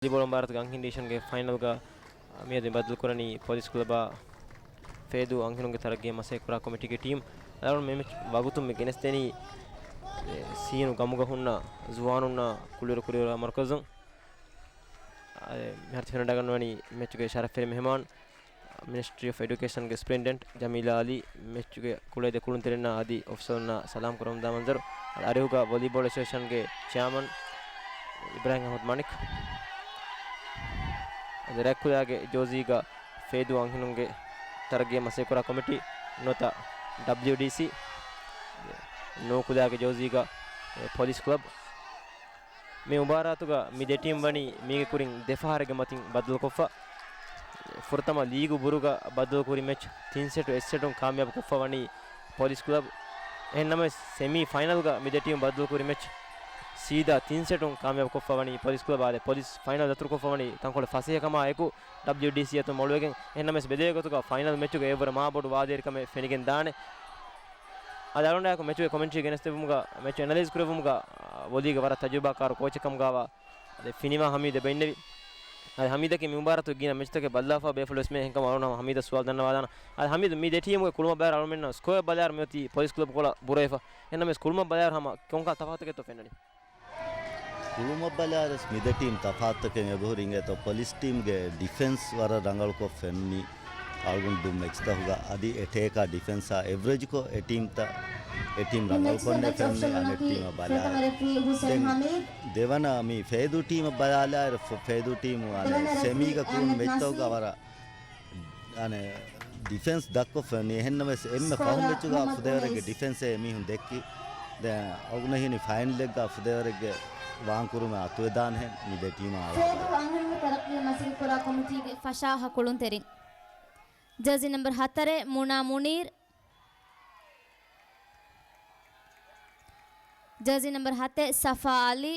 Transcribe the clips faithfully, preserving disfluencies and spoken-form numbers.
ވޮލީބޯޅަ މުބާރާތުގެ އަންހެން ޑިވިޝަންގެ ފައިނަލްގަ މިއަދު ބައްދަލުކުރަނީ ޕޮލިސް ކްލަބާ ފޭދޫ އަންހެނުންގެ ތަރައްގީ މަސައްކަތް ކުރާ ކޮމިޓީގެ ޓީމް. އަޅުގަނޑު މި މެޗް ވަގުތުން މި ގެނެސްދެނީ، އެ، ސީނު ގަމުގަ ހުންނަ ޒުވާނުންނާ ކުޅިވަރު ކުރިއަރާ މަރުކަޒުން. އަ، އެ، މިހާރު ތި ފެނިވަޑައިގަންނަވަނީ މެޗުގެ ޝަރަފްވެރި މެހެމާން، މިނިސްޓްރީ އޮފް އެޑިއުކޭޝަންގެ ސުޕްރިންޓެންޑެންޓް ޖަމީލާ އަލީ، މެޗުގެ ކުޅައިދޭ ކުޅުންތެރިންނާ އަދި އޮފިޝަލްންނާ ސަލާމް ކުރަމުންދާ މަންޒަރު. އަރިހުގަ ވޮލީބޯޅަ އެސޯސިއޭޝަންގެ ޗެއާމަން އިބްރާހިމް އަޙްމަދު މާނިކް. އަދި ރަތްކުލައިގެ ޖޯޒީގަ ފޭދޫ އަންހެނުންގެ ތަރައްގީ މަސައްކަތް ކުރާ ކޮމިޓީ ނުވަތަ ޑަބްލިޔުޑީސީ. ނޫކުލައިގެ ޖޯޒީގަ، އެ، ޕޮލިސް ކްލަބް. މި މުބާރާތުގަ މި ދެ ޓީމް ވަނީ މީގެ ކުރިން ދެ ފަހަރެއްގެ މަތިން ބައްދަލުކޮށްފަ. ފުރަތަމަ ލީގު ބުރުގަ ބައްދަލުކުރި މެޗް ތިން ސެޓު އެއް ސެޓުން ކާމިޔާބުކޮށްފަ ވަނީ ޕޮލިސް ކްލަބް. އެހެންނަމަވެސް، ސެމީ ފައިނަލްގަ މި ދެ ޓީމް ބައްދަލުކުރި މެޗް ސީދާ ތިން ސެޓުން ކާމިޔާބުކޮށްފަ ވަނީ ޕޮލިސް ކްލަބް. އާދެ، ޕޮލިސް ފައިނަލް ދަތުރުކޮށްފަ ވަނީ ތަންކޮޅެއް ފަސޭހަކަމާއެކު، ޑަބްލިޔުޑީސީ އަތުން މޮޅުވެގެން. އެހެންނަމަވެސް، ބެލޭ ގޮތުގަ ފައިނަލް މެޗުގަ އެއަށްވުރެ މާބޮޑު ވާދައިރިކަމެއް ފެނިގެން ދާނެ. އަދި އަޅުގަނޑާއެކު މެޗުގެ ކޮމެންޓްރީ ގެނެސްދެވުމުގަ، މެޗު އެނަލައިޒް ކުރެއްވުމުގަ، އާ، ވޮލީގެ ވަރަށް ތަޖުރިބާކާރު ކޯޗެއް ކަމުގަވާ، އަދި ފިނިވާ ހަމީދު އެބަ އިންނެވި. އަދި ހަމީދަކީ މި މުބާރާތު ގިނަ މެޗުތަކެއް ބައްލާފަ ބޭފުޅުވެސް މެ އެހެންކަމުން އަޅުގަނޑު ހަމީދަށް ސުވާލު ދަންނަވާލާނަ. އަދި ހަމީދު މި ދެ ޓީމުގެ ކުޅުމަށް ބަލާއިރު އަޅުމެންނަށް ސްކޯއެއް ބަލާއިރު މިއޮތީ ޕޮލިސް ކްލަބް ކޮޅަށް ބުރަވެފަ. އެހެންނަމަވެސް ކުޅުމަށް ބަލާއިރު ހަމަ ކޮންކަހަލަ ތަފާތުތަކެއްތޯ ފެންނަނީ؟ ކުޅުމަށް ބަލާއިރުވެސް މި ދެ ޓީމް ތަފާތުތަކެއް އެބަހުރި އިނގޭތޯ، ޕޮލިސް ޓީމްގެ ޑިފެންސް ވަރަށް ރަނގަޅުކޮށް ފެންނި. އަޅުގަނޑު މެޗްތަކުގަ އަދި އެޓޭކާ ޑިފެންސާ އެވްރެޖްކޮށް އެ ޓީމްތައް، އެ ޓީމް ރަނގަޅުކޮށްނެ ފެންނި އަނެއް ޓީމަށް ބަލާއިރު. ދެން ދެވަނަ މި ފޭދޫ ޓީމަށް ބަލާލާއިރު، ފ-، ފޭދޫ ޓީމު އަނެއް ސެމީގަ ކުޅުނު މެޗްތަކުގަ ވަރަށް އަނެއް ޑިފެންސް ދައްކޮށްފަ ވަނީ. އެހެންނަމަވެސް އެންމެ ފަހު މެޗުގަ ފުދޭވަރެއްގެ ޑިފެންސެއް މީހުން ދެއްކި. ދެން އަޅުގަނޑަށް ހީނީ ފައިނަލެއްގަ ފުދޭވަރެއްގެ ވާންކުރުމެއް އަތުވެދާނެހެން މި ދެ ޓީމާ އަޅާ. ފަށާހަ ކުޅުންތެރިން. ޖާޒީ ނަމްބަރު ހަތަރެއް މުނާ މުނީރް. ޖާޒީ ނަމްބަރު ހަތެއް ސަފާ އަލީ.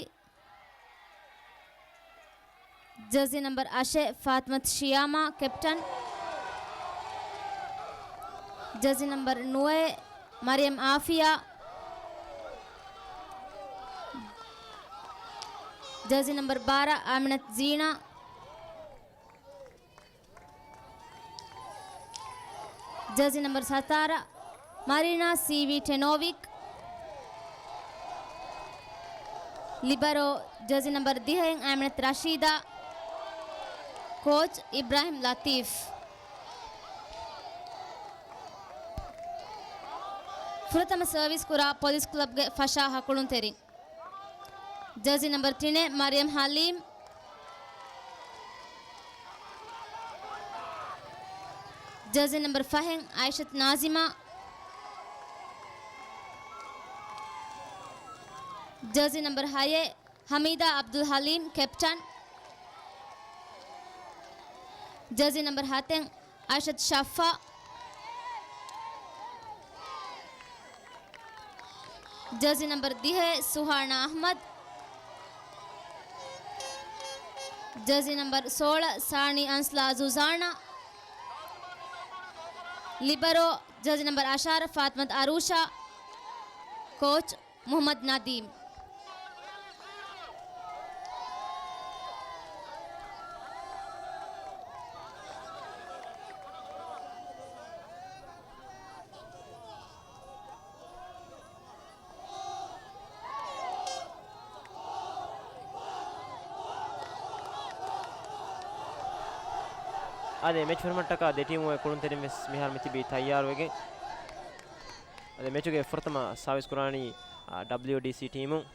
ޖާޒީ ނަމްބަރު އަށެއް ފާތިމަތު ޝިޔާމާ، ކެޕްޓަން. ޖާޒީ ނަމްބަރު ނުވައެއް މަރިޔަމް އާފިޔާ. ޖާޒީ ނަމްބަރު ބާރަ އާމިނަތު ޒީނާ. ޖާޒީ ނަމްބަރު ސަތާރަ، މަރީނާ ސީވީ ޓެނޯވިކް. ލިބަރޯ، ޖާޒީ ނަމްބަރު ދިހައެއް އާމިނަތު ރަޝީދާ. ކޯޗް އިބްރާހިމް ލަތީފް. ފުރަތަމަ ސަރވިސް ކުރާ ޕޮލިސް ކްލަބްގެ ފަށާ ހަކުޅުންތެރިން. ޖާޒީ ނަމްބަރު ތިނެއް މަރިޔަމް ހަލީމް. ޖާޒީ ނަމްބަރު ފަހެއް އައިޝަތު ނާޒިމާ. ޖާޒީ ނަމްބަރު ހައެއް ހަމީދާ އަބްދުލް ހަލީމް، ކެޕްޓަން. ޖާޒީ ނަމްބަރު ހަތެއް އައިޝަތު ޝައްފާ. ޖާޒީ ނަމްބަރު ދިހައެއް ސުހާނާ އަޙްމަދު. ޖާޒީ ނަމްބަރު ސޯޅަ ސާނީ އަންސްލާ ޒުޒާނާ. ލިބަރޯ، ޖާޒީ ނަމްބަރު އަށާރަ ފާތިމަތު އަރޫޝާ. ކޯޗް މުޙައްމަދު ނަދީމް. އާދެ، މެޗް ފޮރުމަށްޓަކާ ދެ ޓީމުގެ ކުޅުންތެރިން ވެސް މިހާރު މިތިބީ ތައްޔާރުވެގެން. އާދެ، މެޗުގެ ފުރަތަމަ ސާވިސް ކުރާނީ، އާ، ޑަބްލިޔުޑީސީ ޓީމުން.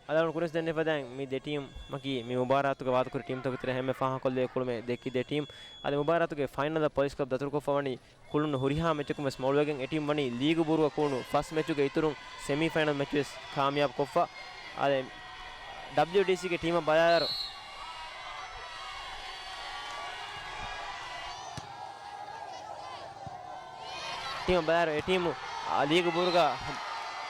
އަޅުގަނޑު ކުރިން ދެންނެވި ފަދައިން މި ދެ ޓީމް މަކީ މި މުބާރާތުގަ ވާދަކުރި ޓީމްތަކުގެ ތެރެއިން އެންމެ ފާހަގަކޮށްލެވޭ ކުޅުމެއް ދެއްކި ދެ ޓީމް. އަދި މުބާރާތުގެ ފައިނަލަށް ޕޮލިސް ކްލަބް ދަތުރުކޮށްފަ ވަނީ ކުޅުނު ހުރިހާ މެޗަކުން ވެސް މޮޅުވެގެން. އެ ޓީމް ވަނީ ލީގު ބުރުގަ ކުޅުނު ފަސް މެޗުގެ އިތުރުން ސެމީ ފައިނަލް މެޗު ވެސް ކާމިޔާބު ކޮށްފަ. އާދެ، ޑަބްލިޔުޑީސީގެ ޓީމަށް ބަލާއިރު، ޓީމަށް ބަލާއިރު އެ ޓީމު، އާ، ލީގު ބުރުގަ،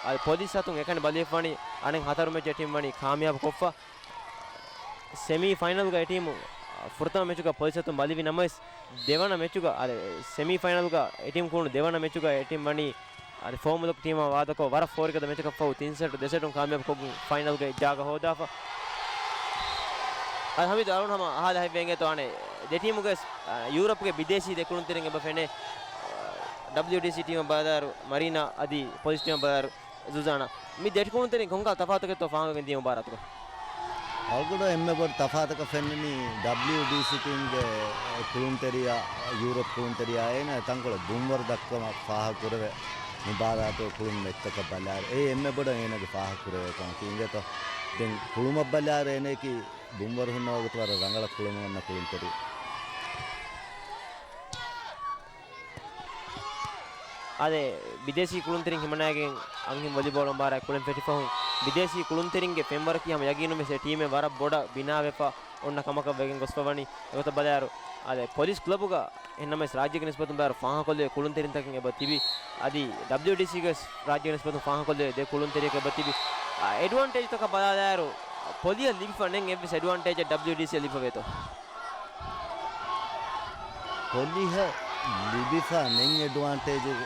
އާ، ޕޮލިސް އަތުން އެކަނި ބަލިވެފަ ވަނީ އަނެއް ހަތަރު މެޗު އެ ޓީމް ވަނީ ކާމިޔާބު ކޮށްފަ. ސެމީ ފައިނަލްގަ އެ ޓީމު، އާ، ފުރަތަމަ މެޗުގަ ޕޮލިސް އަތުން ބަލިވި ނަމަވެސް، ދެވަނަ މެޗުގަ، އާ، ސެމީ ފައިނަލްގަ އެ ޓީމް ކުޅުނު ދެވަނަ މެޗުގަ އެ ޓީމް ވަނީ އަދި ފޯމުލަކު ޓީމާ ވާދަކޮށް ވަރަށް ފޯރިގަދަ މެޗަކަށްފަހު ތިން ސެޓު ދެ ސެޓުން ކާމިޔާބު ކޮށްގެން ފައިނަލްގައި ޖާގަ ހޯދާފަ. އަދި ހަމީދު އަޅުން ހަމަ އަހާލާ ހިތްވެގެން އެތޯ އަނެއް ދެ ޓީމުގެ، އާ، ޔޫރަޕްގެ ބިދޭސީ ދެ ކުޅުންތެރިން އެބަ ފެނޭ، އާ، ޑަބްލިޔުޑީސީ ޓީމަށް ބަލާލާއިރު މަރީނާ އަދި ޕޮލިސް ޓީމަށް ބަލާލާއިރު ޒުޒާނާ. މި ދެ ކުޅުންތެރިން ކޮންކަހަލަ ތަފާތަކެއްތޯ ފާހަގަވެގެން ދިޔަ މުބާރާތުގަ؟ އަޅުގަނޑަށް އެންމެ ބޮޑު ތަފާތަކަށް ފެންނަނީ ޑަބްލިޔުޑީސީ ޓީމްގެ ކުޅުންތެރިޔާ، ޔޫރަޕް ކުޅުންތެރިޔާ އޭނާ ތަންކޮޅެއް ބުންވަރު ދައްކަމަށް ފާހަގަކުރެވޭ މުބާރާތުގެ ކުޅުން މެޗްތަކަށް ބަލާއިރު. އެއީ އެންމެ ބޮޑަށް އޭނާގެ ފާހަގަކުރެވޭ ކަމަކީ. އިނގޭތޯ ދެން ކުޅުމަށް ބަލާއިރު އޭނައަކީ ބުންވަރު ހުންނަ ވަގުތު ވަރަށް ރަނގަޅަށް ކުޅެމުން އޮންނަ ކުޅުންތެރި. އާދެ، ބިދޭސީ ކުޅުންތެރިން ހިމަނައިގެން އަންހެން ވޮލީބޯޅަ މުބާރާތް ކުޅެން ފެށިފަހުން، ބިދޭސީ ކުޅުންތެރިންގެ ފެންވަރަކީ ހަމަ ޔަގީނުންވެސް އެ ޓީމެއް ވަރަށް ބޮޑަށް ބިނާވެފަ އޮންނަ ކަމަކަށް ވެގެން ގޮސްފަ ވަނީ. އެގޮތަށް ބަލާއިރު، އާދެ، ޕޮލިސް ކްލަބުގަ އެހެންނަމަވެސް ރާއްޖޭގެ ނިސްބަތުން ބަލާއިރު ފާހަގަކޮށްލެވޭ ކުޅުންތެރިންތަކެއް އެބަ ތިބި. އަދި ޑަބްލިޔުޑީސީގެ ރާއްޖޭގެ ނިސްބަތުން ފާހަގަކޮށްލެވޭ ދެ ކުޅުންތެރިޔަކަށް އެބަ ތިބި. އާ، އެޑްވާންޓޭޖްތަކަށް ބަލާލާއިރު، ޕޮލިހަށް ލިބިފަ ނެތް އެއްވެސް އެޑްވާންޓޭޖެއް ޑަބްލިޔުޑީސީއަށް ލިބިފަވޭތޯ؟ ޕޮލިހަށް ލިބިފަ ނެތް އެޑްވާންޓޭޖެއް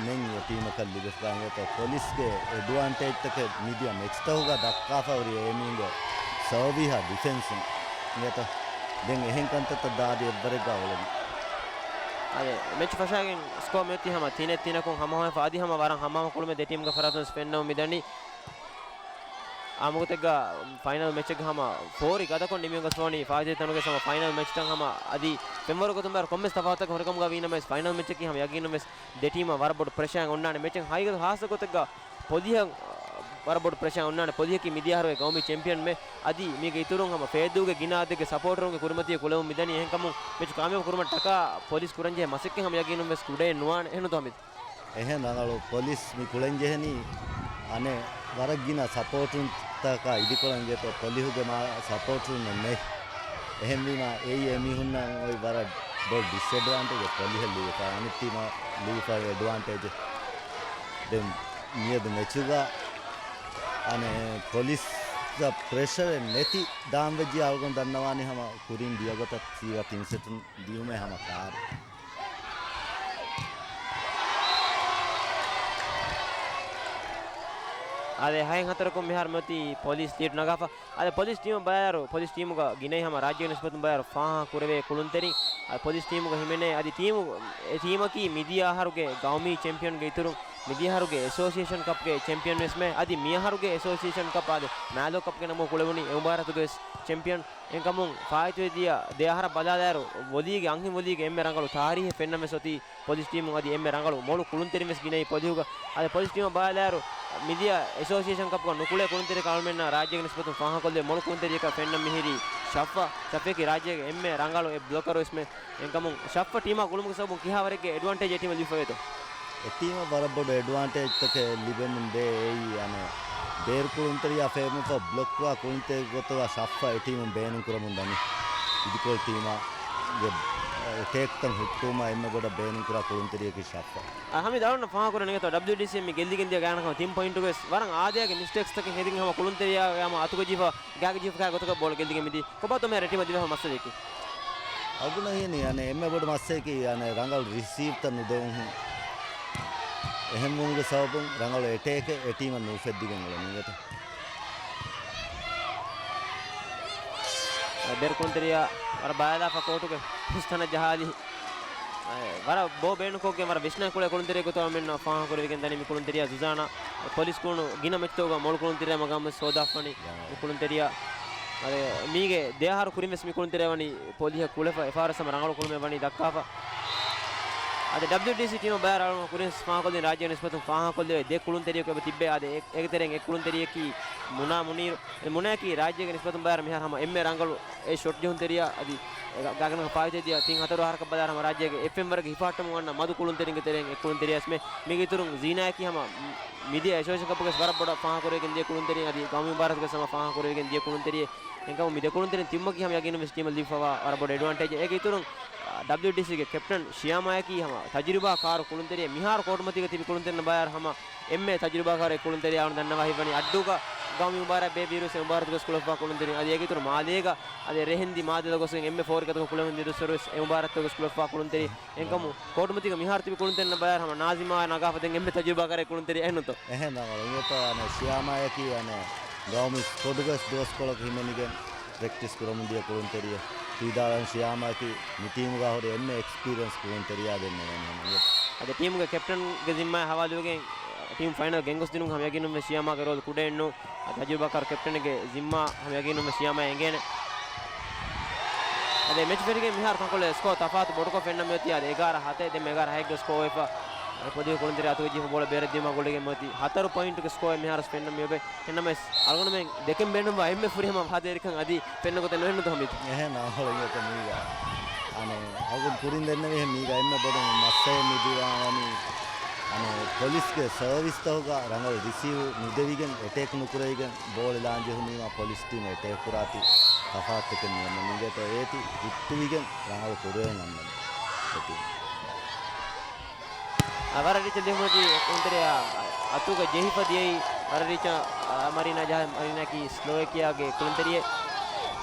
ނެތް އެ ޓީމަކަށް ލިބިފަ އިނގޭތޯ. ޕޮލިސްގެ އެޑްވާންޓޭޖްތަކެއް މިދިޔަ މެޗްތަކުގަ ދައްކާފަ ހުރި އެމީންގެ ސަރވީހާ ޑިފެންސުން އިނގޭތޯ. ދެން އެހެން ކަންތައްތައް ދާދި އެއްވަރެއްގަ އުޅެނީ. އަދި މެޗް ފަށާގެން ސްކޯ މިއޮތީ ހަމަ ތިނެއް ތިނަކުން ހަމަހަމަ އަދި ހަމަ ވަރަށް ހަމަހަމަ ކުޅުމެއް ދެ ޓީމްގެ ފަރާތުން ފެންނަމުން މިދަނީ. އާ މަގުތައްގަ ފައިނަލް މެޗެއްގަ ހަމަ ފޯރި ގަދަކޮށް ނިމިގެން ގޮސްފަވަނީ ފާއިތުވެ ތަނުގެ ހަމަ ފައިނަލް މެޗްތައް ހަމަ އަދި ފެންވަރު ގޮތުން ބާރު ކޮންމެސް ތަފާތަކަށް ހުރިކަމުގަ ވީނަމަވެސް ފައިނަލް މެޗަކީ ހަމަ ޔަގީނުންވެސް ދެ ޓީމަށް ވަރަށް ބޮޑު ޕްރެޝާއެއް އޮންނާނެ. މެޗެއް ހަގީގަތު ހާއްސަ ގޮތެއްގަ ޕޮލިހަށް ވަރަށް ބޮޑު ޕްރެޝާ އޮންނާނެ. ޕޮލިހަކީ މިދިޔަ އަހަރުގެ ގައުމީ ޗެމްޕިއަން މެ އަދި މީގެ އިތުރުން ހަމަ ފޭދޫގެ ގިނަ އަދަދެއްގެ ސަޕޯޓަރުންގެ ކުރިމަތީގަ ކުޅެވުން މިދަނީ. އެހެންކަމުން މެޗު ކާމިޔާބު ކުރުމަށް ޓަކާ ޕޮލިސް ކުރަންޖެހޭ މަސައްކަތް ހަމަ ޔަގީނުންވެސް ކުޑައެއް ނުވާނެ. އެހެންނުތޯ ހަމީދު؟ އެހެން ރަނގަޅު ޕޮލިސް މި ކުޅެންޖެހެނީ އަނެއް ވަރަށް ގިނަ ސަޕޯޓުންތަކާ އިދިކޮޅަށް އިނގޭތޯ ޕޮލިހުގެ މާ ސަޕޯޓުން ނެތް. އެހެންވީމާ އެއީ އެމީހުންނަށް އޮތް ވަރަށް ބޮޑު ޑިސްއެޑްވާންޓޭޖެއް ޕޮލިހަށް ލިބިފަ އަނެއް ޓީމަށް ލިބިފަ އެޑްވާންޓޭޖެއް. ދެން މިއަދު މެޗުގަ އަނެއް ޕޮލިސްއަށް ޕްރެޝަރެއް ނެތި ދާން ވެއްޖި އަޅުގަނޑު ދަންނަވާނީ ހަމަ ކުރިން ދިޔަގޮތަށް ސީވާ ތިން ސެޓުން ދިޔުމޭ ހަމަ ކާރި. އާދެ، ހައެއް ހަތަރަކުން މިހާރު މިއޮތީ ޕޮލިސް ލީޑް ނަގާފަ. އާދެ، ޕޮލިސް ޓީމަށް ބަލާއިރު، ޕޮލިސް ޓީމުގަ ގިނައީ ހަމަ ރާއްޖޭގެ ނިސްބަތުން ބަލާއިރު ފާހަ ކުރެވޭ ކުޅުންތެރިން. އާދެ، ޕޮލިސް ޓީމުގަ ހިމެނޭ އަދި ޓީމު، އެ ޓީމަކީ މިދިޔަ އަހަރުގެ ގައުމީ ޗެމްޕިއަންގެ އިތުރުން މިދިޔަ އަހަރުގެ އެސޯސިއޭޝަން ކަޕްގެ ޗެމްޕިއަން ވެސްމެ އަދި މިއަހަރުގެ އެސޯސިއޭޝަން ކަޕް އާދެ، މާލޯ ކަޕްގެ ނަމުން ކުޅެވުނީ އެ މުބާރާތުގެ ވެސް ޗެމްޕިއަން. އެހެންކަމުން ފާއިތުވެދިޔަ ދެ އަހަރަށް ބަލާލާއިރު، ވޮލީގެ އަންހެން ވޮލީގެ އެންމެ ރަނގަޅު ތާރީހެއް ފެންނަން ވެސް އޮތީ ޕޮލިސް ޓީމުން އަދި އެންމެ ރަނގަޅު މޮޅު ކުޅުންތެރިން ވެސް ގިނައީ ޕޮލިހުގަ. އަދި ޕޮލިސް ޓީމަށް ބަލާލާއިރު، މިދިޔަ އެސޯސިއޭޝަން ކަޕްގަ ނުކުޅޭ ކުޅުންތެރިޔަކަށް އަޅުމެންނަށް ރާއްޖޭގެ ނިސްބަތުން ފާހަގަކޮށްލެވޭ މޮޅު ކުޅުންތެރިޔަކަށް ފެންނަން މިހިރީ ޝައްފަ. ޝައްފައަކީ ރާއްޖޭގެ އެންމެ ރަނގަޅު އެއް ބްލޮކަރު ވެސްމެ. އެހެންކަމުން ޝައްފަ ޓީމާ ގުޅުމުގެ ސަބަބުން ކިހާވަރެއްގެ އެޑްވާންޓޭޖް އެ ޓީމަށް ލިބިފަވޭތޯ؟ އެ ޓީމަށް ވަރަށް ބޮޑު އެޑްވާންޓޭޖްތަކެއް ލިބެމުން ދޭ. އެއީ އަނެއް ބޭރު ކުޅުންތެރިޔާ ފޭމުފަ ބްލޮކްކުރާ ކުޅުންތެރި ގޮތުގަ ޝައްފަ އެ ޓީމުން ބޭނުން ކުރަމުން ދަނީ. އިދިކޮޅު ޓީމާގެ އެޓޭކްތައް ހުއްޓުވުމަށް އެންމެ ބޮޑަށް ބޭނުން ކުރާ ކުޅުންތެރިޔަކީ ޝައްފަ. އަ، ހަމީދު އަޅުންނަށް ފާހަގަކުރަން އިނގޭތޯ ޑަބްލިޔުޑީސީ މި ގެއްލިގެން ދިޔަ ގާތްގަނޑަކަށް ތިން ޕޮއިންޓުގަވެސް ވަރަށް އާދަޔާގެ މިސްޓޭކްސްތަކެއް ހެދިގެން ހަމަ ކުޅުންތެރިޔާ ހަމަ އަތުގަ ޖެހިފަ ގާގަ ޖެހިފަ ގޮތަކަށް ބޯޅަ ގެއްލިގެން މިދީ. ކޮބާތޯ މިހާރު އެ ޓީމަށް ލިބޭ ހަމަ މައްސަލަޔަކީ؟ އަޅުގަނޑަށް ހީނީ އަނެއް އެންމެ ބޮޑު މައްސަލައަކީ އަނެއް ރަނގަޅު ރިސީވްތައް ނުދެވުން. އެހެންވުމުގެ ސަބަބުން ރަނގަޅު އެޓޭކެއް އެ ޓީމަށް ނުއުފެއްދިގެން އުޅެނީ އިނގޭތޯ. ބޭރު ކުޅުންތެރިޔާ ވަރަށް ބާލާފަ ކޯޓުގެ ހުސްތަނަށް ޖަހާލި. ވަރަށް ބޯ ބޭނުންކޮށްގެން ވަރަށް ވިސްނާ ކުޅޭ ކުޅުންތެރިޔެއް ގޮތަށް އަޅުމެންނަށް ފާހަގަކުރެވިގެން ދަނީ މި ކުޅުންތެރިޔާ ޒުޒާނާ. ޕޮލިސް ކުޅުނު ގިނަ މެޗްތަކުގަ މޮޅު ކުޅުންތެރިޔާ މަގާމުވެސް ހޯދާފަނީ މި ކުޅުންތެރިޔާ. އަދި މީގެ ދެ އަހަރު ކުރިން ވެސް މި ކުޅުންތެރިޔާ ވަނީ ޕޮލިހަށް ކުޅެފަ އެފާރަސް ހަމަ ރަނގަޅު ކުޅުމެއް ވަނީ ދައްކާފަ. އަދި ޑަބްލިޔުޑީސީ ޓީމަށް ބައި ރަނގަޅު ކުރިން ފާހަގަކޮށްލިން ރާއްޖޭގެ ނިސްބަތުން ފާހަގަކޮށްލެވޭ ދެ ކުޅުންތެރިޔަކު އެބަ ތިއްބޭ. އަދި އެ-، އޭގެ ތެރެއިން އެއް ކުޅުންތެރިޔަކީ މުނާ މުނީރު. އަދި މުނާއަކީ ރާއްޖޭގެ ނިސްބަތުން ބައި މިހާރު ހަމަ އެންމެ ރަނގަޅު އެ ޝޮޓް ޖެހުންތެރިޔާ. އަދި އެ ގާ-، ގާތްގަނޑަކަށް ފާއިތުވެދިޔަ ތިން ހަތަރު އަހަރަކަށް ބަލާ ހަމަ ރާއްޖޭގެ އެއް ފެންވަރުގެ ހިފަހައްޓަމުން އަންނަ މަދު ކުޅުންތެރިންގެ ތެރެއިން އެއް ކުޅުންތެރިޔަސްމެ. މީގެ އިތުރުން ޒީނާއަކީ ހަމަ މިދިޔަ އެސޯސިއޭޝަން ކަޕުގެ ވަރަށް ބޮޑަށް ފާހަގަކުރެވިގެން ދިޔަ ކުޅުންތެރިން އަދި ގައުމީ މުބާރާތުގެ ހަމަ ފާހަގަކުރެވިގެން ދިޔަ ކުޅުންތެރިން. އެހެންކަމުން މި ދެ ކުޅުންތެރިން ތިންމަކީ ހަމަ ޔަގީނުންވެސް ޓީމަށް ލިބިފަވާ ވަރަށް ބޮޑު އެޑްވާންޓޭޖެއް. އޭގެ އިތުރުން، އާ، ޑަބްލިޔުޑީސީގެ ކެޕްޓަން ޝިޔާމާއަކީ ހަމަ ތަޖުރިބާ ކާރު ކުޅުންތެރިއެއް. މިހާރު ކޯޓުމަތީގަ ތިބި ކުޅުންތެރިންނަށް ބައި ހަމަ އެންމެ ތަޖުރިބާ ކާރު އެއް ކުޅުންތެރިޔާ އަޅުން ދަންނަވާ ހިތްވަނީ. އައްޑޫގަ ގައުމީ މުބާރާތް ބޭއްވިއިރުވެސް އެ މުބާރާތުގަސް ކުޅެފަ ކުޅުންތެރިން. އަދި އޭގެ އިތުރު މާލޭގަ އަދި ރެހެންދި މާދަލަ ގޮސްގެން އެންމެ ފޯރި ގަދަކޮށް ކުޅެމުން ދިރުއްސަރުވެސް އެ މުބާރާތުގަސް ކުޅެފަ ކުޅުންތެރި. އެންކަމު ކޯޓުމަތީގަ މިހާރު ތިބި ކުޅުންތެރިންނަށް ބައި ހަމަ ނާޒިމާ ނަގާފަ ދެން އެންމެ ތަޖުރިބާކާރެއް ކުޅުންތެރި އެހެންނުތޯ؟ އެހެން ރަނގަޅު. އިނގޭތޯ އަނެއް ޝިޔާމާއަކީ އަނެއް ގައުމީ ސްކޮޑުގަސް ދުވަސްކޮޅަކު ހިމެނިގެން ޕްރެކްޓިސް ކުރަމުން ދިޔަ ކުޅުންތެރިޔަ ތީދާޅަން ޝިޔާމާއަކީ މި ޓީމުގަ ހުރި އެންމެ އެކްސްޕީރިއަންސް ކުޅުންތެރިޔާ ދެންނެވެން ހަމަ. އަދި ޓީމުގެ ކެޕްޓަންގެ ޒިންމާ ހަވާލުވެގެން ޓީމް ފައިނަލް ގެންގޮސްދިނުން ހަމަ ޔަގީނުން ވެސް ޝިޔާމާގެ ރޯލް ކުޑައެއްނު. އަދި ތަޖުރިބާކާރު ކެޕްޓަނެއްގެ ޒިންމާ ހަމަ ޔަގީނުން ވެސް ޝިޔާމާ އެނގޭނެ. އަދި މެޗް ފެށިގެން މިހާރު ތަންކޮޅެއް ސްކޯ ތަފާތު ބޮޑުކޮށް ފެންނަން މިއޮތީ އަދި އެގާރަ ހަތެއް ދެން އެގާރަ ހައެއްގެ ސްކޯ ވެފަ. އެ ޕޮދިހު ކުޅުންތެރި އަތުގެ ޖީފަ ބޯޅަ ބޭރަށް ދިޔުމާ ގުޅިގެން މިއޮތީ ހަތަރު ޕޮއިންޓުގެ ސްކޯއެއް މިހާރު ފެންނަން މިއޮބެ. އެހެންނަމަވެސް އަޅުގަނޑުމެން ދެކެން ބޭނުންވާ އެންމެ ފުރިހަމަ ފަހަތެރިކަން އަދި ފެންނަ ގޮތެއް ނުހެންނުތަ ހަމީދު؟ އެހެން އަހަރެން އެތަ މީގަ. އަނެ، އަޅުގަނޑު ކުރިން ދެންނެވިހެން މީގަ އެންމެ ބޮޑު މައްސަލައެއް މި ދިވާ ވަނީ، އަނެ، ޕޮލިސްގެ ސަރވިސްތަކުގަ ރަނގަޅު ރިސީވް ނުދެވިގެން އެޓޭކް ނުކުރެވިގެން ބޯޅަ ލާން ޖެހުނީމާ ޕޮލިސް ޓީމް އެޓޭކް ކުރާތީ ތަފާތުތަކެއް މިއަންނަނީ. އިނގޭތޯ އޭތި ހިއްޓުވިގެން ރަނގަޅު ކުރެވެން އަންނަނީ އެ ޓީމް. އަ، ވަރަށް ރީއްޗަށް ދިޔުމަތީ ކުޅުންތެރިޔާ އަތުގަ ޖެހިފަ ދިޔައީ ވަރަށް ރީއްޗަށް، އަ، މަރީނާ ޖަހަ، މަރީނާއަކީ ސްލޮވެކިޔާގެ ކުޅުންތެރިއެއް.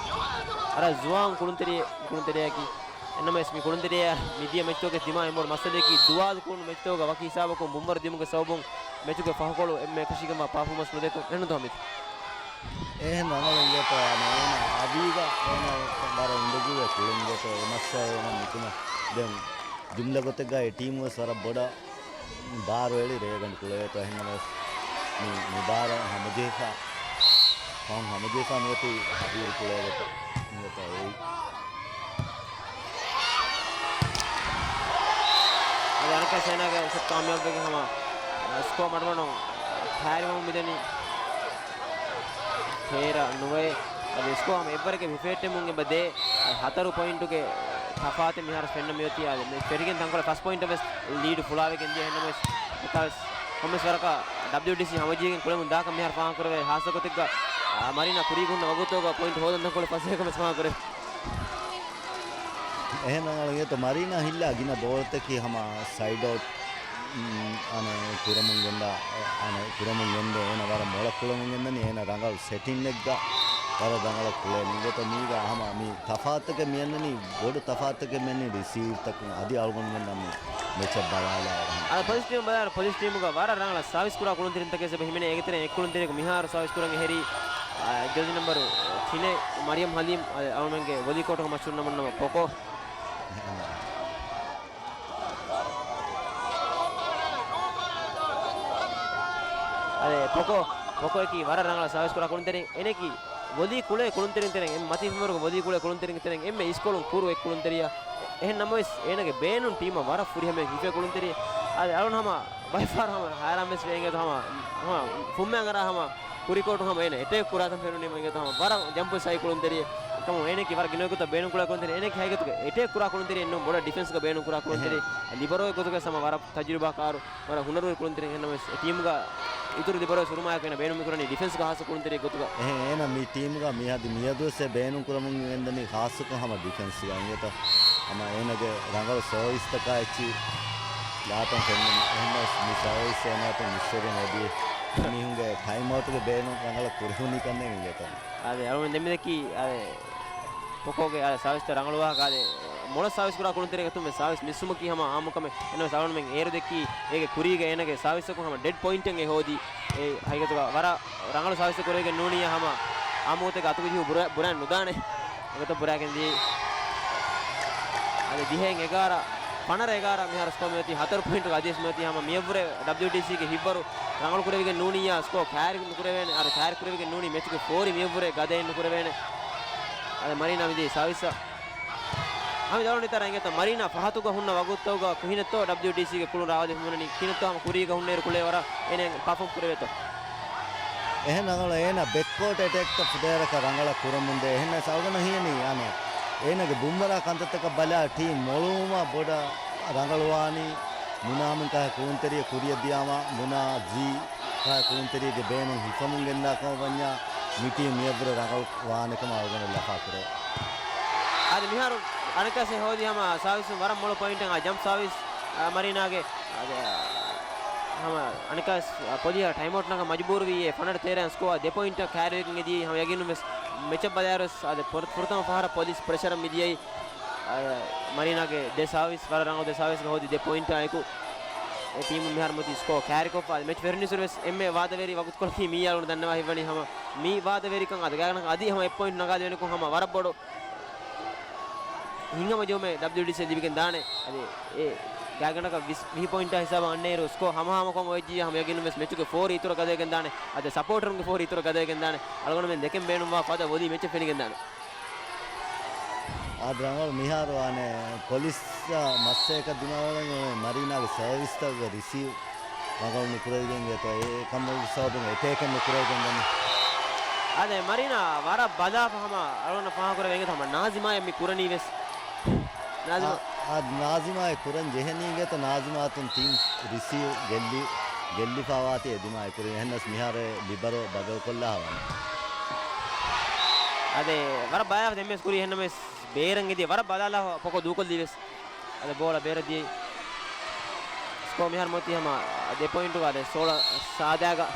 ވަރަށް ޒުވާން ކުޅުންތެރިއެއް، ކުޅުންތެރިޔާއަކީ. އެންނަމަވެސް މި ކުޅުންތެރިޔާ މިދިޔަ މެޗްތަކުގެ ދިމާ އެންމެ ބޮޑު މައްސަލައަކީ ދުވާލު ކުޅުނު މެޗްތަކުގަ ވަކި ހިސާބަކުން ބުންވަރު ދިއުމުގެ ސަބަބުން މެޗުގެ ފަހުކޮޅު އެންމެ އެކަށީގެންވާ ޕާފޯމަންސް ނުދެއްކުން އެހެންނުތަ ހަމީދު؟ އެހެން ރަނގަޅު އިނގޭތޯ އަނެ އޭނަ އަދީގަ އޭނަ ވަރަށް އުނދަގޫވެ ކުޅެން އިނގޭތޯ އެ މައްސަލަ އޭނަ ނިކުމެ. ދެން ޖުމްލަ ގޮތެއްގަ އެ ޓީމު ވެސް ވަރަށް ބޮޑަށް ބާރު އެޅި ރޭގަނޑު ކުޅެވޭތޯ. އެހެންނަމަވެސް މި، މި ބާރަށް ހަމަޖެހިފަ، ފަހުން ހަމަޖެހިފަ މިއޮތީ ހަވީރު ކުޅޭގޮތަށް މިއޮތާ އެއީ. އަދި އަނެއްކާ ސޭނާގެ ޝޮޓް ކާމިޔާބުވެގެން ހަމަ، އަ، ސްކޯ މަޑުމަޑުން ހައިރިވަމުން މިދަނީ. ތޭރަ ނުވައެއް. އަދި ސްކޯ ހަމަ އެއްވަރެއްގެ މި ފެއްޓެމުން އެބަ ދޭ. އަދި ހަތަރު ޕޮއިންޓުގެ ތަފާތެއް މިހާރު ފެންނަ މިއޮތީ. އަދި މި ފެށިގެން ތަންކޮޅެއް ފަސް ޕޮއިންޓަށް ވެސް ލީޑު ފުޅާވެގެން ދިޔަ. އެހެންނަމަވެސް އެކާވެސް ކޮންމެސް ވަރަކަށް ޑަބްލިއުޑީސީ ހަމަޖެހިގެން ކުޅެމުން ދާކަށް މިހާރު ފާހަގަކުރެވޭ. ހާއްސަ ގޮތެއްގަ، އާ، މަރީނާ ކުރީގަ ހުންނަ ވަގުތުގަ ޕޮއިންޓް ހޯދަން ތަންކޮޅެއް ފަސޭހަކަން ވެސް ފާހަގަކުރެވޭ. އެހެން ރަނގަޅު އިނގޭތޯ މަރީނާ ހިއްލާ ގިނަ ބޯޅަތަކީ ހަމަ ސައިޑް އައުޓް، އަނެ، ކުރަމުން ގެންދާ، އަނެ، ކުރަމުން ގެންދޭ. އޭނަ ވަރަށް މޮޅަށް ކުޅަމުން ގެންދަނީ. އޭނަ ރަނގަޅު ސެޓިންއެއްގަ ވަރަށް ރަނގަޅަށް ކުޅޭ. އިނގޭތޯ މީގަ ހަމަ މި ތަފާތުތަކެއް މިއަންނަނީ، ބޮޑު ތަފާތުތަކެއް މިއަންނަނީ ރިސީވްތަކުން. އަދި އަޅުގަނޑުމެންނަށް މި މެޗަށް ބަލާލާ އަޅުގަނޑު. އަދި ޕޮލިސް ޓީމު ބަލާއިރު، ޕޮލިސް ޓީމުގަ ވަރަށް ރަނގަޅަށް ސާވިސް ކުރާ ކުޅުންތެރިންތަކެއް ސަބަބުން ހިމެނޭ. އޭގެ ތެރެއިން އެއް ކުޅުންތެރިޔަކު މިހާރު ސާވިސް ކުރަން އެހެރީ، އާ، ޖާޒީ ނަމްބަރު ތިނެއް މަރިޔަމް ހަލީމް، އާ، އަޅުމެންގެ ވޮލީ ކޯޓުގަ މަޝްހޫރު ނަމުން ނަމަ ޕޮކޯ. އަދި ޕޮކޯ، ޕޮކޯއަކީ ވަރަށް ރަނގަޅަށް ސާވިސް ކުރާ ކުޅުންތެރިން. އޭނައަކީ ވޮލީ ކުޅޭ ކުޅުންތެރިން ތެރެއިން، އެންމެ މަތީ ފެންވަރުގެ ވޮލީ ކުޅޭ ކުޅުންތެރިން ތެރެއިން އެންމެ އިސްކޮޅުން ކުރު އެއް ކުޅުންތެރިޔާ. އެހެން ނަމަވެސް، އޭނަގެ ބޭނުން ޓީމަށް ވަރަށް ފުރިހަމައިން ހިފޭ ކުޅުންތެރިއެއް. އަދި އަޅުން ހަމަ ބައިފަހަރު ހަމަ ހައިރާން ވެސް ވޭ އިނގޭތޯ ހަމަ، ހަމަ ފުއްމައިން އަރާ ހަމަ ކުރިކޯޓު ހަމަ އޭނަ އެޓޭކް ކުރާތަން ފެނުނީމަ އިނގޭތޯ ހަމަ ވަރަށް ޖަމްޕު ސައި ކުޅުންތެރިއެއް. ކަމު އޭނައަކީ ވަރަށް ގިނަ ގޮތަށް ބޭނުން ކުރާ ކުޅުންތެރި. އޭނައަކީ ހަގީގަތުގަ އެޓޭކް ކުރާ ކުޅުންތެރިއެއް ނޫން، ބޮޑަށް ޑިފެންސްގަ ބޭނުން ކުރާ ކުޅުންތެރި. އެހެން. ލިބަރޯއެއް ގޮތުގަ ހަމަ ވަރަށް ތަޖުރިބާކާރު، ވަރަށް ހުނަރުވެރި ކުޅުންތެރިން. އެހެންނަމަވެސް އެ ޓީމުގަ އިތުރު ލިބަރޯ ހުރުމާއެކު އޭނަ ބޭނުން މިކުރަނީ ޑިފެންސްގަ ހާއްސަ ކުޅުންތެރިއެއް ގޮތުގަ. އެހެން އޭނަ މި ޓީމުގަ މިއަދު މިއަދުވެސް އެ ބޭނުން ކުރަމުން ގެންދަނީ ޚާއްސަކޮށް ހަމަ ޑިފެންސްގަ އިނގޭތޯ. ހަމަ އޭނަގެ ރަނގަޅު ސަރވިސްތަކާ އެއްޗި ލާތަން ފެންނަން. އެހެންނަމަވެސް މި ސަރވިސް އޭނައަތުން މިސްވެގެން އެދިޔަ މީހުންގެ ޓައިމް އައުޓުގެ ބޭނުން ރަނގަޅަށް ކުރެވުނީ ކަންނޭނގެ އިނގޭތޯ. އާދެ، އަޅުގަނޑު ދެންމެ ދެއްކީ، އާދެ، ޕޮކޯގެ، އާދެ، ސާވިސްތައް ރަނގަޅު ވާހަކަ، އާދެ، މޮޅަށް ސާވިސް ކުރާ ކުޅުންތެރި ގޮތުން ސާވިސް މިސްވުމަކީ ހަމަ އާއްމު ކަމެއް. އެހެންނަމަވެސް އަޅުގަނޑުމެން އޭރު ދެއްކީ، އޭގެ ކުރީގަ އޭނަގެ ސާވިސްއަކުން ހަމަ ޑެޑް ޕޮއިންޓެއް އެ ހޯދީ. އެ ހަގީގަތުގަ ވަރަށް ރަނގަޅު ސާވިސް ކުރެވިގެން ނޫނިއްޔާ ހަމަ އާއްމު ގޮތެއްގަ އަތުގެ ޖިހު ބުރަ-، ބުރައިން ނުދާނެ. އެގޮތަށް ބުރައިގެން ދިޔައީ. އަދި ދިހައިން އެގާރަ، ފަނަރަ އެގާރަ މިހާރު ސްކޯ މިއޮތީ ހަތަރު ޕޮއިންޓުގަ އަދިވެސް މިއޮތީ ހަމަ މިއަށްވުރެ ޑަބްލިއުޑީސީގެ ހިތްވަރު ރަނގަޅު ކުރެވިގެން ނޫނިއްޔާ ސްކޯ ކައިރި ނުކުރެވޭނެ، އަދި ކައިރި ކުރެވިގެން ނޫނީ މެޗުގެ ފޯރި މިއަށްވުރެ ގަދައެއް ނުކުރެވޭނެ. އަދި މަރީނާ މިދިޔައީ ސާވިސްއަށް. ހަމީދު އަޅުގަނޑު ހިތަށް އަރަން އިނގޭތަ މަރީނާ ފަހަތުގަ ހުންނަ ވަގުތުތަކުގަ ކިހިނެއްތޯ ޑަބްލިއުޑީސީގެ ކުޅުން ރާވާލި ހުންނަނީ، ކިހިނެއްތޯ ހަމަ ކުރީގަ ހުންނައިރު ކުޅޭ ވަރަށް އޭނަ ޕާފޯމް ކުރެވޭތޯ. އެހެން ރަނގަޅަށް އޭނަ ބެކްކޯޓް އެޓޭކްތައް ފުދޭވަރަކަށް ރަނގަޅަށް ކުރަމުންދޭ. އެހެންނަމަވެސް އަޅުގަނޑަށް ހީވަނީ އަނެއް އޭނަގެ ބުންވަރާ ކަންތައްތަކަށް ބަލާ ޓީމް މޮޅުވުމަށް ބޮޑަށް ރަނގަޅުވާނީ. މުނާމެން ކަހަ ކުޅުންތެރިޔަ ކުރިއަށް ދިޔާމާ މުނާ ޒީ ކަހަ ކުޅުންތެރިޔެއްގެ ބޭނުން ހިފަމުން ގެންދާ ކަމަށް ވަންޏާ މި ޓީމް މިއަށްވުރެ ރަނގަޅު ވާނެ ކަމަށް އަޅުގަނޑު ލަފާކުރޭ. އަދި މިހާރު އަނެއްކާސް ހޯދި ހަމަ ސާވިސް ވަރަށް މޮޅު ޕޮއިންޓެއް އާ ޖަމްޕް ސާވިސް، އާ، މަރީނާގެ. އަދި، އާ، ހަމަ އަނެއްކާސް، އާ، ޕޮލިހާ ޓައިމްއައުޓް ނަގަ މަޖުބޫރުވީ އެ ފަނަރަ ތޭރައިން ސްކޯ ދެ ޕޮއިންޓަށް ކައިރިވެގެން އެދިޔައީ ހަމަ ޔަގީނުން ވެސް މެޗަށް ބަލާއިރު ވެސް އާދެ ފުރަ-، ފުރަތަމަ ފަހަރަށް ޕޮލިސް ޕްރެޝަރަށް މިދިޔައީ. އާ، މަރީނާގެ ދެ ސާވިސް، ވަރަށް ރަނގަޅު ދެ ސާވިސްގަ ހޯދި ދެ ޕޮއިންޓާއެކު. އެ ޓީމުން މިހާރު މުތި ސްކޯ ކާރިކޮށްފަ އަދި މެޗް ފެށުނީސް ވެސް އެންމެ ވާދަވެރި ވަގުތުކޮޅަކީ މިއީ. އަޅުގަނޑު ދަންނަވާ ހިތްވަނީ ހަމަ މި ވާދަވެރިކަން އަދި ގާތްގަނޑަކަށް އަދި ހަމަ އެއް ޕޮއިންޓް ނަގާލެވޭނެކަން ހަމަ ވަރަށް ބޮޑު ހިތްހަމަޖެހުމެއް ޑަބްލިއުޑީސީ ލިބިގެން ދާނެ. އަދި އެ ގާތްގަނޑަކަށް ވިހި ޕޮއިންޓާ ހިސާބަށް އަންނައިރު ސްކޯ ހަމަހަމަކޮށް އޮތްޖިއްޔާ ހަމަ ޔަގީނުން ވެސް މެޗުގެ ފޯރި އިތުރަށް ގަދަވެގެން ދާނެ. އަދި ސަޕޯޓަރުންގެ ފޯރި އިތުރަށް ގަދަވެގެން ދާނެ. އަޅުގަނޑުމެން ދެކެން ބޭނުންވާ ފަދަ ވޮލީ މެޗެއް ފެނިގެން ދާނެ. އާދެ، ރަނގަޅު. މިހާރު އާނެ ޕޮލިސްއާ މައްސަޔަކަށް ދިމާވެގެން އޮތް މަރީނާގެ ސަރވިސްތައް ރިސީވް ރަނގަޅު ނުކުރެވިގެން އިނގޭތޯ، އެ ކަމުގެ ސަބަބުން އެޓޭކެއް ނުކުރެވިގެން ދަނީ. އާދެ، މަރީނާ ވަރަށް ބަލާފަ ހަމަ އަޅުގަނޑަށް ފާހަގަކުރެވޭ އިނގޭތޯ ހަމަ ނާޒިމާއަށް މި ކުރަނީ ވެސް. ނާޒިމާ. އާ، އާ، ނާޒިމާއަށް ކުރަން ޖެހެނީ އިނގޭތޯ ނާޒިމާ އަތުން ތިން ރިސީވް ގެއްލި، ގެއްލިފަ ވާތީ އެ ދިމާއަށް ކުރިން. އެހެންނަސް މިހާރު އެ ލިބަރޯ ބަދަލުކޮށްލާ ހަވާނެ. އާދެ، ވަރަށް ބަލާފަ ދެންމެސް ކުރީ އެހެންނަމެސް ބޭރަށް އެދިޔަ ވަރަށް ބަލާލާ ފޮކޯ ދޫކޮށްލީ ވެސް. އަދި ބޯޅަ ބޭރަށް ދިޔައީ. ސްކޯ މިހާރު މޮތީ ހަމަ ދެ ޕޮއިންޓުގަ އާދެ ސޯޅަ ސާދައިގަ.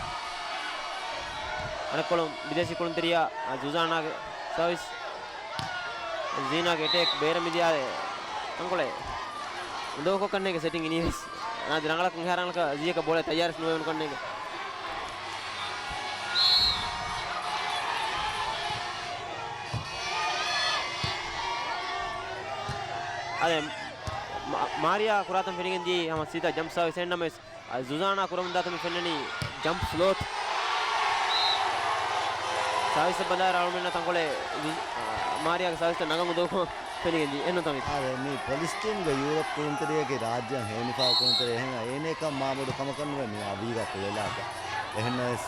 އަނެއްކޮޅުން ބިދޭސީ ކުޅުންތެރިޔާ ޒުޒާނާގެ ސަރވިސް. ޒީނާގެ އެޓޭކް ބޭރަށް މިދިޔަ އާދެ ތަންކޮޅެއް އުނދަގޫކޮށް ކަންނޭނގެ ސެޓިން އިނީވެސް. އަދި ރަނގަޅަކަށް އެހާ ރަނގަޅަކަށް ޒީއަކަށް ބޯޅަ ތައްޔާރުވެސް ނުވެވުނު ކަންނޭނގެ. އާދެ، މާ-، މާރިޔާ ކުރާތަން ފެނިގެން ދިޔައީ ހަމަ ސީދާ ޖަމްޕް ސާވިސް އެހެންނަމަވެސް، އަ، ޒުޒާނާ ކުރަމުން ދާތަން މި ފެންނަނީ ޖަމްޕް ފްލޯޓް. ސާވިސް ބަލާއިރު އަޅުމެންނަށް ތަންކޮޅެއް ޒު-، އަ، މާރިޔާގެ ސާވިސްތައް ނަގަން އުނދަގޫކޮށް ފެނިގެން ދިޔައީ. އެހެންނު ތަމި. އާދެ، މި ޕޮލިސް ޓީމްގެ ޔޫރަޕް ކުޅުންތެރިޔަކީ ރާއްޖެއަށް ހޭނިފަހު ކުޅުންތެރި އެހެން އޭނައަކަށް މާ ބޮޑު ކަމަކަށް ނުވޭ މި އަވީގަ ކުޅެލާކަށް. އެހެންނަމަވެސް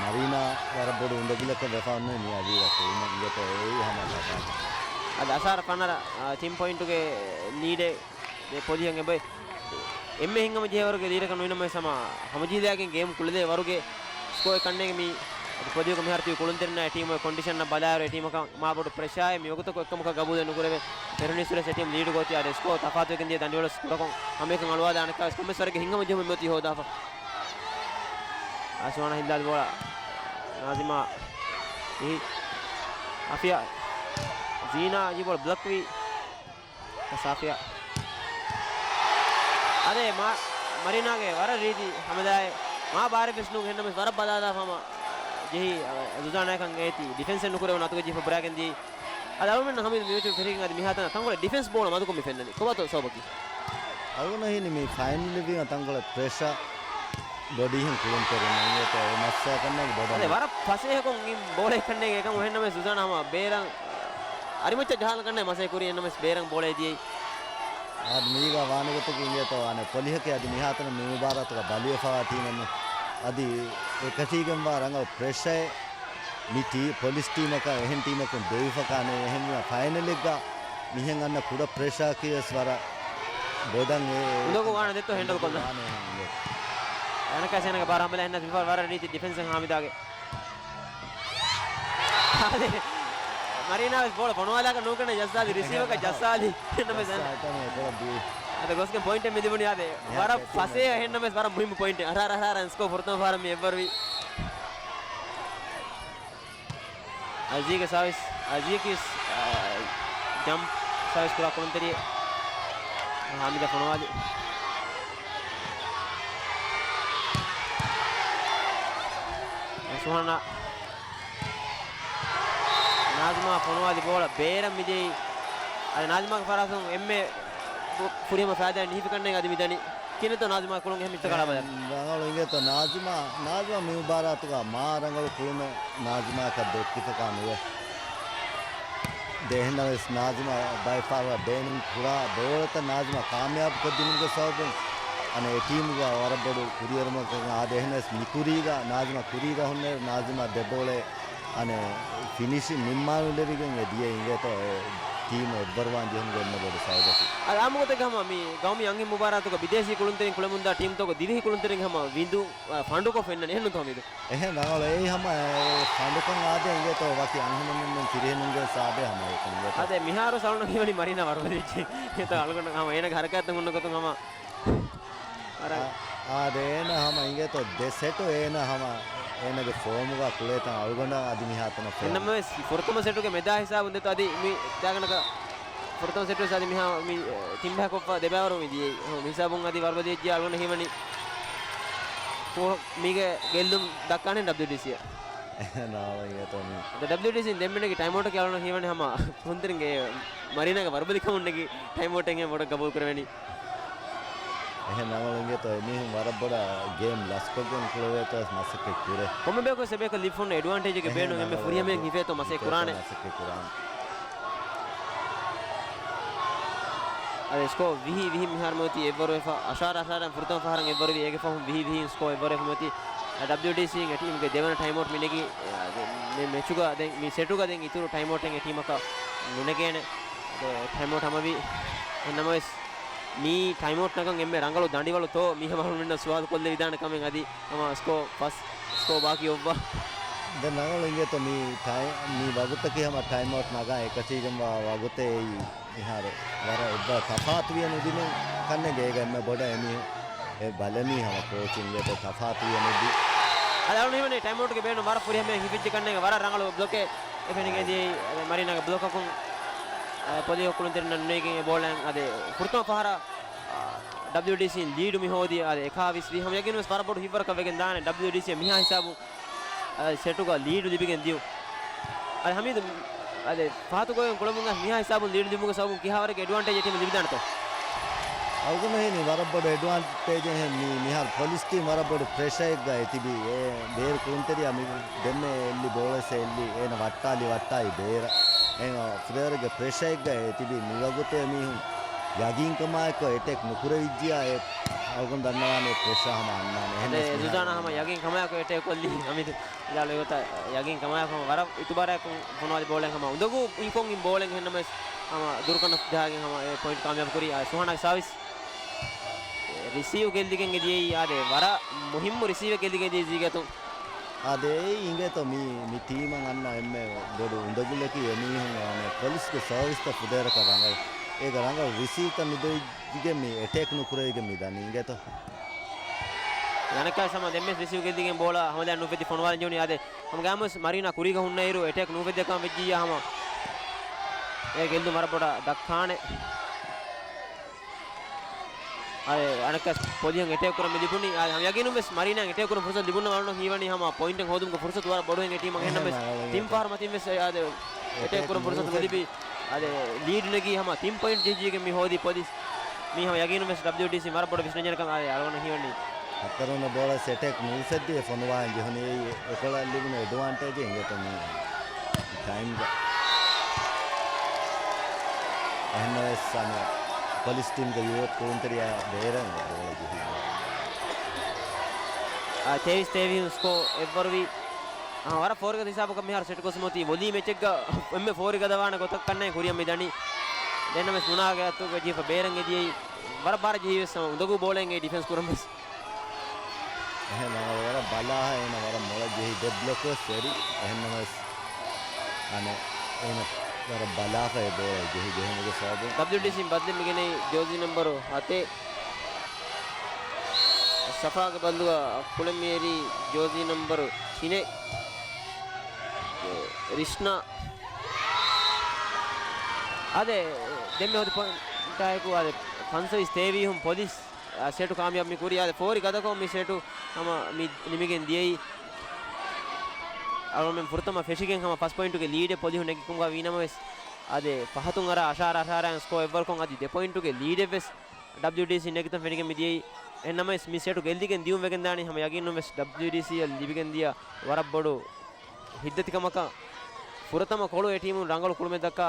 މަރީނާ ވަރަށް ބޮޑު އުނދަގުލަކަށް ވެފަ އޮންނަނީ މި އަވީގަ ކުޅުމަށް އިނގޭތޯ އެއީ ހަމަ ކަތާ. އަދި އަސާރަ ފަނަރަ، އާ، ތިން ޕޮއިންޓުގެ ލީޑެއް ދެ ޕޮލިހަށް އެބައި އެންމެ ހިތްހަމަޖެހޭވަރުގެ ލީޑަކަށް ނުވިނަމަވެސް ހަމަ ހަމަޖެހިލައިގެން ގޭމް ކުޅެދޭ ވަރުގެ ސްކޯއެއް ކަންނޭނގެ މި އަދި ޕޮލިހުގެ މިހާރު ތިބި ކުޅުންތެރިންނާ ޓީމުގެ ކޮންޑިޝަންއަށް ބަލާއިރު އެ ޓީމަކަށް މާ ބޮޑު ޕްރެޝާއެއް މިވަގުތަކު އެއްކަމަކަށް ގަބޫލެއް ނުކުރެވޭ. ފެރުނީސް ވެސް އެ ޓީމް ލީޑު ގޯތި އާދެ ސްކޯ ތަފާތުވެގެން ދިޔަ ދަނޑިވަޅު ކުޑަކޮށް ހަމައެކަން އަޅުވާލާނެ ކަމެސް ވަރެއްގެ ހިތްހަމަޖެހުމެއް މިއޮތީ ހޯދާފަ. އަސްވާނާ ހިއްލާލި ބޯޅަ ނާޒިމާ އިހި އަފިޔާ ޒީނާ އި ބޯޅަ ބްލޮކް ވީ. ސާފިޔާ. އަދެ މާ-، މަރީނާގެ ވަރަށް ރީތި ހަމަލާއެއް މާ ބާރެއް ވެސް ނޫން އެހެންނަމަވެސް ވަރަށް ބަލާލާފަ ހަމަ ޖެހި، އަ، ޒުޒާނާއަކަށް އޭތި ޑިފެންސެއް ނުކުރެވުނު އަތުގެ ޖީފަ ބުރާގެން ދިޔައީ. އަދި އަޅުމެން ހަމީދު މި މެޗު ފެށިގެން އަދި މިހާތަނަށް ތަންކޮޅެއް ޑިފެންސް ބޯޅަ މަދުކޮށް މި ފެންނަނީ. ކޮބާތޯ ސަބަބަކީ؟ އަޅުގަނޑަށް ހީނީ މި ފައިނަލް ވީމަ ތަންކޮޅެއް ޕްރެޝާ ބޮޑީހެން ކުޅުންތެރިންނަށް އިނގޭތޯ އެ މައްސަލަކަށް ނޭނގެ ބޮޑަށް. އަދެ ވަރަށް ފަސޭހަކޮށް އިން ބޯޅައެއް ކަންނޭނގެ އެކަމު އެހެންނަމަވެސް ޒުޒާނާ ހަމަ ބޭރަށް އަރިމައްޗަށް ޖަހާލަން ކަންނޭ މަސޭ ކުރީ އެހެންނަމަވެސް ބޭރަށް ބޯޅައެއް ދިޔައީ. އާދެ މީގަ ވާނެ ގޮތަކީ އިނގޭތޯ އަނެއް ޕޮލިހަކީ އަދި މިހާތަނަށް މި މުބާރާތުގަ ބަލިވެފަވާ ޓީމެއްނު. އަދި އެކަށީގެންވާ ރަނގަޅު ޕްރެޝައެއް މި ޓީ-، ޕޮލިސް ޓީމަކަށް އެހެން ޓީމަކުން ދެވިފަކާނެ އެހެންވީމަ ފައިނަލެއްގަ މިހެން އަންނަ ކުޑަ ޕްރެޝައަކީ ވެސް ވަރަށް ބޮޑަށް އެ އުނދަގޫ ވާނެ ދެއްތޯ ހެންޑަލް ކޮށްލާ. ވާނެ އެހެން އިނގޭ. އަނަކާސޭނަގެ ބާރަށް ހަމަލާ ހެންނަސް މިފަހަރު ވަރަށް ރީތި ޑިފެންސެއް ހާމިދާގެ. އާދެ، މަރީނާ ވެސް ބޯޅަ ފޮނުވާލާކަށް ނޫން ކަންނޭނގެ ޖައްސާލި، ރިސީވަކަށް ޖައްސާލި. އެހެންނަމަވެސް ޖައްސާ އެކަން އެކޮޅަށް ދީ. އަދި ގޮސްގެން ޕޮއިންޓެއް މި ލިބުނީ އާދެ. އެހާ ވަރަށް ކެޕްޓަން ފަސޭހަ އެހެންނަމަވެސް ވަރަށް މުހިއްމު ޕޮއިންޓެއް. އަރާރަ އަރާރަ ސްކޯ ފުރަތަމަ ފަހަރަށް މި އެއްވަރުވީ. އަޒީގެ ސާވިސް، އަޒީގެ ސް-، އާ، ޖަމްޕް ސާވިސް ކުރާ ކުޅުންތެރިއެއް. ހާމިދަށް ފޮނުވާލި. ސުހާނާ. ނާޒިމާ ފޮނުވާލި ބޯޅަ ބޭރަށް މިދިޔައީ. އަދި ނާޒިމާގެ ފަރާތުން އެންމެ ފުރިހަމަ ފައިދާއެއް ނިހިފި ކަންނޭނގެ އަދި މިދަނީ. ކިހިނެއްތޯ ނާޒިމާ ކުޅުން އެހެން މިސްތަކާ ބަލަ. ރަނގަޅު އިނގޭތޯ ނާޒިމާ، ނާޒިމާ މި މުބާރާތުގަ މާ ރަނގަޅު ކުޅުމެއް ނާޒިމާއަކަށް ދެއްކިފަކާ ނުވޭ. ދެ އެހެންނަމަވެސް ނާޒިމާ ބައެއް ފަހަރު ބޭނުން ކުރާ ބޯޅަތައް ނާޒިމާ ކާމިޔާބު ކޮށްދިނުމުގެ ސަބަބުން އަނެއް އެ ޓީމުގަ ވަރަށް ބޮޑު ކުރިއެރުމަކަށް އާދެ. އެހެންނަމަވެސް މި ކުރީގަ ނާޒިމާ ކުރީގަ ހުންނައިރު ނާޒިމާ ދެ ބޯޅައެއް އަނެއް ފިނިޝިން ނިންމާލުން ލެވިގެން އެ ދިޔަ އިނގޭތޯ އެ ޓީމު އެއްވަރުވާން ޖެހުމުގެ އެންމެ ބޮޑު ސަބަބަކީ. އަދި އާއްމުގޮތެއްގަ ހަމަ މި ގައުމީ އަންހެން މުބާރާތުގަ ބިދޭސީ ކުޅުންތެރިން ކުޅެމުންދާ ޓީމްތަކުގަ ދިވެހި ކުޅުންތެރިން ހަމަ ވިނދު، އަ، ފަނޑުކޮށް ފެންނަނީ އެހެންނުތޯ ހަމީދު؟ އެހެން ރަނގަޅު އެއީ ހަމަ އެ ފަނޑުކަން އާދޭ އިނގޭތޯ ވަކި އަންހެނުން މިންނުން ފިރިހެނުންގެ ސާބޭ ހަމަ އެކަން އިނގޭތޯ. އާދެ މިހާރު ސަޅުނަކީ ވަނީ މަރީނާ ވަރުވެދިއްޖެ. އެތަ އަޅުގަނޑަށް ހަމަ އޭނަގެ ހަރަކާތްތައް ހުންނަ ގޮތުން ހަމަ އަ-، އާދެ، އޭނަ ހަމަ އިނގޭތޯ ދެ ސެޓު އޭނަ ހަމަ އޭނަގެ ފޯމުގަ ކުޅޭތަން އަޅުގަނޑަށް އަދި މިހާތަނަށް ފޯމު. އެންނަމަވެސް ފުރަތަމަ ސެޓުގެ މެދާ ހިސާބުން ދެތޯ އަދި މި ދާގަނޑަކަށް ފުރަތަމަ ސެޓް ވެސް އަދި މިހާ މި ޓީމް ބަހަކޮށްފަ ދެބައިވަރު މި ދިޔައީ. ހަމަ މި ހިސާބުން އަދި ވަރުބަލި ޖެއްޖިއްޔާ އަޅުގަނޑަށް ހީވަނީ ކޯ-، މީގެ ގެއްލުން ދައްކާނެ ޑަބްލިޔުޑީސީއަށް. ނާވައިގެތޯ މީ. އަދި ޑަބްލިޔުޑީސީން ދެންމެ ނެގި ޓައިމްއައުޓަކީ އަޅުގަނޑަށް ހީވަނީ ހަމަ ކުންތެރިންގެ މަރީނާގެ ވަރުބަލިކަމުން ނެގި ޓައިމްއައުޓެއް ބޮޑަށް ގަބޫލު ކުރެވެނީ. އެހެން ނަމަ އިނގޭތޯ އެމީހުން ވަރަށް ބޮޑަށް ގޭމް ލަސްކޮށްގެން ކުޅެވޭތޯ މަސައްކަތް ކުރޭ. ކޮންމެ ބަޔަކު އެބޭކަށް ލިބިފަ އޮންނަ އެޑްވާންޓޭޖެއްގެ ބޭނުން އެންމެ ފުރިހަމަޔަށް ހިފޭތޯ މަސައްކަތް ކުރާނެ. މަސައްކަތް ކުރާނެ. އަދި ސްކޯ ވިހި ވިހި މިހާރު މިއޮތީ އެއްވަރުވެފަ. އަށާރަ އަށާރަ ފުރަތަމަ ފަހަރަށް އެއްވަރުވި އޭގެ ފަހުން ވިހި ވިހި ސްކޯ އެއްވަރުވެފަ މިއޮތީ. އަ، ޑަބްލިޔުޑީސީ އެ ޓީމްގެ ދެވަނަ ޓައިމްއައުޓް މި ނެގީ، އަ، މި މެޗުގަ ދެން، މި ސެޓުގަ ދެން އިތުރު ޓައިމްއައުޓެއް އެ ޓީމަކަށް ނުނެގޭނެ. އަދި ޓައިމްއައުޓް ހަމަވި. އެހެންނަމަވެސް މި ޓައިމްއައުޓް ނަގަން އެންމެ ރަނގަޅު ދަނޑިވަޅުތޯ މީހަކު އަޅުގަނޑުމެންނަށް ސުވާލު ކޮށްލެވިދާނެ ކަމެއް އަދި ހަމަ ސްކޯ ފަސް ސްކޯ ބާކީ އޮއްވާ. ދެން ރަނގަޅު އިނގޭތޯ މި ޓައި-، މި ވަގުތަކީ ހަމަ ޓައިމްއައުޓް ނަގާ އެކަށީގެންވާ ވަގުތެއް އެއީ. މިހާރު ވަރަށް އެއްވަރަށް ތަފާތުވިޔަ ނުދިނުން ކަންނޭނގެ އޭގަ އެންމެ ބޮޑަށް އެމީހުން އެ ބަލަނީ ހަމަ ކޯޗުން އެތައް ތަފާތުވިޔަ ނުދީ. އަދި އަޅުގަނޑު ހީވަނީ ޓައިމްއައުޓްގެ ބޭނުން ވަރަށް ފުރިހަމަޔަށް ހިފިއްޖެ ކަންނޭނގެ ވަރަށް ރަނގަޅު ބްލޮކެއް އެ ފެނިގެން ދިޔައީ. އަދި މަރީނާގެ ބްލޮކަކުން، އަ، ޕޮލިހަށް ކުޅުންތެރިންނަށް ނުނެގިގެން އެ ބޯޅައިން އަދި ފުރަތަމަ ފަހަރަށް، އަ، ޑަބްލިޔުޑީސީން ލީޑު މި ހޯދި އަދި އެކާވީސް ވީ. ހަމަ ޔަގީނުންވެސް ވަރަށް ބޮޑު ހިތްވަރަކަށް ވެގެން ދާނެ ޑަބްލިޔުޑީސީ މިހާ ހިސާބުން އަދި ސެޓުގަ ލީޑު ލިބިގެން ދިޔުން. އަދި ހަމީދު އަދި ފަހަތު ގޮވެގެން ކުޅެމުން މިހާ ހިސާބުން ލީޑު ލިބުމުގެ ސަބަބުން ކިހާވަރެއްގެ އެޑްވާންޓޭޖް ޓީމަށް ލިބިދާނެތޯ؟ އަޅުގަނޑަށް ހީވަނީ ވަރަށް ބޮޑު އެޑްވާންޓޭޖެއް މި މިހާރު ޕޮލިސް ޓީމް ވަރަށް ބޮޑު ޕްރެޝައެއްގަ އެ ތިބީ. އެ ބޭރު ކުޅުންތެރިޔާ މި ދެންމެ އެއްލި ބޯޅަސް އެއްލި އޭނަ ވައްޓާލި ވައްޓާއި ބޭރަށް. އޭނަ ފުދޭވަރެއްގެ ޕްރެޝައެއްގަ އެ ތިބީ. މިވަގުތު އެމީހުން ޔަގީންކަމާއެކު އެޓެކް ނުކުރެވިއްޖިޔާ އެ އަޅުގަނޑު ދަންނަވާނެ ޕްރެޝާ ހަމަ އަންނާނެ. އެހެން އަދެ ވެސް ޒުޒާނާ މިހާރު ހަމަ ޔަގީން ކަމާއެކު އެޓެކް ކޮށްލީ އަމިތު. ލާލު އެގޮތަށް ޔަގީން ކަމާއެކު ހަމަ ވަރަށް އިތުބާރާއެކު ފޮނުވާލި ބޯޅައެއް ހަމަ އުނދަގޫ އިންކޮށް އިން ބޯޅައެއް އެހެންނަމަވެސް ހަމަ ދުރުކަން ޖަހާގެން ހަމަ އެ ޕޮއިންޓް ކާމިޔާބު ކުރީ. އާ، ސުހާނާގެ ސާވިސް. ރިސީވް ގެއްލިގެން އެ ދިޔައީ އާދެ ވަރަށް މުހިއްމު ރިސީވެއް ގެއްލިގެން ދިޔައީ ޒީގެ އަތުން. އާދެ އެއީ އިނގޭތޯ މި، މި ޓީމަށް އަންނަ އެންމެ ބޮޑު އުނދަގުލަކީ އެމީހުން އާނެ ޕޮލިސްގެ ސަރވިސްތައް ފުދޭވަރަކަށް ރަނގަޅު. އޭގަ ރަނގަޅު ރިސީވްތައް ނުދެވިގެން މި އެޓޭކް ނުކުރެވިގެން މި ދަނީ އިނގޭތޯ. އަނެއްކާ ހަމަ ދެންމެސް ރިސީވް ގެއްލިގެން ބޯޅަ ހަމަ ދެން ނުފެއްދި ފޮނުވާލަން ޖެހުނީ އާދެ. ހަމަ ގާމުސް މަރީނާ ކުރީގަ ހުންނައިރު އެޓޭކް ނުފެއްދޭކަން ވެއްޖިއްޔާ ހަމަ އެ ގެއްލުން ވަރަށް ބޮޑަށް ދައްކާނެ. އަދި އަނެއްކާ ޕޮލިހަށް އެޓޭކް ކުރަން މި ލިބުނީ. އަދި ހަމަ ޔަގީނުން ވެސް މަރީނާ އެޓޭކް ކުރަން ފުރުސަތު ލިބުން އަޅުގަނޑު ހީވަނީ ހަމަ ޕޮއިންޓެއް ހޯދުމުގެ ފުރުސަތު ވަރަށް ބޮޑުވެގެން ޓީމަށް އެހެންނަމަވެސް ތިން ފަހަރު މަތިން ވެސް އަދި އެޓޭކް ކުރަން ފުރުސަތު ނުލިބި. އަދި ލީޑް ނެގި ހަމަ ތިން ޕޮއިންޓް ޖެހިޖެހިގެން މި ހޯދި ޕޮލިސް. މީ ހަމަ ޔަގީނުން ވެސް ޑަބްލިޔުޑީސީ ވަރަށް ބޮޑަށް ވިސްނަންޖެހޭ ކަމެއް އަދި އަޅުގަނޑަށް ހީވަނީ. ހަތަރުވަނަ ބޯޅަ އެޓޭކް ނުފެއްދި ފޮނުވާން ޖެހުނީ އެކޮޅަށް ލިބުނު އެޑްވާންޓޭޖެއް އިނގޭތޯ މި ޓައިމްގަ. އެހެންނަމަވެސް އަނެއް ޕޮލިސް ޓީމްގެ ޔޫތު ކުޅުންތެރިޔާ ބޭރަށް ބޯޅަ ޖެހި. އާ، ތޭވީސް ތޭވީސް ސްކޯ އެއްވަރުވީ. އާ، ވަރަށް ފޯރިގަދަ ހިސާބަކަށް މިހާރު ސެޓް ގޮސްމަތީ ވޮލީ މެޗެއްގަ އެންމެ ފޯރިގަދަވާނެ ގޮތަށް ކަންނޭނގެ ކުރިއަށް މި ދަނީ. ދެންނަމަވެސް މުނާގެ އަތުގަ ޖެހިފަ ބޭރަށް އެދިޔައީ. ވަރަށް ބާރަށް ޖެހީވެސް ހަމަ އުނދަގޫ ބޯޅައިން އެ ޑިފެންސް ކުރަން ވެސް. އެހެން ވަރަށް ބަލާހަ އޭނަ ވަރަށް މޮޅަށް ޖެހި ދެ ބްލޮކް ވެސް އެރި. އެހެންނަމަވެސް އަނެއް އޭނަ ވަރަށް ބަލާފަ އެ ބޯޅަ ޖެހި ޖެހުމުގެ ސަބަބުން. ޑަބްލިޔުޑީސީން ބަދަލެއް މިގެނައީ ޖޯޒީ ނަމްބަރު ހަތެއް ސަފާގެ ބަދަލުގަ ކުޅެން މިއެރީ ޖޯޒީ ނަމްބަރު ތިނެއް ރިޝްނާ. އާދެ، ދެންމެ ހޯދި ޕޮއިންޓާއެކު އާދެ، ފަންސަވީސް ތޭވީހުން ޕޮލިސް، އާ، ސެޓު ކާމިޔާބު މި ކުރީ. އާދެ، ފޯރި ގަދަކޮށް މި ސެޓު ހަމަ މި ނިމިގެން ދިޔައީ. އަޅުގަނޑުމެން ފުރަތަމަ ފެށިގެން ހަމަ ފަސް ޕޮއިންޓުގެ ލީޑެއް ޕޮލިހުން ނެގިކުންގާ ވީނަމަވެސް، އާދެ، ފަހަތުން އަރާ އަށާރަ އަށާރައިން ސްކޯ އެއްވަރުކޮށް އަދި ދެ ޕޮއިންޓުގެ ލީޑެއް ވެސް ޑަބްލިޔުޑީސީ ނެގިތަން ފެނިގެން މި ދިޔައީ. އެހެންނަމަވެސް މި ސެޓު ގެއްލިގެން ދިޔުން ވެގެންދާނީ ހަމަ ޔަގީނުން ވެސް ޑަބްލިޔުޑީސީއަށް ލިބިގެން ދިޔަ ވަރަށް ބޮޑު ހިތްދަތިކަމަކަށް. ފުރަތަމަ ކޮޅު އެ ޓީމުން ރަނގަޅު ކުޅުމެއް ދައްކާ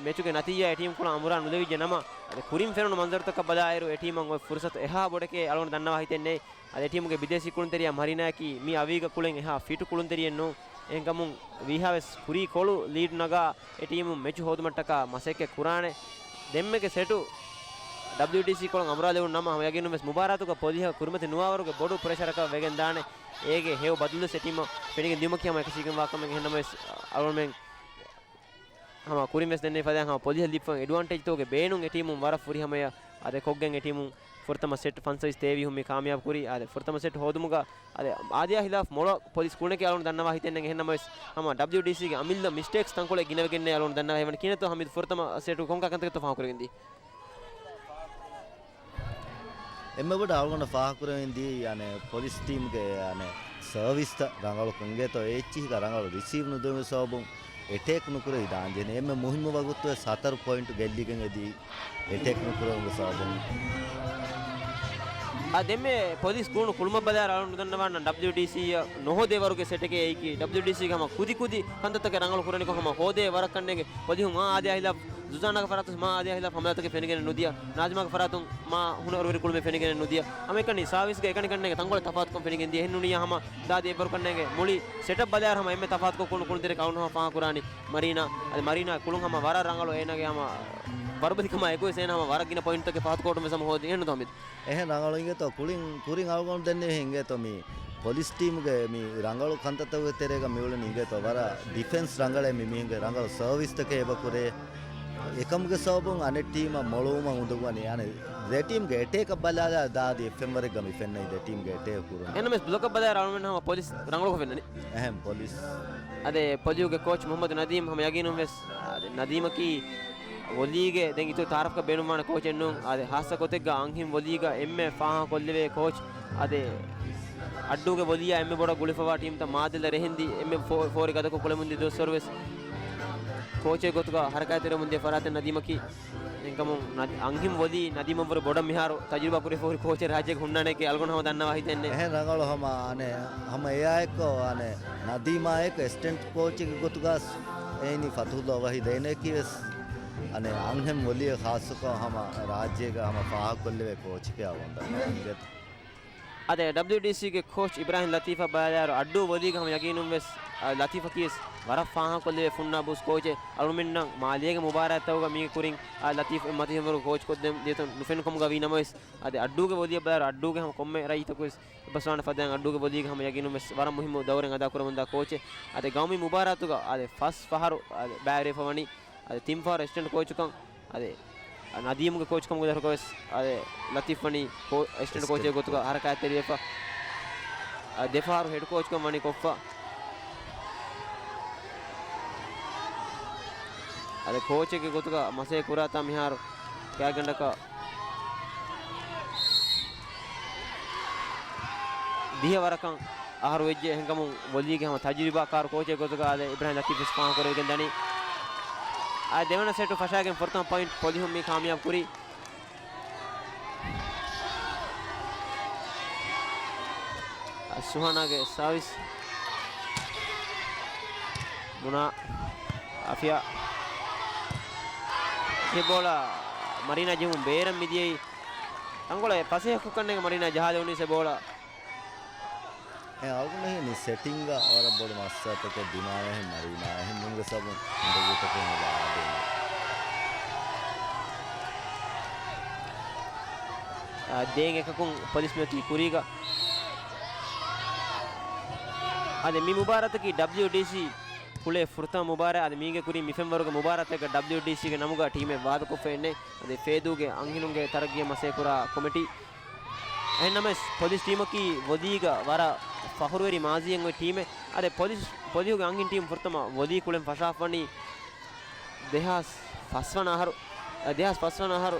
މެޗުގެ ނަތީޖާ އެ ޓީމު ކުޅަން އަނބުރާ ނުލެވިއްޖެ ނަމަ، އަދި ކުރިން ފެނުނު މަންޒަރުތަކަށް ބަލާއިރު އެ ޓީމަށް އޮތް ފުރުސަތު އެހާ ބޮޑެކޭ އަޅުގަނޑު ދަންނަވާ ހިތެއް ނެތް. އަދި އެ ޓީމުގެ ބިދޭސީ ކުޅުންތެރިޔާ މަރީނާއަކީ މި އަވީގަ ކުޅެން އެހާ ފިޓު ކުޅުންތެރިއެއް ނޫން. އެހެންކަމުން ވީހާވެސް ކުރީ ކޮޅު ލީޑް ނަގާ އެ ޓީމުން މެޗު ހޯދުމަށްޓަކާ މަސައްކަތް ކުރާނެ. ދެންމެގެ ސެޓު ޑަބްލިޔުޑީސީ ކޮޅުން އަނބުރާލެވުނު ނަމަ، ހަމަ ޔަގީނުން ވެސް މުބާރާތުގަ ޕޮލިހަށް ކުރިމަތި ނުވާވަރުގެ ބޮޑު ޕްރެޝަރަކަށް ވެގެން ދާނެ. އޭގެ ހެޔޮ ބަދަލުވެސް އެ ޓީމަށް ފެނިގެން ދިޔުމަކީ ހަމަ އެކަށީގެންވާ ކަމެއް. އެހެންނަމަވެސް އަޅުގަނޑުމެން ހަމަ ކުރިން ވެސް ދެންނެވި ފަދައިން ހަމަ ޕޮލިހަށް ލިބިފަ އެޑްވާންޓޭޖްތަކުގެ ބޭނުން އެ ޓީމުން ވަރަށް ފުރިހަމަޔަށް އާދެ ކޮށްގެން އެ ޓީމުން ފުރަތަމަ ސެޓް ފަންސަވީސް ތޭވީސް ހުން މި ކާމިޔާބު ކުރީ. އާދެ، ފުރަތަމަ ސެޓް ހޯދުމުގަ އާދެ، އާދިޔާ ހިލާފް މޮޅަށް ޕޮލިސް ކުޅުނެކޭ އަޅުގަނޑު ދަންނަވާ ހިތެއް ނެތް. އެހެން ނަމަވެސް، ހަމަ ޑަބްލިޔުޑީސީގެ އަމިއްލަ މިސްޓޭކްސް ތަންކޮޅެއް ގިނަވެގެންނޭ އަޅުގަނޑު ދަންނަވާ ހިތްވަނީ. ކިހިނެއްތޯ ހަމީދު ފުރަތަމަ ސެޓު ކޮންކަހަލަ ކަންތަކެއްތޯ ފާހަގަކުރެވެންދީ؟ އެންމެ ބޮޑަށް އަޅުގަނޑަށް ފާހަގަކުރެވެންދީ، އަނެއް، ޕޮލިސް ޓީމްގެ، އަނެއް، ސަރވިސްތައް ރަނގަޅު ކަން އިނގޭތޯ، އެ އެއްޗިހިގަ ރަނގަޅު ރިސީވް ނުދެވުމުގެ ސަބަބުން އެޓޭކް ނުކުރެވި ދާންޖެހޭނެ. އެންމެ މުހިއްމު ވަގުތުވެސް ހަތަރު ޕޮއިންޓް ގެއްލިގެން އެދީ އެޓޭކް ނުކުރެވުމުގެ ސަބަބުން. އާ، ދެންމެ ޕޮލިސް ކުޅުނު ކުޅުމަށް ބަލާއިރު އަޅުގަނޑު ދަންނަވާނަން ޑަބްލިޔުޑީސީއަށް ނުހޯދޭ ވަރުގެ ސެޓެކޭ އެއީކީ. ޑަބްލިޔުޑީސީގެ ހަމަ ކުދި ކުދި ކަންތައްތަކެއް ރަނގަޅު ކުރަނިކޮށް ހަމަ ހޯދޭ ވަރަށް ކަންނޭނގެ ޕޮލިހުން މާ އާދިޔާ ހިލާފް ޒުޒާނާގެ ފަރާތުން މާ އާދިޔާ ހިލާފް ހަމަލާތަކެއް ފެނިގެން ނުދިޔަ، ނާޒިމާގެ ފަރާތުން މާ ހުނަރުވެރި ކުޅުމެއް ފެނިގެން ނުދިޔަ. ހަމައެކަނި ސާވިސްގެ އެކަނި ކަންނޭނގެ ތަންކޮޅެއް ތަފާތުކަން ފެނިގެން ދިޔަ. އެހެން ނޫނިއްޔާ ހަމަ ދާދި އެއްވަރު ކަންނޭނގެ މުޅި ސެޓަޕް ބަލާއިރު ހަމަ އެންމެ ތަފާތުކޮށް ކުޅުނު ކުޅުނުތެރޭ ކައުން ހަމަ ފާހަގަކުރާނީ މަރީނާ. އަދި މަރީނާ ކުޅުން ހަމަ ވަރަށް ރަނގަޅު އޭނާގެ ހަމަ ވަރުބަލިކަމާ އެކުވެސް އޭނާ ހަމަ ވަރަށް ގިނަ ޕޮއިންޓްތަކެއް ފާހަގަކޮށް ހަމަ ހޯދި. އެހެންނު ހަމީދު؟ އެހެން ރަނގަޅު އިނގޭތޯ، ކުޅިން، ކުރިން އަޅުގަނޑު ދެންނެވި އިނގޭތޯ މި ޕޮލިސް ޓީމުގެ މި ރަނގަޅު ކަންތައްތަކުގެ ތެރޭގަ މިއުޅެނީ އިނގޭތޯ ވަރަށް ޑިފެންސް ރަނގަޅޭ މި މީހުންގެ ރަނގަޅު ސަރވިސްތަކެއް އެބަ ކުރޭ. އެކަމުގެ ސަބަބުން އަނެއް ޓީމަށް މޮޅުވުމަށް އުނދަގޫވަނީ. އަނެއް ދެ ޓީމްގެ އެޓޭކަށް ބަލާލާ ދާދި އެއްފެންވަރެއްގަ މި ފެންނަނީ ދެ ޓީމްގެ އެޓޭކް ކުރުން. އެހެންނަމަވެސް ބްލޮކަށް ބަލާއިރު އަޅުގަނޑު ހަމަ ޕޮލިސް ރަނގަޅުކޮށް ފެންނަނީ. އެހެން ޕޮލިސް. އަދި ޕޮލިހުގެ ކޯޗް މުހައްމަދު ނަދީމް ހަމަ ޔަގީނުން ވެސް، އަދި ނަދީމަކީ ވޮލީގެ ދެން އިތުރު ތައާރަފްކަން ބޭނުންވާނެ ކޯޗެއް ނޫން. އާދެ، ހާއްސަ ގޮތެއްގަ އަންހެން ވޮލީގަ އެންމެ ފާހަގަކޮށްލެވޭ ކޯޗް. އާދެ، އައްޑޫގެ ވޮލީއާ އެންމެ ބޮޑަށް ގުޅިފަވާ ޓީމްތައް މާދެލަ ރެހެންދީ އެންމެ ފޯ-، ފޯރި ގަދަކޮށް ކުޅެމުންދިޔަ ދުވަސްވަރުވެސް ކޯޗެއް ގޮތުގަ ހަރަކާތްތެރިވެމުންދިޔަ ފަރާތެއް ނަދީމަކީ. އެހެންކަމުން ނަދީ-، އަންހެން ވޮލީ ނަދީމަށްވުރެ ބޮޑަށް މިހާރު ތަޖުރިބާ ކުރި ފޯރި ކޯޗެއް ރާއްޖޭގަ ހުންނާނެކޭ އަޅުގަނޑު ހަމަ ދަންނަވާ ހިތެއްނެއް. އެހެން ރަނގަޅު ހަމަ އަނެއް ހަމަ އެއާއެއްކޮށް އަނެއް ނަދީމާއެކު އެސިސްޓެންޓް ކޯޗެއްގެ ގޮތުގަ އެއިނީ ފަތުހުއްލާ ވަހީދު އޭނައަކީވެސް އަނެއް އަންހެން ވޮލީއަށް ޚާއްޞަކޮށް ހަމަ ރާއްޖޭގަ ހަމަ ފާހަގަކޮށްލެވޭ ކޯޗެކޭ އަވަން ދަންނަވަން އިނގޭތޯ. އަދި ޑަބްލިޔުޑީސީގެ ކޯޗް އިބްރާހިމް ލަތީފާ ބަލާއިރު އައްޑޫ ވޮލީގަ ހަމަ ޔަގީނުން ވެސް، އަ، ލަތީފަކީވެސް ވަރަށް ފާހަގަކޮށްލެވޭ ފުންނާ ބޫސް ކޯޗެއް. އަޅުމެންނަށް މާލޭގެ މުބާރާތްތަކުގަ މީގެ ކުރިން، އަ، ލަތީފް އެއް މަތިވެރި ކޯޗް ކޮށްދޭން ދިޔަތަން ނުފެން ކަމުގަ ވީ ނަމަވެސް، އަދި އައްޑޫގެ ވޮލީއަށް ބަލާއިރު އައްޑޫގެ ހަމަ ކޮންމެ ރައްޔިތަކުވެސް އެއްބަސްވާނެ ފަދައިން އައްޑޫގެ ވޮލީގަ ހަމަ ޔަގީނުން ވެސް ވަރަށް މުހިއްމު ދައުރެއް އަދާކުރަމުންދާ ކޯޗެއް. އަދި ގައުމީ މުބާރާތުގަ އަދި ފަސް ފަހަރު އަދި ބައިވެރިވެފަ ވަނީ. އަދި ތިން ފަހަރު އެސިސްޓެންޓް ކޯޗުކަން، އަދި ނަދީމުގެ ކޯޗުކަމުގެ ދަށުގަވެސް، އަދި ލަތީފް ވަނީ ކޯ-، އެސިސްޓެންޓް ކޯޗެއް ގޮތުގަ ހަރަކާތްތެރިވެފަ. އަދި ދެ ފަހަރު ހެޑް ކޯޗުކަން ވަނީ ކޮށްފަ. އަދި ކޯޗެއްގެ ގޮތުގަ މަސައްކަތް ކުރާތާ މިހާރު ގާތްގަނޑަކަށް ދިހަ ވަރަކަށް އަހަރު ވެއްޖެ. އެހެންކަމުން ވޮލީގެ ހަމަ ތަޖުރިބާކާރު ކޯޗެއް ގޮތުގަ އާދެ، އިބްރާހިމް ލަތީފް ވެސް ފާހަގަކުރެވިގެން ދަނީ. އާދެ، ދެވަނަ ސެޓު ފަށާގެން ފުރަތަމަ ޕޮއިންޓް ޕޮލިހުން މި ކާމިޔާބު ކުރީ. ސުހާނާގެ ސާވިސް. މުނާ އާފިޔާ. އެ ބޯޅަ މަރީނާ ޖެހުން ބޭރަށް މިދިޔައީ. ތަންކޮޅެއް ފަސޭހަކޮށް ކަންނޭނގެ މަރީނާ ޖަހާލެވުނީ ސެ ބޯޅަ. އެ އަޅުގަނޑު ހީނި ސެޓިންގ ވަރަށް ބޮޑު މައްސަލަތަކެއް ދިމާވެހެން މަރީނާ އެހެން ނޫންގެ ސަބަބުން އުނދަގޫތަކެއް ހިނގާ އާދެ. އާ، ދޭން އެކަކުން ޕޮލިސް މިއޮތީ ކުރީގަ. އަދި މި މުބާރާތަކީ ޑަބްލިޔުޑީސީ ކުޅޭ ފުރަތަމަ މުބާރާތް. އަދި މީގެ ކުރިން މި ފެންވަރުގެ މުބާރާތެއްގަ ޑަބްލިޔުޑީސީގެ ނަމުގަ ޓީމެއް ވާދަކޮށްފައެއްނެއް. އަދި ފޭދޫގެ އަންހެނުންގެ ތަރައްގީއަށް މަސައްކަތް ކުރާ ކޮމިޓީ. އެހެންނަމަވެސް، ޕޮލިސް ޓީމަކީ ވޮލީގަ ވަރަށް ފަޚުރުވެރި މާޒީއެއް އޮތް ޓީމެއް. އަދި ޕޮލިސް، ޕޮލިހުގެ އަންހެން ޓީމް ފުރަތަމަ ވޮލީ ކުޅެން ފަށާފަވަނީ ދެހާސް ފަސްވަނަ އަހަރު، އަ، ދެހާސް ފަސްވަނަ އަހަރު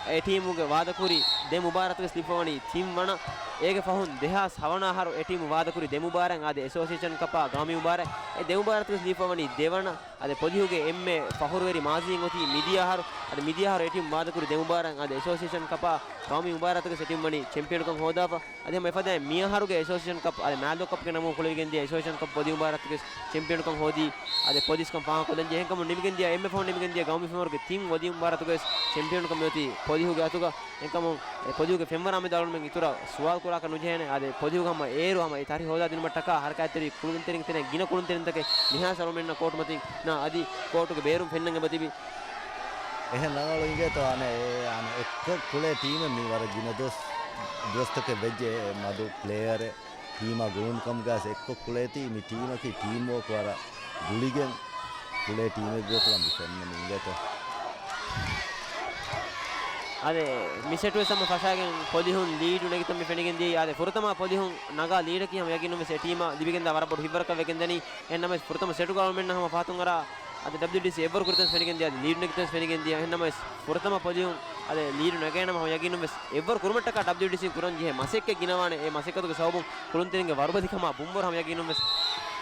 އެ ޓީމުގެ ވާދަކުރި ދެ މުބާރާތުވެސް ލިބިފަވަނީ ތިންވަނަ. އޭގެ ފަހުން ދެހާސް ހަވަނަ އަހަރު އެ ޓީމު ވާދަކުރި ދެ މުބާރާތް އާދެ، އެސޯސިއޭޝަން ކަޕާ ގައުމީ މުބާރާތް އެ ދެ މުބާރާތުވެސް ލިބިފަވަނީ ދެވަނަ. އަދި ޕޮލިހުގެ އެންމެ ފަޚުރުވެރި މާޒީން އޮތީ މިދިޔަ އަހަރު. އަދި މިދިޔަ އަހަރު އެ ޓީމް ވާދަކުރި ދެ މުބާރާތް އަދި އެސޯސިއޭޝަން ކަޕާ ގައުމީ މުބާރާތުގެ އެ ޓީމް ވަނީ ޗެމްޕިއަންކަން ހޯދާފަ. އަދި ހަމަ އެފަދައިން މިއަހަރުގެ އެސޯސިއޭޝަން ކަޕް އަދި މާލޯ ކަޕްގެ ނަމުން ކުޅެވިގެންދިޔަ އެސޯސިއޭޝަން ކަޕް ވޮލީ މުބާރާތުގެ ޗެމްޕިއަންކަން ހޯދީ އަދި ޕޮލިސްކަން ފާހަގަކޮށްލަންޖެހޭ. އެހެންކަމުން ނިމިގެންދިޔަ އެންމެ ފަހުން ނިމިގެންދިޔަ ގައުމީ ފެންވަރުގެ ތިން ވޮލީ މުބާރާތުގަވެސް ޗެމްޕިއަންކަން މިއޮތީ ޕޮލިހުގެ އަތުގަ. އެހެންކަމުން އެ ޕޮލިހުގެ ފެންވަރާ މެދު އަޅުގަނޑުމެން އިތުރަށް ސުވާލު ކުރާކަށް ނުޖެހޭނެ. އާދެ، ޕޮލިހުގަ ހަމަ އޭރު ހަމަ އެ ތަރި ހޯދާދިނުމަށްޓަކާ ހަރަކާތްތެރި ކުޅުންތެރިން ގިނަ ކުޅުންތެރިންތަކެއް މިހާރު އަޅުމެންނަށް ކޯޓުމަތިން ނާ އަދި ކޯޓުގެ ބޭރުން ފެންނަން އެބަތިބި. އެހެން ރަނގަޅު އިނގޭތޯ އަނެއް އެ އަނެއް އެއްކޮށް ކުޅޭ ޓީމެއް މި ވަރަށް ގިނަ ދުވަސް، ދުވަސްތަކެއް ވެއްޖެ މަދު ޕްލޭޔަރެއް ޓީމާ ގުޅުން ކަމުގައި އެއްކޮށް ކުޅޭތީ މި ޓީމަކީ ޓީމް ވޯކް ވަރަށް ގުޅިގެން ކުޅޭ ޓީމެއް ގޮތުގަ މި ފެންނަނީ އިނގޭތޯ. އާދެ، މި ސެޓުވެސް ހަމަ ފަށާގެން ޕޮލިހުން ލީޑު ނެގިތަން މި ފެނިގެން ދިޔައީ. އާދެ، ފުރަތަމަ ޕޮލިހުން ނަގާ ލީޑަކީ ހަމަ ޔަގީނުން ވެސް އެ ޓީމަށް ލިބިގެންދާ ވަރަށް ބޮޑު ހިތްވަރަކަށް ވެގެންދަނީ. އެހެންނަމަވެސް ފުރަތަމަ ސެޓުގަ އަޅުމެންނަށް ހަމަ ފަހަތުން އަރާ އަދި ޑަބްލިއުޑީސީ އެއްވަރު ކުރިތަން ފެނިގެން ދިޔަ، އަދި ލީޑު ނެގިތަން ފެނިގެން ދިޔަ. އެހެންނަމަވެސް ފުރަތަމަ ޕޮލިހުން އަދި ލީޑު ނެގޭނަމަ ހަމަ ޔަގީނުން ވެސް އެއްވަރު ކުރުމަށްޓަކާ ޑަބްލިއުޑީސީން ކުރަން ޖެހޭ މަސައްކަތް ގިނަވާނެ. އެ މަސައްކަތުގެ ސަބަބުން ކުޅުންތެރިންގެ ވަރުބަލިކަމާ ބުންވަރު ހަމަ ޔަގީނުން ވެސް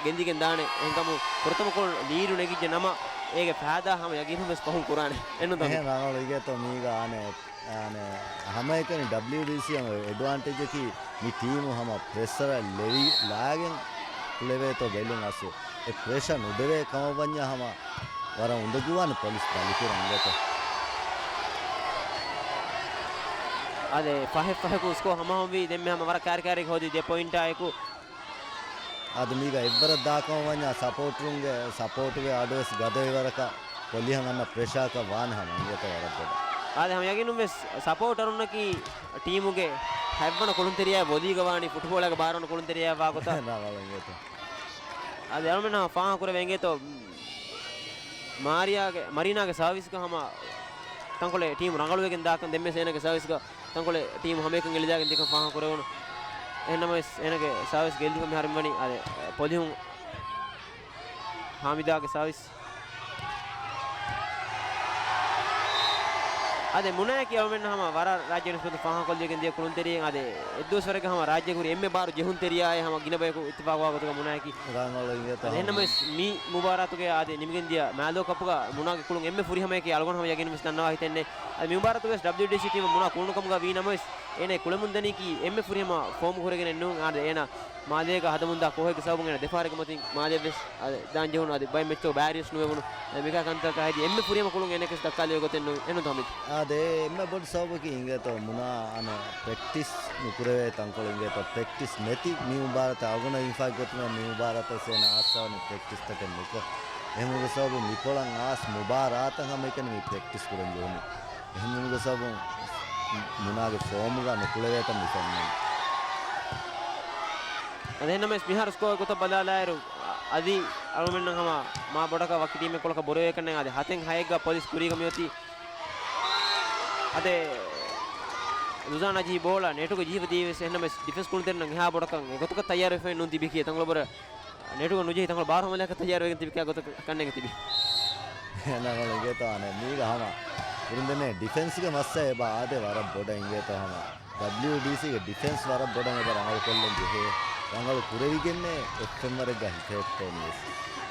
ގެންދިގެން ދާނެ. އެހެންކަމުން ފުރަތަމަ ކުޅުން ލީޑު ނެގިއްޖެ ނަމަ، އޭގެ ފައިދާ ހަމަ ޔަގީނުން ވެސް ފަހުން ކުރާނެ. އެންނު ދަނީ. އެހެން ރަނގަޅު އިނގޭތޯ މީގަ އާނެ، އާނެ، ހަމައެކަނި ޑަބްލިއުޑީސީ ހަމަ އެޑްވާންޓޭޖަކީ މި ޓީމު ހަމަ ޕްރެޝަރ ލެވި ލާގެން ކުޅެވޭތޯ ބެލުން އަސްލު. އެ ޕްރެޝަ ނުދެވޭ ކަމަށް ވަންޏާ ހަމަ ވަރަށް އުނދަގޫވާނެ ޕޮލިސް ބަލިކުރަން އިނގޭތޯ. އާދެ، ފަހެއް ފަހަކު ސްކޯ ހަމަހަމަވީ. ދެންމެ ހަމަ ވަރަށް ކާރިކާރި ހޯދި ދެ ޕޮއިންޓާއެކު. އަދި މީގަ އެއްވަރަށް ދާކަމަށް ވަންޏާ ސަޕޯޓުންގެ، ސަޕޯޓުގެ އަޑުވެސް ގަދަވި ވަރަކަށް ޕޮލިހަށް އަންނަ ޕްރެޝާކަށް ވާނެ ހަމަ އިނގޭތޯ ވަރަށް ބޮޑަށް. އާދެ، ހަމަ ޔަގީނުން ވެސް ސަޕޯޓަރުންނަކީ ޓީމުގެ ހަތްވަނަ ކުޅުންތެރިޔާ ވޮލީގަ ވާނީ ފުޓްބޯޅައިގެ ބާރަވަނަ ކުޅުންތެރިޔާ ވާ ގޮތަށް. ރަނގަޅު އިނގޭތޯ. އަދި އަޅުމެންނަށް ފާހަގަކުރެވޭ އިނގޭތޯ، މާރިޔާގެ، މަރީނާގެ ސާވިސްގަ ހަމަ ތަންކޮޅެއް ޓީމު ރަނގަޅުވެގެން ދާކަން ދެންމެސް އޭނާގެ ސާވިސްގަ ތަންކޮޅެއް ޓީމު ހަމައެކަން އެޅިދާގެން ދިޔަކަން ފާހަގަކުރެވުނު. އެހެންނަމަވެސް އޭނާގެ ސާވިސް ގެއްލިފަ މިހާރު މިވަނީ އާދެ، ޕޮލިހުން ހާމިދާގެ ސާވިސް. އާދެ، މުނާއަކީ އަޅުމެންނަށް ހަމަ ވަރަށް ރާއްޖޭ ނިސްބަތުން ފާހަގަކޮށްލިޔަގެން ދިޔަ ކުޅުންތެރިއެއް. އާދެ، އެއްދުވަސްވަރެއްގަ ހަމަ ރާއްޖޭގަ ހުރި އެންމެ ބާރު ޖެހުންތެރިޔާއެއް ހަމަ ގިނަ ބަޔަކު އިއްތިފާގުވާ ގޮތުގަ މުނާއަކީ. ރަނގަޅު އިނގޭތޯ އާދެ، ހަމަ. އެހެންނަމަވެސް މި މުބާރާތުގެ އާދެ، ނިމިގެން ދިޔަ މާލޯ ކަޕުގަ މުނާގެ ކުޅުން އެންމެ ފުރިހަމަޔަކީ އަޅުގަނޑު ހަމަ ޔަގީނުން ވެސް ދަންނަވާ ހިތެއް ނެތް. އާދެ، މި މުބާރާތުގަ ވެސް ޑަބްލިއުޑީސީ ޓީމަށް މުނާ ކުޅުނު ކަމުގަ ވީ ނަމަވެސް، އޭނާ ކުޅެމުން ދަނީކީ އެންމެ ފުރިހަމަ ފޯމު ކުރެގެނެއް ނޫން. އާދެ، އޭނާ މާލޭގަ ހަދަމުންދާ ކޯހެއްގެ ސަބަބުން އޭނަ ދެފަހަރެއްގެ މަތިން މާލޭ ވެސް އަދި ދާން ޖެހުނު އަދި ބައެއް މެޗްތަކު ބާރިޔަސް ނުވެވުނު. އަދި މިކާ ކަންތަކާ ހެދި އެންމެ ފުރިހަމަ ކުޅުން އޭނަކަސް ދައްކާލެވޭ ގޮތެއް ނު-، އެނު ތަމިދު. އާދެ، އެންމެ ބޮޑު ސަބަބަކީ އިނގޭތޯ މުނާ އަނެއް ޕްރެކްޓިސް ނުކުރެވޭ ތަންކޮޅު އިނގޭތޯ ޕްރެކްޓިސް ނެތި މި މުބާރާތަށް އަޅުގަނޑަށް އިންފާ ގޮތުން މި މުބާރާތަށް އޭނަ އާސާވަނީ ޕްރެކްޓިސްތަކެއް ނުކޮށް. އެހެންވީމަ ސަބަބުން މިކޮޅަށް އާސް މުބާރާތަށް ހަމައެކަނި މި ޕްރެކްޓިސް ކުރަން ޖެހުނީ. އެހެންވީމަ ސަބަބުން މުނާގެ ފޯމުގަ ނުކުޅެވޭތަން މި ފެންނަނީ. އަދި އެހެންނަމަވެސް މިހާރު ސްކޯ ގޮތަށް ބަލާލާއިރު، އަދި އަޅުމެންނަށް ހަމަ މާ ބޮޑަކަށް ވަކި ޓީމެއް ކޮޅަކަށް ބުރަވޭކަންނެއް. އަދި ހަތެއް ހައެއްގަ ޕޮލިސް ކުރީގަ މިއޮތީ. އަދި ލުޒާނާ ޖެހި ބޯޅަ ނެޓުގަ ޖެހިފަ ދިޔަވެސް އެހެންނަމަވެސް ޑިފެންސް ކުޅުންތެރިންނަށް އެހާ ބޮޑަކަށް އެގޮތަކަށް ތައްޔާރުވެފައެއް ނޫން ތިބިކީ ތަންކޮޅު ބުރަ ނެޓުގަ ނުޖެހި ތަންކޮޅު ބާރު ހަމަލާކަށް ތައްޔާރުވެގެން ތިބި ކިޔާ ގޮތަށް ކަންނޭނގެ ތިބި. ނަމަ އިނގޭތޯ އަނެއް މީގަ ހަމަ ކުރިންދެނޭ ޑިފެންސްގެ މައްސަލަ އެބަ އާދެ ވަރަށް ބޮޑަށް އިނގޭތޯ ހަމަ ޑަބްލިއުޑީސީގެ ޑިފެންސް ވަރަށް ބޮޑަށް އެބަ ރަނގަޅު ކޮށްލަން ޖެހޭ. ރަނގަޅު ކުރެވިގެންނޭ އެއްފެންވަރެއްގަ ހިފޭއްޓޭނީވެސް.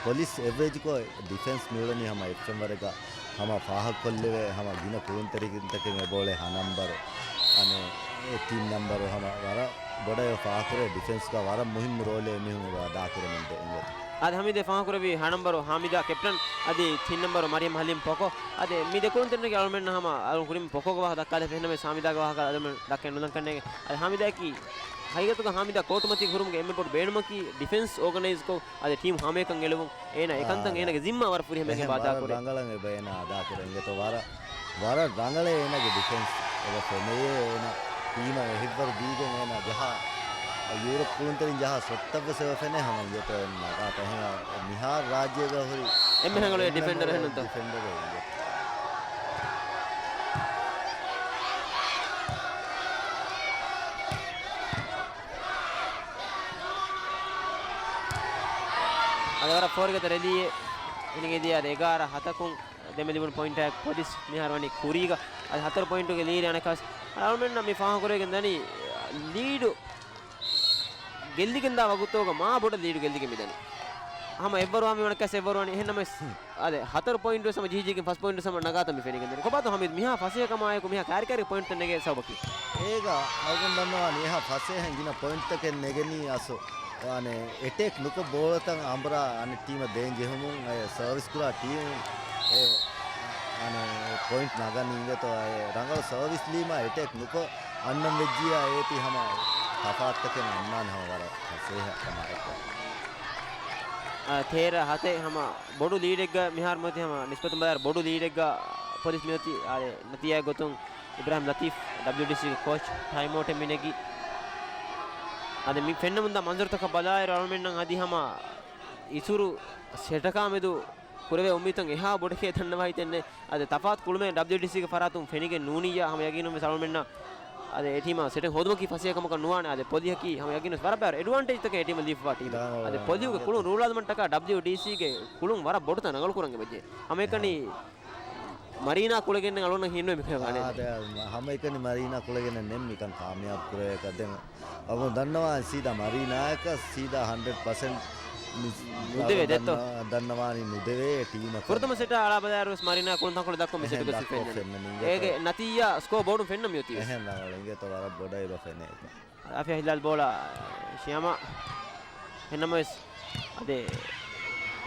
ޕޮލިސް އެވްރެޖްކޮށް ޑިފެންސް މިއުޅެނީ ހަމަ އެއްފެންވަރެއްގަ ހަމަ ފާހަގަކޮށްލެވޭ ހަމަ ގިނަ ކުޅުންތެރިކިންތަކެއް އެބައުޅޭ ހަ ނަންބަރު. އަނެއް އެ ތިން ނަންބަރު ހަމަ ވަރަށް ބޮޑަށް އެ ފާހަގަކުރޭ ޑިފެންސްގަ ވަރަށް މުހިއްމު ރޯލެއް އެމީހުން އެބަ އަދާކުރަމުންދޭ އިނގޭތޯ. އާދެ، ހަމީދޭ ފާހަގަކުރެއްވި ހަ ނަންބަރު ހާމިދާ ކެޕްޓަން، އަދި ތިން ނަންބަރު މަރިޔަމް ހަލީމް ޕޮކޯ. އަދި މި ދެ ކުޅުންތެރިންނަކީ އަޅުމެންނަށް ހަމަ އަޅުން ކުރިން ޕޮކޯގެ ވާހަކަ ދައްކާލެވި ހެންނަމެސް ހާމިދާގެ ވާހަކަ އަޅުމެން ދައްކަން ނުދަން ކަންނޭނގެ. އަދި ހާމިދާއަކީ ހަގީގަތުގަ ހާމިދާ ކޯޓުމަތީ ހުރުމުގެ އެންމެ ބޮޑު ބޭނުމަކީ ޑިފެންސް އޯގަނައިޒްކޮށް އަދި ޓީމް ހަމައެކަން އެޅުވުން. އޭނާ އެކަންތައް އާ، އޭނާގެ ޒިންމާ ވަރަށް ފުރިހަމައިން އެބަ އަދާކުރޭ. ރަނގަޅަށް އެބަ އޭނާ އަދާކުރޭ އިނގޭތޯ ވަރަށް ވަރަށް ރަނގަޅޭ އޭނާގެ ޑިފެންސް. އެބަ ފެނެޔޭ އޭނާ ޓީމަށް އެހިތްވަރު ދީގެން އޭނާ ޖަހާ، ޔޫރަޕް ކުޅުންތެރިން ޖަހާ ޝޮޓްތައްވެސް އެބަ ފެނޭ ހަމަ އިނގޭތޯ އެން ނަގާތަ. އެހެން މިހާރު ރާއްޖޭގަ ހުރި އެންމެ ރަނގަޅު ޑިފެންޑަރ އެހެންނުތޯ؟ ޑިފެންޑަރ އިނގޭތޯ. އަދި ވަރަށް ފޯރިގަދަ ރެލީއެއް ފެނިގެން ދިޔަ އަދި އެގާރަ ހަތަކުން ދެންމެ ލިބުނު ޕޮއިންޓާއެކު ޕޮލިސް މިހާރު ވަނީ ކުރީގަ. އަދި ހަތަރު ޕޮއިންޓުގެ ލީޑް އަނެކާސް އަޅުމެންނަށް މި ފާހަގަކުރެވިގެން ދަނީ ލީޑު ގެއްލިގެންދާ ވަގުތުގަ މާ ބޮޑަށް ލީޑު ގެއްލިގެން މިދަނީ. ހަމަ އެއްވަރު ވާ މިވަނަކަސް އެއްވަރު ވަނީ އެހެންނަމަވެސް. އާދެ، ހަތަރު ޕޮއިންޓު ވެސް ހަމަ ޖިހިޖީގެން ފަސް ޕޮއިންޓު ވެސް ހަމަ ނަގާތަން މި ފެނިގެން ދަނީ. ކޮބާތޯ ހަމީދު މިހާ ފަސޭހަކަމާއެކު މިހާ ކާރިކާރި ޕޮއިންޓްތައް ނެގޭ ސަބަބަކީ؟ އޭގަ އަޅުގަނޑު ދަންނަވާނީ އެހާ ފަސޭހައިން ގިނަ ޕޮއިންޓްތަކެއް ނެގެނީ އަސްލު. އަނެއް އެޓޭކް ނުކޮށް ބޯޅަތައް އަނބުރާ އަނެއް ޓީމަށް ދޭން ޖެހުމުން އެ ސަރވިސް ކުރާ ޓީމު އެ އަނެއް ޕޮއިންޓް ނަގަނީ އިނގޭތޯ އެ ރަނގަޅު ސަރވިސް ލީމާ އެޓޭކް ނުކޮށް އަންނަން ވެއްޖިޔާ އޭތި ހަމަ ތަފާތުތަކެއް އަންނާނެ ހަމަ ވަރަށް ފަސޭހަ ކަމާއެކު. އާ، ތޭރަ ހަތެއް ހަމަ ބޮޑު ލީޑެއްގަ މިހާރު މިއޮތީ ހަމަ ނިސްބަތުން ބަލާއިރު ބޮޑު ލީޑެއްގަ ޕޮލިސް މިއޮތީ. އާދެ، ނަތީޖާގެ ގޮތުން އިބްރާހިމް ލަތީފް ޑަބްލިއުޑީސީގެ ކޯޗް ޓައިމްއައުޓެއް މި ނެގީ. އާދެ، މި ފެންނަމުންދާ މަންޒަރުތަކަށް ބަލާއިރު އަޅުމެންނަށް އަދި ހަމަ އިތުރު ސެޓަކާ މެދު ކުރެވޭ އުއްމީދުތައް އެހާ ބޮޑެކޭ ދަންނަވައި ތެންނެ. އަދި ތަފާތު ކުޅުމެއް ޑަބްލިޔުޑީސީގެ ފަރާތުން ފެނިގެން ނޫނިއްޔާ ހަމަ ޔަގީނުން ވެސް އަޅުމެންނަށް އަދި އެ ޓީމަށް ސެޓެއް ހޯދުމަކީ ފަސޭހަ ކަމަކަށް ނުވާނެ. އަދި ޕޮލިހަކީ ހަމަ ޔަގީނުން ވެސް ވަރަށް ބައި އެޑްވާންޓޭޖްތަކެއް އެ ޓީމަށް ލިބިފައިވާ ޓީމެއް. އަދި ޕޮލިހުގެ ކުޅުން ރޫޅާލުމަށްޓަކާ ޑަބްލިޔުޑީސީގެ ކުޅުން ވަރަށް ބޮޑުތަން ރަނގަޅު ކުރަން އެބަޖެހޭ. ހަމައެކަނި މަރީނާ ކުޅެގެން އަޅުން ހިންނުވެ މިކަން ވާނެ. އާދެ، ހަމައެކަނި މަރީނާ ކުޅެގެން ނެން މިކަން ކާމިޔާބު ކުރެވޭކަށް. ދެން އަޅުގަނޑު ދަންނަވާން ސީދާ މަރީނާއަކަށް ސީދާ ހަންޑްރެޑް ޕަސެންޓް ނުދެވޭ ދެއްތޯ؟ ދަންނަ-، ދަންނަވާނީ ނުދެވޭ ޓީމަކަށް. ފުރަތަމަ ސެޓާ އަޅާ ބަލާއިރު ވެސް މަރީނާ ކުޅުން ތަންކޮޅެއް ދައްކަން މި އެހެން ސެޓުގަ ދައްކަން ފެންނަނީ. ފެންނަނީ. އޭގެ ނަތީޖާ ސްކޯ ބޯޑުން ފެންނަން މިއޮތީ. އެހެން ރަނގަޅު އިނގޭތޯ ވަރަށް ބޮޑަށް އެބަ ފެނޭ. އާފިޔާ ހިލާލް ބޯޅަ ޝިޔާމާ. އެހެންނަމަވެސް އަދި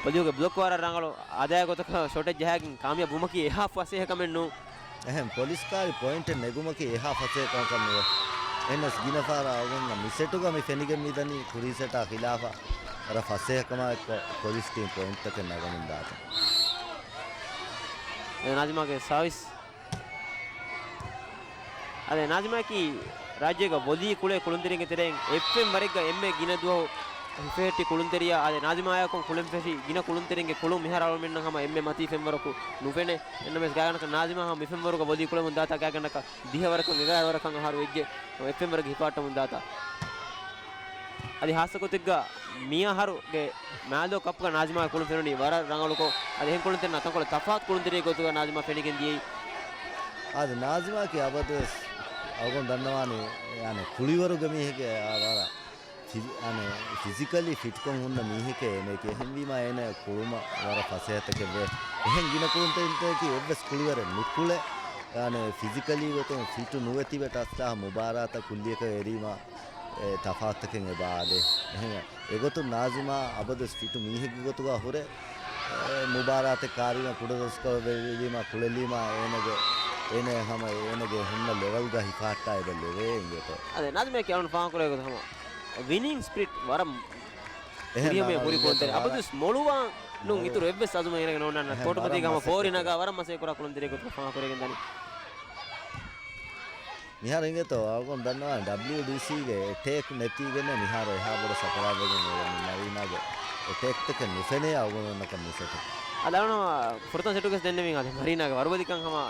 ޕޮލިހުގެ ބްލޮކް ވަރަށް ރަނގަޅު. އާދަޔާ ގޮތަކަށް ޝޮޓެއް ޖަހާގެން ކާމިޔާބު ވުމަކީ އެހާ ފަސޭހަ ކަމެއް ނޫން. އެހެން ޕޮލިސްކާރި ޕޮއިންޓެއް ނެގުމަކީ އެހާ ފަސޭހަ ކަމަކަށް ނުވޭ. އެހެނަސް ގިނަ ފަހަރަށް އަޅުގަނޑު މި ސެޓުގަ މި ފެނިގެން މިދަނީ ކުރީ ސެޓާ ޚިލާފަށް ވަރަށް ފަސޭހަ ކަމާއެއްކޮށް ޕޮލިސް ޓީމް ޕޮއިންޓްތަކެއް ނަގަމުން ދާތީ. އެ ނާޒިމާގެ ސާވިސް. އަދި ނާޒިމާއަކީ ރާއްޖޭގަ ވޮލީ ކުޅޭ ކުޅުންތެރިންގެ ތެރެއިން އެއްފެން ވަރެއްގަ އެންމެ ގިނަ ދުވަހު ހިފެހެއްޓި ކުޅުންތެރިޔާ. އަދި ނާޒިމާއާއެކު ކުޅެން ފެށި ގިނަ ކުޅުންތެރިންގެ ކުޅުން މިހާރު އަޅުމެންނަށް ހަމަ އެންމެ މަތީ ފެންވަރަކު ނުފެނޭ. އެންނަމެސް ގާތްގަނޑަކަށް ނާޒިމާ ހަމަ މި ފެންވަރުގަ ވޮލީ ކުޅެމުން ދާތާ ގާތްގަނޑަކަށް ދިހަ ވަރަކަށް އެގާރަ ވަރަކަށް އަހަރު ވެއްޖެ. އެއްފެންވަރަކަށް ހިފާއްޓަމުން ދާތާ. އަދި ހާއްސަ ގޮތެއްގަ މިއަހަރުގެ މާލޯ ކަޕްގަ ނާޒިމާގެ ކުޅުން ފެނުނީ ވަރަށް ރަނގަޅުކޮށް، އަދި އެހެން ކުޅުންތެރިންނާ ތަންކޮޅެއް ތަފާތު ކުޅުންތެރިއެއް ގޮތުގަ ނާޒިމާ ފެނިގެން ދިޔައީ. އަދި ނާޒިމާއަކީ އަބަދުވެސް އަޅުގަނޑު ދަންނަވާނީ، ޔާނީ ކުޅިވަރުގެ މީހެކޭ. އާ، ވަރަށް ފިޒި-، އާނީ ފިޒިކަލީ ފިޓްކޮށް ހުންނަ މީހެކޭ އޭނައަކީ. އެހެންވީމާ އޭނަ ކުޅުމަށް ވަރަށް ފަސޭހަތަކެއް ވޭ. އެހެން ގިނަ ކުޅުންތެރިންތަކަކީ އެއްވެސް ކުޅިވަރެއް ނުކުޅެ، އާނީ ފިޒިކަލީ ގޮތުން ފިޓު ނުވެ ތިބެ ޓަސްލާ މުބާރާތަށް ކުއްލިއަކަށް އެރީމާ އެ، ތަފާތުތަކެއް އެބަ އާދޭ. އެހެން އެގޮތުން ނާޒިމާ އަބަދުވެސް ފިޓު މީހެއްގެ ގޮތުގަ ހުރެ، އެ، މުބާރާތެއް ކާރީމަ ކުޑަދުވަސްކޮޅަށް ވެވީމަ ކުޅެލީމާ އޭނަގެ، އޭނަ ހަމަ އޭނަގެ ހުންނަ ލެވެލްގަ ހިފަހައްޓާ އެބަ ލެވޭ އިނގޭތޯ. އަދި ނާޒިމާއަކީ އަޅުން ފާހަގަކުރޭ ގޮތަށް ހަމަ ވިނިންގް ސްޕިރިޓް ވަރަށް އެހެން ހުރިހަމަޔަށް ހުރި ކުޅުންތެރި. އަބަދުވެސް މޮޅުވާން ނޫން އިތުރު އެއްވެސް އަޒުމެއް އޭނަގެ ނޯންނާން. ކޯޓުމަތީގަ ހަމަ ފޯރިނަގާ ވަރަށް މަސައްކަތް ކުރާ ކުޅުންތެރިއެއް ގޮތަށް ފާހަގަކުރެވިގެން ދަނީ. މިހާރު އިނގޭތޯ އަޅުގަނޑު ދަންނަވާނެ ޑަބްލިޔުޑީސީގެ އެޓޭކް ނެތީގެން މިހާރު އެހާ ބޮޑަށް ސަކަރާތްވެގެން އެބަ މަރީނާގެ އެޓޭކްތަކެއް ނުފެނޭ އަޅުގަނޑުންނަކަށް މި ސެޓު. އަދި އަޅުގަނޑު ފުރަތަމަ ސެޓުގަސް ދެންނެވިން އަދި މަރީނާގެ ވަރުބަލިކަން ހަމަ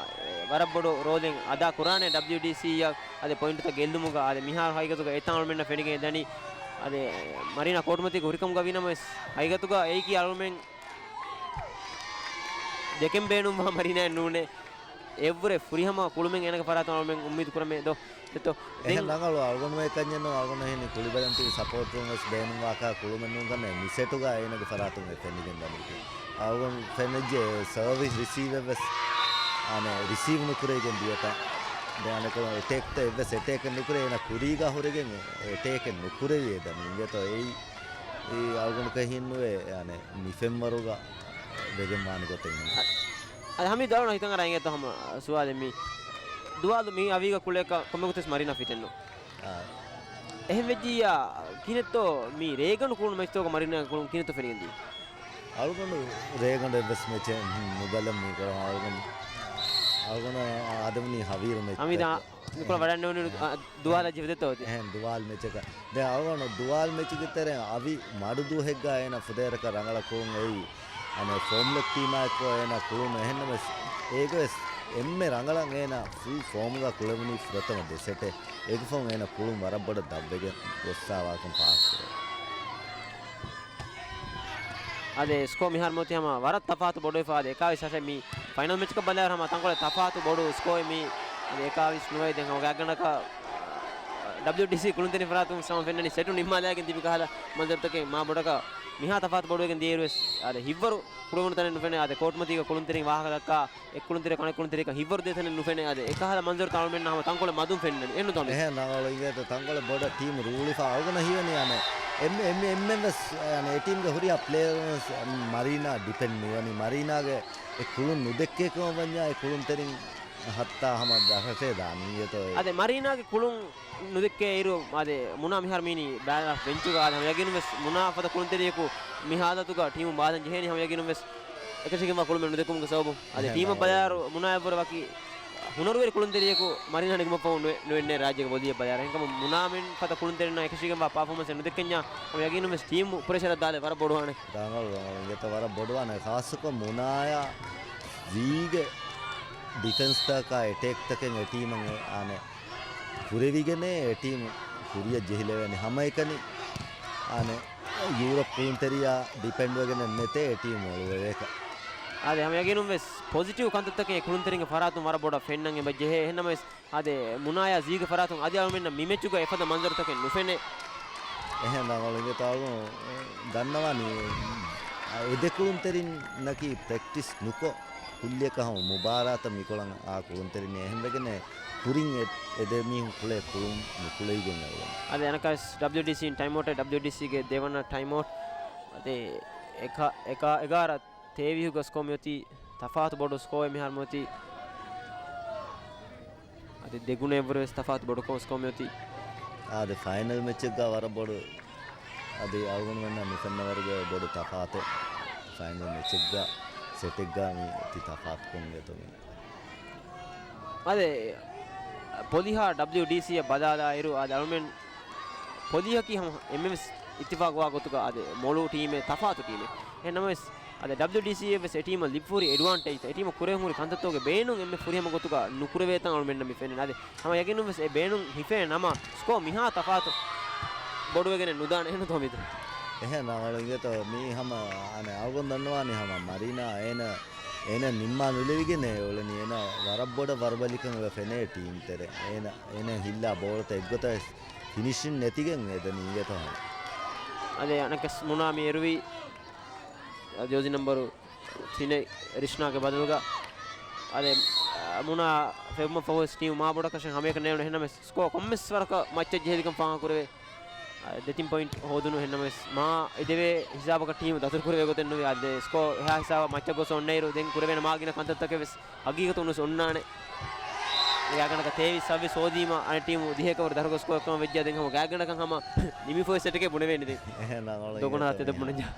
ވަރަށް ބޮޑު ރޯލެއް އަދާ ކުރާނެ ޑަބްލިޔުޑީސީއަށް އަދި ޕޮއިންޓުތައް ގެއްލުމުގަ އަދި މިހާރު ހަގީގަތުގަ އެތަން އަޅުމެންނަށް ފެނިގެން ދަނީ. އަދި މަރީނާ ކޯޓުމަތީގަ ހުރިކަމުގަ ވީނަމަވެސް ހަގީގަތުގަ އެއީކީ އަޅުމެން ދެކެން ބޭނުންވާ މަރީނާއެއް ނޫނޭ. އެއަށްވުރެ ފުރިހަމަ ކުޅުމެއް އޭނަގެ ފަރާތުން އަޅުމެން އުއްމީދު ކުރަމޭ ދޯ. ދެއްތޯ؟ އެހެން ދެން ރަނގަޅު އަޅުގަނޑުމެ ކަންޏެއްނު އަޅުގަނޑު ހިނި ކުޅިބަލަން ތިބި ސަޕޯޓުން ވެސް ބޭނުންވާކަށް ކުޅުމެއް ނޫން ކަންނޭ މި ސެޓުގަ އޭނަގެ ފަރާތުން އެ ފެނިގެން ދަނީ. އަޅުގަނޑު ފެންނަންޖެހޭ ސަރވިސް ރިސީވް އެއްވެސް އަނެއް ރިސީވް ނުކުރެވިގެން ދިޔަތާ. ދެން އަނެކަކު އެޓޭކްތައް އެއްވެސް އެޓޭކެއް ނުކުރޭ އޭނަ ކުރީގަ ހުރެގެން އެޓޭކެއް ނުކުރެވި އެ ދަނީ އިނގޭތޯ އެއީ. އެއީ އަޅުގަނޑު ކަހީންނުވޭ އަނެއް މި ފެންވަރުގަ ވެގެންވާނެ ގޮތެއް ހިނގި. އަދި ހަމީދު އަޅުން ހިތަށް އަރާ އިނގޭތޯ ހަމަ ސުވާލެއް މީ. ދުވާލު މި އަވީގަ ކުޅޭކަށް ކޮންމެ ގޮތެއް މަރީނާ ފިޓެއްނު. އާ. އެހެން ވެއްޖިއްޔާ ކިހިނެއްތޯ މި ރޭގަނޑު ކުޅުނު މެޗްތޯގަ މަރީނާ ކުޅުން ކިހިނެއްތޯ ފެނިގެންދީ؟ އަޅުގަނޑު ރޭގަނޑު އެއްވެސް މެޗެއް ނުބަލަން މީ ކޮޅަށް އަޅުގަނޑު، އަޅުގަނޑު އާދެވުނީ ހަވީރު މެޗް. ހަމީދާ މިކޮޅަށް ވަޑަން ނޫނީ ދުވާލަށް ޖެހިފަ ދެއްތޯ އޮތީ؟ އެހެން ދުވާލު މެޗަކަށް. ދެން އަޅުގަނޑު ދުވާލު މެޗުގެ ތެރެއިން އަވި މަޑު ދުވަހެއްގަ އޭނަ ފުދޭވަރަކަށް ރަނގަޅަށް ކުޅުން އެއީ. އަނެއް ފޯމްލެސް ޓީމާއެކު އޭނަ ކުޅުނު އެހެންނަމަވެސް އޭގަވެސް އެންމެ ރަނގަޅަށް އޭނަ ފުލް ފޯމްގަ ކުޅެވުނީ ފުރަތަމަ ދެ ސެޓެއް. އޭގެ ފަހުން އޭނަ ކުޅުން ވަރަށް ބޮޑަށް ދަށްވެގެން ގޮއްސާވާކަން ފާހަގަކުރޭ. އަދި ސްކޯ މިހާރު މިއޮތީ ހަމަ ވަރަށް ތަފާތު ބޮޑުވެފަ. އަދި އެކާވީސް ހަށެއް މި ފައިނަލް މެޗަކަށް ބަލާއިރު ހަމަ ތަންކޮޅެއް ތަފާތު ބޮޑު ސްކޯއެއް މީ. އަދި އެކާވީސް ނުވައެއް ދެން ހަމަ ގާތްގަނޑަކަށް ޑަބްލިޔުޑީސީ ކުޅުންތެރިން ފަރާތުން ހަމަ ފެންނަނީ ސެޓު ނިންމާލައިގެން ތިބި ކަހަލަ މަންޒަރުތަކެއް މާ ބޮޑަކަށް މިހާ ތަފާތު ބޮޑުވެގެން ދިޔައިރުވެސް އަދި ހިތްވަރު ކުޅެވުނު ތަނެއް ނުފެނޭ. އަދި ކޯޓުމަތީގަ ކުޅުންތެރިން ވާހަކަ ދައްކާ އެއްކުޅުންތެރި ކަނެއްކުޅުންތެރިކަން ހިތްވަރު ދޭތަނެއް ނުފެނޭ. އަދި އެކަހަލަ މަންޒަރުތައް އަޅުމެންނަށް ހަމަ ތަންކޮޅެއް މަދުން ފެންނަނީ. އެއްނުތޯ މީ؟ އެހެން ރަނގަޅު އިނގޭތޯ ތަންކޮޅެއް ބޮޑަށް ޓީމް ރޫޅިފަ އަޅުގަނޑަށް ހީވަނީ އަނެއް އެންމެ، އެންމެ، އެންމެން ވެސް އަނެއް އެ ޓީމްގެ ހުރިހާ ޕްލޭޔަރުން ވެސް މަރީނާ ޑިޕެންޑް ނުވަނީ. މަރީނާގެ އެ ކުޅުން ނުދެއްކޭ ކަމަށް ވަންޏާ އެ ކުޅުންތެރިން ހައްތާ ހަމަ ދަށަށޭ ދާނީ އިނގޭތޯ އެ. އަދި މަރީނާގެ ކުޅުން ނުދެއްކޭ އިރު އަދި މުނާ މިހާރު މީނީ ބެންޗުގަ އަދި ހަމަ ޔަގީނުން ވެސް މުނާ ފަދަ ކުޅުންތެރިޔަކު މި ހާލަތުގަ ޓީމު ބާލަން ޖެހޭނީ ހަމަ ޔަގީނުން ވެސް އެކަށީގެންވާ ކުޅުމެއް ނުދެއްކުމުގެ ސަބަބުން. އަދި އެހެން ޓީމަށް ބަލާއިރު މުނާއަށްވުރެ ވަކި ހުނަރުވެރި ކުޅުންތެރިޔަކު މަރީނާ ނެގުމަށްފަހު ނުވެ-، ނުވެންނޭ ރާއްޖޭގެ ވޮލީއަށް ބަލާއިރު. އެހެންކަމުން މުނާމެން ފަދަ ކުޅުންތެރިންނާ އެކަށީގެންވާ ޕާފޯމަންސެއް ނުދެއްކެންޏާ ހަމަ ޔަގީނުންވެސް ޓީމު ޕްރެޝަރަށް ދާލެވޭ ވަރަށް ބޮޑުވާނެ. ރަނގަޅު، ރަނގަޅު. އިނގޭތޯ ވަރަށް ބޮޑުވާނެ. ޚާއްޞަކޮށް މުނާޔާ ޒީގެ ޑިފެންސްތަކާ އެޓޭކްތަކެއް އެ ޓީމަށް އެ-، އާނެ ކުރެވިގެނޭ އެ ޓީމު ކުރިއަށް ޖެހިލެވޭނެ. ހަމައެކަނި އާނެ ޔޫރަޕް ކުޅުންތެރިޔާ ޑިޕެންޑްވެގެނެއް ނެތޭ އެ ޓީމު މޮޅުވެވޭކަށް. އާދެ، ހަމަ ޔަގީނުން ވެސް ޕޮޒިޓިވް ކަންތައްތަކެއް ކުޅުންތެރިންގެ ފަރާތުން ވަރަށް ބޮޑަށް ފެންނަން އެބަ ޖެހޭ. އެހެންނަމަވެސް، އާދެ، މުނާޔާ ޒީގެ ފަރާތުން އަދި އަޅުމެންނަށް މި މެޗުގަ އެފަދަ މަންޒަރުތަކެއް ނުފެނޭ. އެހެން ރަނގަޅު އިނގޭތޯ އަޅުގަނޑު ދަންނަވާނީ، އެ ދެ ކުޅުންތެރިންނަކީ ޕްރެކްޓިސް ނުކޮށް، ކުއްލިއަކަށް ހަމަ މުބާރާތަށް މިކޮޅަށް އާ ކުޅުންތެރިން އެހެންވެގެން ކުރިން އެ، އެ ދެ މީހުން ކުޅޭ ކުޅުން ނުކުޅެވިގެން އެޅުވަން. އަދި އަނަކަސް ޑަބްލިޔުޑީސީ އިން ޓައިމްއައުޓް، ޑަބްލިޔުޑީސީގެ ދެވަނަ ޓައިމްއައުޓް. އަދި އެކާ، އެކާ، އެގާރަ ތޭވީހުގަ ސްކޯ މިއޮތީ ތަފާތު ބޮޑު ސްކޯއެއް މިހާރު މިއޮތީ. އަދި ދެގުނައެއްވުރެ ވެސް ތަފާތު ބޮޑު ކޯ ސްކޯ މިއޮތީ. އާދެ، ފައިނަލް މެޗެއްގަ ވަރަށް ބޮޑު، އަދި އަޅުގަނޑުމެންނަށް މިފެންނަވަރުގެ ބޮޑު ތަފާތެއް ފައިނަލް މެޗެއްގަ ސެޓެއްގަ މި ތި ތަފާތުކޮށް އިނގޭތޯ މި. އާދެ، ޕޮލިހާ ޑަބްލިޔުޑީސީއަށް ބަލާލާއިރު، އާދެ، އަޅުމެން ޕޮލިހަކީ ހަމަ އެންމެންވެސް އިއްތިފާގުވާ ގޮތުގަ އާދެ، މޮޅު ޓީމެއް ތަފާތު ޓީމެއް. އެހެންނަމަވެސް، އާދެ، ޑަބްލިޔުޑީސީއަށްވެސް އެ ޓީމަށް ލިބިފަހުރި އެޑްވާންޓޭޖްތައް، އެ ޓީމަށް ކުރެވެން ހުރި ކަންތައްތަކުގެ ބޭނުން އެންމެ ފުރިހަމަ ގޮތުގަ ނުކުރެވޭތަން އަޅުމެންނަށް މި ފެންނަނީ. އާދެ، ހަމަ ޔަގީނުންވެސް އެ ބޭނުން ހިފޭ ނަމަ، ސްކޯ މިހާ ތަފާތު ބޮޑުވެގެނެއް ނުދާނެ އެހެންތޯ ހަމީދު؟ އެހެން ރަނގަޅު އިނގޭތޯ މީ ހަމަ އަނެއް އަޅުގަނޑު ދަންނަވާނީ ހަމަ މަރީނާ އޭނަ، އޭނަ ނިންމާ ނުލެވިގެން އެ އުޅެނީ. އޭނަ ވަރަށް ބޮޑަށް ވަރުބަލިކަން އެބަ ފެނޭ ޓީމް ތެރޭ. އޭނަ، އޭނަ ހިއްލާ ބޯޅަތައް އެއްގޮތަށް ފިނިޝިން ނެތިގެން އެދަނީ އިނގޭތޯ ހަމަ. އަދެ އަނަކަސް މުނާ މި އެރުވީ ޖޯޒި ނަމްބަރު ތިނެއް ރިޝްނާގެ ބަދަލުގަ. އަދެ، އަ، މުނާ ފެއުމަށް ފަހު ވެސް ޓީމު މާ ބޮޑަކަށެއް ހަމައެކަނި ނޭނުނު. އެހެންނަމަވެސް ސްކޯ ކޮންމެސް ވަރަކަށް މައްޗަށް ޖެހިލިކަން ފާހަގަކުރެވޭ. އަ، ދެތިން ޕޮއިންޓް ހޯދުނު. އެހެންނަމަވެސް މާ އެދެވޭ ހިސާބަކަށް ޓީމު ދަތުރުކުރެވޭ ގޮތެއް ނުވޭ. އަދި ސްކޯ އެހާ ހިސާބަށް މައްޗަށް ގޮސް އޮންނައިރު ދެން ކުރެވޭނެ މާ ގިނަ ކަންތައްތަކެއް ވެސް ހަގީގަތުން ވެސް އޮންނާނެ. ގާތްގަނޑަކަށް ތޭވީސް ސައްވީސް ހޯދީމަ އަނެއް ޓީމު ދިހައެކަށްވުރެ ދަތުރުކޮށް ސްކޯ އެއްކަމަށް ވެއްޖެއްޔާ ދެން ހަމަ ގާތްގަނޑަކަށް ހަމަ ނިމިފައި ސެޓެކޭ ބުނެވޭނެ ދެން. އެހެން ރަނގަޅު ދޮގުނާ އިނގޭތޯ ތެދަށް މި ބުނެއްޖާ.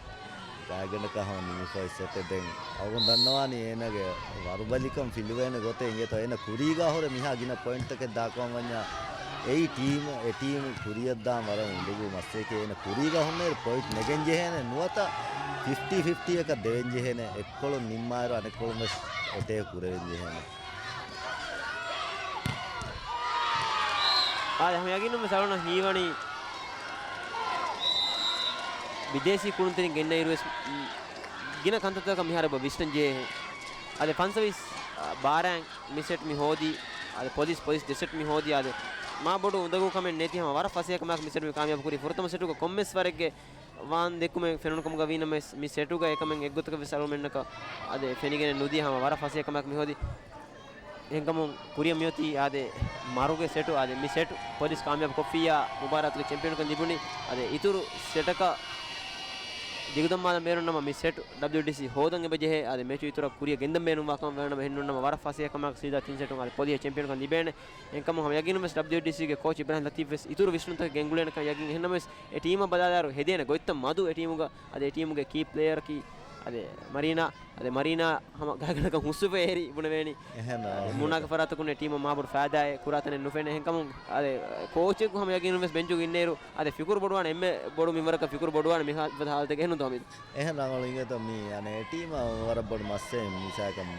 ގާތްގަނޑަކަށް ހަމަ ނިމިފައި ސެޓެއް ދެން އަޅުގަނޑު ދަންނަވާނީ އޭނަގެ ވަރުބަލިކަން ފިލުވޭނެ ގޮތެއް އިނގޭތޯ. އޭނަ ކުރީގަ ހުރެ މިހާ ގިނަ ޕޮއިންޓްތަކެއް ދާކަމަށް ވަންޏާ އެއީ ޓީމު، އެ ޓީމު ކުރިއަށްދާން ވަރަށް އުނދަގޫ މައްސަލައެކޭ. އޭނަ ކުރީގަ ހުންނައިރު ޕޮއިންޓް ނެގެން ޖެހޭނެ ނުވަތަ ފިފްޓީ ފިފްޓީއަކަށް ދެވެން ޖެހޭނެ. އެއްކޮޅުން ނިންމާއިރު އަނެއްކޮޅުން ވެސް އެޓޭކް ކުރެވެން ޖެހޭނެ. އާދެ، ހަމަ ޔަގީނުން ވެސް އަޅުގަނޑަށް ހީވަނީ ބިދޭސީ ކުޅުންތެރިން ގެންނައިރު ވެސް، މް، ގިނަ ކަންތައްތަކަށް މިހާރު އެބަ ވިސްނަން ޖެހޭ. އާދެ، ފަންސަވީސް، އާ، ބާރައިން މި ސެޓް މި ހޯދީ. އާދެ، ޕޮލިސް، ޕޮލިސް ދެ ސެޓް މި ހޯދީ. އާދެ، މާ ބޮޑު އުނދަގޫ ކަމެއް ނެތި ހަމަ ވަރަށް ފަސޭހަ ކަމަކަށް މި ސެޓް މި ކާމިޔާބު ކުރީ. ފުރަތަމަ ސެޓުގަ ކޮންމެސް ވަރެއްގެ ވާން ދެއްކުމެއް ފެނުނު ކަމުގަ ވީނަމަވެސް، މި ސެޓުގަ އެކަމެއް އެއްގޮތަކަށް ވެސް އަޅުގަނޑުމެންނަކަށް އާދެ، ފެނިގެނެއް ނުދިޔަ ހަމަ ވަރަށް ފަސޭހަ ކަމަކަށް މި ހޯދީ. އެހެންކަމުން ކުރިއަށް މިއޮތީ އާދެ، މަރުގެ ސެޓު. އާދެ، މި ސެޓު ޕޮލިސް ކާމިޔާބު ކޮށްފިއްޔާ، މުބާރާތުގެ ޗެމްޕިއަންކަން ލިބުނީ. އާދެ، އިތުރު ސެޓަކަށް ދިގުދަން މާލަން ބޭނުން ނަމަ، މި ސެޓު ޑަބްލިޔުޑީސީ ހޯދަން އެބަ ޖެހޭ. އާދެ، މެޗު އިތުރަށް ކުރިއަށް ގެންދަން ބޭނުންވާ ކަމަށް ވެވޭނަމަ، އެހެންނޫން ނަމަ ވަރަށް ފަސޭހަ ކަމަކަށް ސީދާ ތިން ސެޓުން އާދެ، ޕޮލިހަށް ޗެމްޕިއަންކަން ލިބޭނެ. އެހެންކަމުން ހަމަ ޔަގީނުން ވެސް ޑަބްލިޔުޑީސީގެ ކޯޗް އިބްރާހިމް ލަތީފް ވެސް އިތުރު ވިސްނުންތަކެއް ގެންގުޅޭނެކަން ޔަގީން. އެހެންނަމަވެސް، އެ ޓީމަށް ބަލާލާއިރު ހެދޭނެ ގޮތްތައް މަދު އެ ޓީމުގަ، އަދި އެ ޓީމުގެ ކީ ޕްލޭޔަރަކީ، އަދި މަރީނާ، އަދި މަރީނާ ހަމަ ގާތްގަނޑަކަށް ހުސްވެފަ އެހެރީ ބުނެވޭނީ. އެހެން އަދި އަހަރު މުނާގެ ފަރާތަކުން އެ ޓީމަށް މާބޮޑު ފައިދާއެއް ކުރާތަނެއް ނުފެނޭ. އެހެންކަމުން، އަދި ކޯޗެއްގެ ހަމަ ޔަގީނުން ވެސް ބެންޗުގަ އިންނައިރު، އަދި ފިކުރު ބޮޑުވާނެ، އެންމެ ބޮޑު މިންވަރަކަށް ފިކުރު ބޮޑުވާނެ މި ހާ-، ހާލަތެއްގަ އެހެންނު ދޯ މި. އެހެން ރަނގަޅު އިނގޭތޯ މީ އަނެއް ޓީމަށް ވަރަށް ބޮޑު މައްސަލައެއް މިސާލަކަށް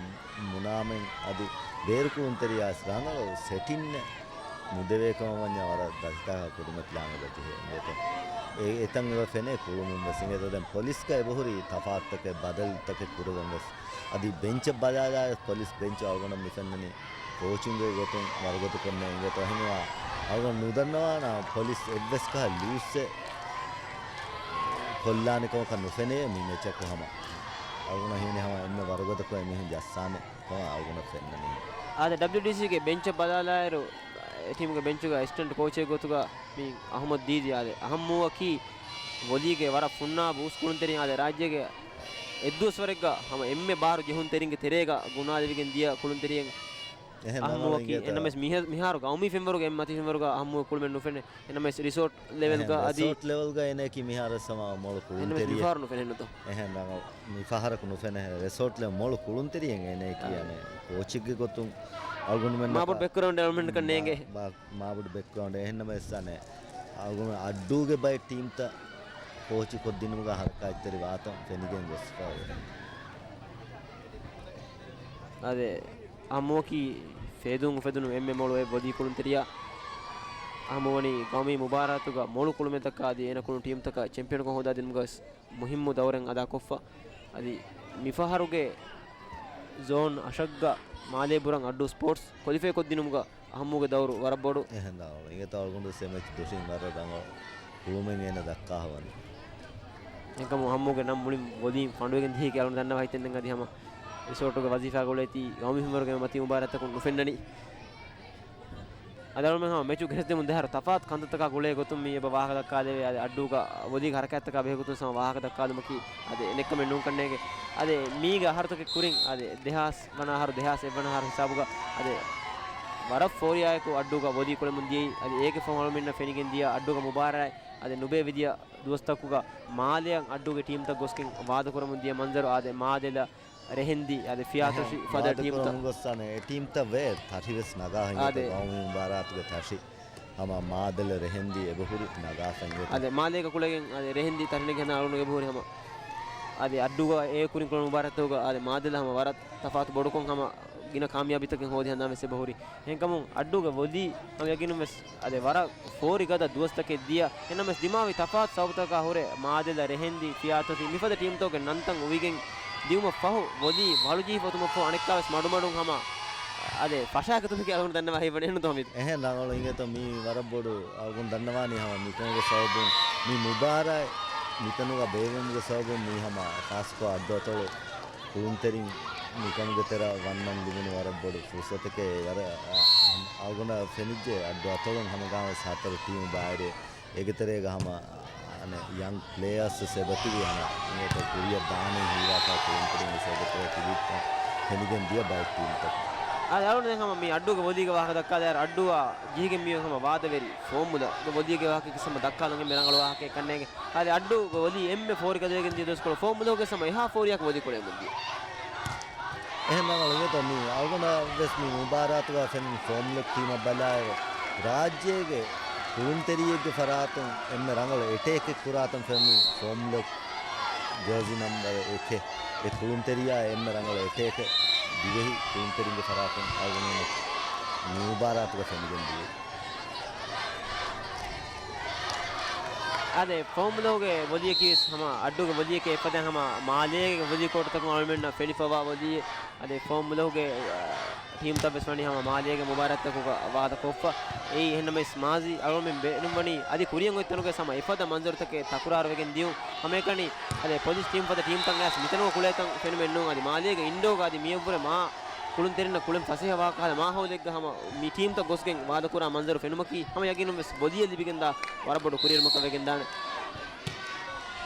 މުނާމެން އަދި ބޭރު ކުޅުންތެރިޔާ ވެސް ރަނގަޅު ސެޓިންއެއް ނުދެވޭ ކަމަށް ވަންޏާ ވަރަށް ދަށިތާކަށް ކުރިމަތިލާން އެބަ ޖެހޭ އިނގޭތޯ. އެ އެތަން އެބަ ފެނޭ ކުޅުމުން ވެސް އިނގޭތޯ. ދެން ޕޮލިސްގަ އެބަހުރި ތަފާތުތަކެއް ބަދަލުތަކެއް ކުރެވެން ވެސް. އަދި ބެންޗަށް ބަލާލާ ޕޮލިސް ބެންޗު އަޅުގަނޑަށް މި ފެންނަނީ ކޯޗުންގެ ގޮތުން ވަރުގަދަކޮށްނޭ އިނގޭތޯ. އެހެންވީމާ އަޅުގަނޑު ނުދަންނަވާނަން ޕޮލިސް އެއްވެސް ކަހަލަ ލޫސްއެއް ކޮށްލާނެ ކަމަކަށް ނުފެނޭ މި މެޗަކު ހަމަ. އަޅުގަނޑަށް ހީވަނީ ހަމަ އެންމެ ވަރުގަދަކޮށް އެމީހުން ޖައްސާނެ ކަމަށް އަޅުގަނޑަށް ފެންނަނީ. އާދެ، ޑަބްލިޔުޑީސީގެ ބެންޗަށް ބަލާލާއިރު، އެ ޓީމުގެ ބެންޗުގަ އެސިސްޓެންޓް ކޯޗެއް ގޮތުގަ މި އަހުމަދު ދީދީ. އާދެ، އަހަންމޫއަކީ ވޮލީގެ ވަރަށް ފުންނާ ބޫސް ކުޅުންތެރިން. އާދެ، ރާއްޖޭގެ އެއްދުވަސްވަރެއްގަ ހަމަ އެންމެ ބާރު ޖެހުންތެރިންގެ ތެރޭގަ ގުނާލެވިގެން ދިޔަ ކުޅުންތެރިއެއް. އެހެން އަހައްމުވަކީ. އެންނަމެސް މިހާ-، މިހާރު ގައުމީ ފެންވަރުގެ އެންމެ މަތި ފެންވަރުގަ އަހައްމުވެ ކުޅުމެއް ނުފެނޭ. އެންނަމެސް ރިސޯޓް ލެވެލްގަ އަދި ރިސޯޓް ލެވެލްގަ އޭނައަކީ މިހާރު ސަމާ މޮޅު ކުޅުންތެރިއެއް. މިހާރު ނުފެނޭ ނުތޯ. އެހެން ރަނގަޅު. މި ފަހަރަކު ނުފެނޭ. ރިސޯޓް ލެވެލް މޮޅު ކުޅުންތެރިއެއް އޭނައަކީ އަނެއް ކޯޗެއްގެ ގޮތުން އަޅުގަނޑުމެންނަކަށް މާބޮޑު ބެކްގްރައުންޑެއް އަޅުމެންނަކަށް ނޭނގޭ. މާބޮޑު ބެކްގްރައުންޑެއް. އެހެންނަމަވެސް އަނެއް އަޅުގަނޑު އައްޑޫގެ ބައެއް ޓީމްތައް ކޯޗު ކޮށްދިނުމުގަ ހަރަކާތްތެރި ވާތަން ފެނިގެން ގޮސްފައިވޭ. އަދެ އަހައްމުވަކީ ފޭދުން އުފެދުނު އެންމެ މޮޅު އެއް ވޮލީ ކުޅުންތެރިޔާ. އަހައްމުވަނީ ގައުމީ މުބާރާތުގަ މޮޅު ކުޅުމެއް ދައްކާ އަދި އޭނަ ކުޅުނު ޓީމްތަކަށް ޗެމްޕިއަންކަން ހޯދާދިނުމުގަ ވެސް މުހިއްމު ދައުރެއް އަދާކޮށްފަ. އަދި މިފަހަރުގެ ޒޯން އަށަށްގަ މާލޭ ބުރަން އައްޑޫ ސްޕޯޓްސް ކޮލިފައި ކޮށްދިނުމުގަ އަހައްމުގެ ދައުރު ވަރަށް ބޮޑު. އެހެން ދާ އިނގޭތޯ އަޅުގަނޑު ވެސް އެ މެޗް ދުށީ ވަރަށް ރަނގަޅު ކުޅުމެއް އޭނަ ދައްކާ ހަވަނީ. އެކަމު އަހައްމުގެ ނަން މުޅިން ވޮލީން ފަނޑުވެގެން ދިޔައީކީ އަޅުގަނޑު ދަންނަވާ ހިތެއް ނެތް އަދި ހަމަ ރިސޯޓުގެ ވަޒީފާ ގުޅޭތީ ގައުމީ ފެންވަރުގެ މަތީ މުބާރާތްތަކުން ނުފެންނަނީ. އަދި އަޅުމެން ހަމަ މެޗު ގެނެސްދެމުން ދެހާރު ތަފާތު ކަންތައްތަކާ ގުޅޭ ގޮތުން މި އެބަ ވާހަކަ ދައްކާލެވޭ. އަދި އައްޑޫގަ ވޮލީގެ ހަރަކާތްތަކާ ބެހޭ ގޮތުން ހަމަ ވާހަކަ ދައްކާލުމަކީ އަދި އެނެއްކަމެއް ނޫން ކަންނޭނގެ. އަދި މީގެ އަހަރުތަކެއް ކުރިން އަދި ދެހާސް ވަނަ އަހަރު، ދެހާސް އެއްވަނަ އަހަރު ހިސާބުގަ އަދި ވަރަށް ފޯރިޔާއެކު އައްޑޫގަ ވޮލީ ކުޅެމުން ދިޔައީ. އަދި އޭގެ ފަހުން އަޅުމެންނަށް ފެނިގެން ދިޔަ އައްޑޫގަ މުބާރާތް އަދި ނުބޭ ވިދިޔަ ދުވަސްތަކުގަ މާލެއަށް އައްޑޫގެ ޓީމްތައް ގޮސްގެން ވާދަކުރަމުން ދިޔަ މަންޒަރު އާދެ، މާދެލަ، ރެހެންދި އަދި ފިޔާތޮށި އެހެން ފަދަ ވާދަ ޓީމްތައް. ކުރަމުން ގޮއްސާނެ. އެ ޓީމްތައް ވޭ ތަށި ވެސް ނަގާ ހިނގޭތޯ. އާދެ. ގައުމީ މުބާރާތުގެ ތަށި ހަމަ މާދެލަ ރެހެންދި އެބަހުރި ނަގާފަ ހިނގޭތޯ. އާދެ، މާލޭގަ ކުޅެގެން އާދެ، ރެހެންދި ތަށި ނެގި ހަނދާން އަޅުގަނޑު އެބަހުރި ހަމަ. އާދެ، އައްޑޫގަ އޭ ކުރިން ކުޅެ މުބާރާތުގަ އާދެ، މާދެލަ ހަމަ ވަރަށް ތަފާތު ބޮޑުކޮށް ހަމަ ގިނަ ކާމިޔާބީތަކެއް ހޯދި ހަނދާން ވެސް އެބަހުރި. އެހެންކަމުން އައްޑޫގެ ވޮލީ ހަމަ ޔަގީނުން ވެސް އާދެ، ވަރަށް ފޯރި ގަދަ ދުވަސްތަކެއް ދިޔަ. އެނަމެސް ދިމާވި ތަފާތު ސަބަބުތަކާ ހުރެ މާދެލަ، ރެހެންދި، ފިޔާތޮށި މިފަދަ ޓީމްތަކުގެ ނަންތައް އުވިގެން ދިއުމަށް ފަހު ވޮލީ ވަޅުޖެހިފަ އޮތުމަށް ފަހު އަނެއްކާވެސް މަޑުމަޑުން ހަމަ އާދެ، ފަށާގަތުމަކީ އަޅުގަނޑު ދަންނަވާ ހިތްވަނީ ނުތޯ ހަމީދު. އެހެން ރަނގަޅު އިނގޭތޯ މީ ވަރަށް ބޮޑު އަޅުގަނޑު ދަންނަވާނީ ހަމަ މިކަމުގެ ސަބަބުން މި މުބާރާތް މިތަނުގަ ބޭއްވުމުގެ ސަބަބުން މީ ހަމަ ޚާއްޞަކޮށް އައްޑު އަތޮޅު ކުޅުންތެރިން މިކަމުގެ ތެރެއަށް ވަންނަން ލިބުނު ވަރަށް ބޮޑު ފުރުސަތެކޭ. ވަރަށް އަ، އަ، އަޅުގަނޑަށް ފެނިއްޖެ އައްޑު އަތޮޅުން ހަމަ ގާމަސް ހަތަރު ޓީމު ބައިވެރި. އޭގެ ތެރޭގަ ހަމަ، އަ، އަނެއް ޔަންގް ޕްލޭޔާސް ވެސް އެބަތިބި ހަމަ އިނގޭތޯ ކުރިއަށް ދާނީ ހީވާތާ ކުޅުންތެރިން ވެސް އޭގެ ތެރޭ ތިބި ފެނިގެން ދިޔަ ބައެއް ޓީމްތަކުން. އާ، އަޅުގަނޑު ދެން ހަމަ މި އައްޑޫގެ ވޮލީގެ ވާހަކަ ދައްކާލާއިރު އައްޑޫއާ ޖެހިގެން މިއޮތް ހަމަ ވާދަވެރި ފޯމުލަ ވޮލީގެ ވާހަކަ ހަމަ ދައްކާލަން އެންމެ ރަނގަޅު ވާހަކައެއް ކަންނޭނގެ. އާދެ، އައްޑޫގެ ވޮލީ އެންމެ ފޯރި ގަދަވެގެން ދިޔަ ދުވަސްކޮޅު ފޯމުލަކުގެ ހަމަ އެހާ ފޯރިއަކަށް ވޮލީ ކުޅެމުން ދިޔަ. އެހެން ރަނގަޅު އިނގޭތޯ މީ އަޅުގަނޑަށް ވެސް މި މުބާރާތުގަ ފެނުނު ފޯމްލޮކް ޓީމަށް ބަލާއިރު، ރާއްޖޭގެ ކުޅުންތެރިއެއްގެ ފަރާތުން އެންމެ ރަނގަޅު އެޓޭކެއް ކުރާތަން ފެނުނީ ފޯމްލޮކް ޖާޒީ ނަމްބަރު އެކެއް. އެ ކުޅުންތެރިޔާ އެންމެ ރަނގަޅު އެޓޭކެއް ދިވެހި ކުޅުންތެރިންގެ ފަރާތުން އަޅުގަނޑުމެންނަށް މި މުބާރާތުގަ ފެނިގެން ދިޔައީ. އާދެ، ފޯމްލޮކްގެ ވޮލީއަކީ ވެސް ހަމަ އައްޑޫގެ ވޮލީއެކޭ އެފަދަ ހަމަ މާލޭގެ ވޮލީ ކޯޓުތަކުން އަޅުމެންނަށް ފެނިފަވާ ވޮލީއެއް. އާދެ، ފޯމްލޮކްގެ، އާ، ޓީމްތައް ވެސް ވަނީ ހަމަ މާލޭގެ މުބާރާތްތަކުގަ ވާދަކޮށްފަ. އެއީ އެހެންނަމަވެސް މާޒީ އަޅުމެން ބޭނުންވަނީ އަދި ކުރިއަށް އޮތް ތަނުގެ ހަމަ އެފަދަ މަންޒަރުތަކެއް ތަކުރާރުވެގެން ދިޔުން. ހަމައެކަނި އާދެ، ޕޮލިސް ޓީމް ފަދަ ޓީމްތައް އައިސް މިތަނުގަ ކުޅޭތަން ފެނުމެއް ނޫން. އަދި މާލޭގެ އިންޑޯގަ އަދި މިއަށްވުރެ މާ ކުޅުންތެރިންނަށް ކުޅެން ފަސޭހަ ވާ ކަހަލަ މާހައުލެއްގަ ހަމަ މި ޓީމްތައް ގޮސްގެން ވާދަކުރާ މަންޒަރު ފެނުމަކީ ހަމަ ޔަގީނުން ވެސް ވޮލީއަށް ލިބިގެންދާ ވަރަށް ބޮޑު ކުރިއެރުމަކަށް ވެގެންދާނެ.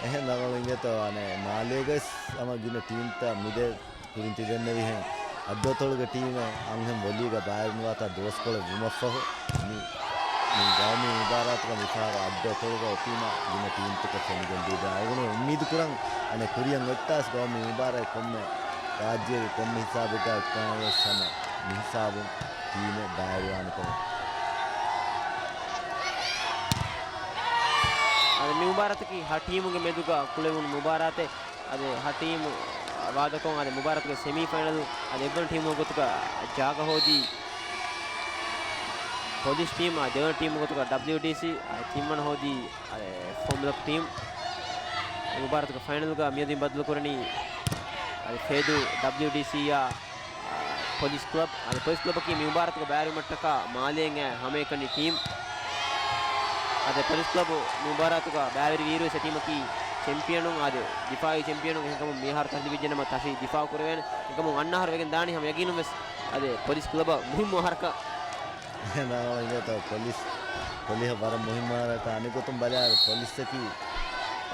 އެހެން ރަނގަޅު އިނގޭތޯ އަނެއް މާލޭގަސް ހަމަ ގިނަ ޓީމްތައް މިދެ ކުރިން ތިދެންނެވިހެން އައްޑުއަތޮޅުގެ ޓީމެއް އަންހެން ވޮލީގަ ބައިވެރިނުވާތާ ދުވަސްކޮޅެއް ވުމަށްފަހު މި، މި ގައުމީ މުބާރާތުގަ މިފަހަރު އައްޑުއަތޮޅުގަ އޮތީމާ ގިނަ ޓީމްތަކެއް ފެނިގެން ދީދާ. އަޅުގަނޑު އުއްމީދު ކުރަން އަނެއް ކުރިއަށް އޮތްތާސް ގައުމީ މުބާރާތް ކޮންމެ ރާއްޖޭގެ ކޮންމެ ހިސާބެއްގަ އޮތްކަމަށް ވެސް ހަމަ މި ހިސާބުން ޓީމެއް ބައިވެރިވާނެ ކަމަށް. އަދި މި މުބާރާތަކީ ހަ ޓީމުގެ މެދުގަ ކުޅެވުނު މުބާރާތެއް. އަދި ހަ ޓީމު ވާދަކޮށް އަދި މުބާރާތުގެ ސެމީ ފައިނަލު އަދި އެއްވަނަ ޓީމު ގޮތުގަ ޖާގަ ހޯދީ ޕޮލިސް ޓީމް، އަދި ދެވަނަ ޓީމު ގޮތުގަ ޑަބްލިޔުޑީސީ، އަދި ތިންވަނަ ހޯދީ އަދި ފޯމްލޮކް ޓީމް. މުބާރާތުގެ ފައިނަލްގަ މިއަދު ބަދަލުކުރަނީ އަދި ފޭދޫ ޑަބްލިޔުޑީސީއާ ޕޮލިސް ކްލަބް. އަދި ޕޮލިސް ކްލަބަކީ މި މުބާރާތުގަ ބައިވެރިވުމަށްޓަކާ މާލޭން އައި ހަމައެކަނި ޓީމް. އަދި ޕޮލިސް ކްލަބު މި މުބާރާތުގަ ބައިވެރިވިއިރުވެސް އެ ޓީމަކީ ޗެމްޕިއަނުން، އަދި ދިފާއީ ޗެމްޕިއަނުން. އެހެންކަމުން މިއަހަރު ތަހްލީލުވެއްޖެނަމަ ތަށި ދިފާއު ކުރެވޭނެ. އެހެންކަމުން އަންނަ އަހަރު ވެގެން ދާނީ ހަމަ ޔަގީނުން ވެސް އަދި ޕޮލިސް ކްލަބަށް މުހިއްމު އަހަރަކަށް. ނާވައިގެތޯ ޕޮލިސް، ޕޮލިހަށް ވަރަށް މުހިއްމު އަހަރަކަށް އަނެއްގޮތުން ބަލާއިރު ޕޮލިސްއަކީ،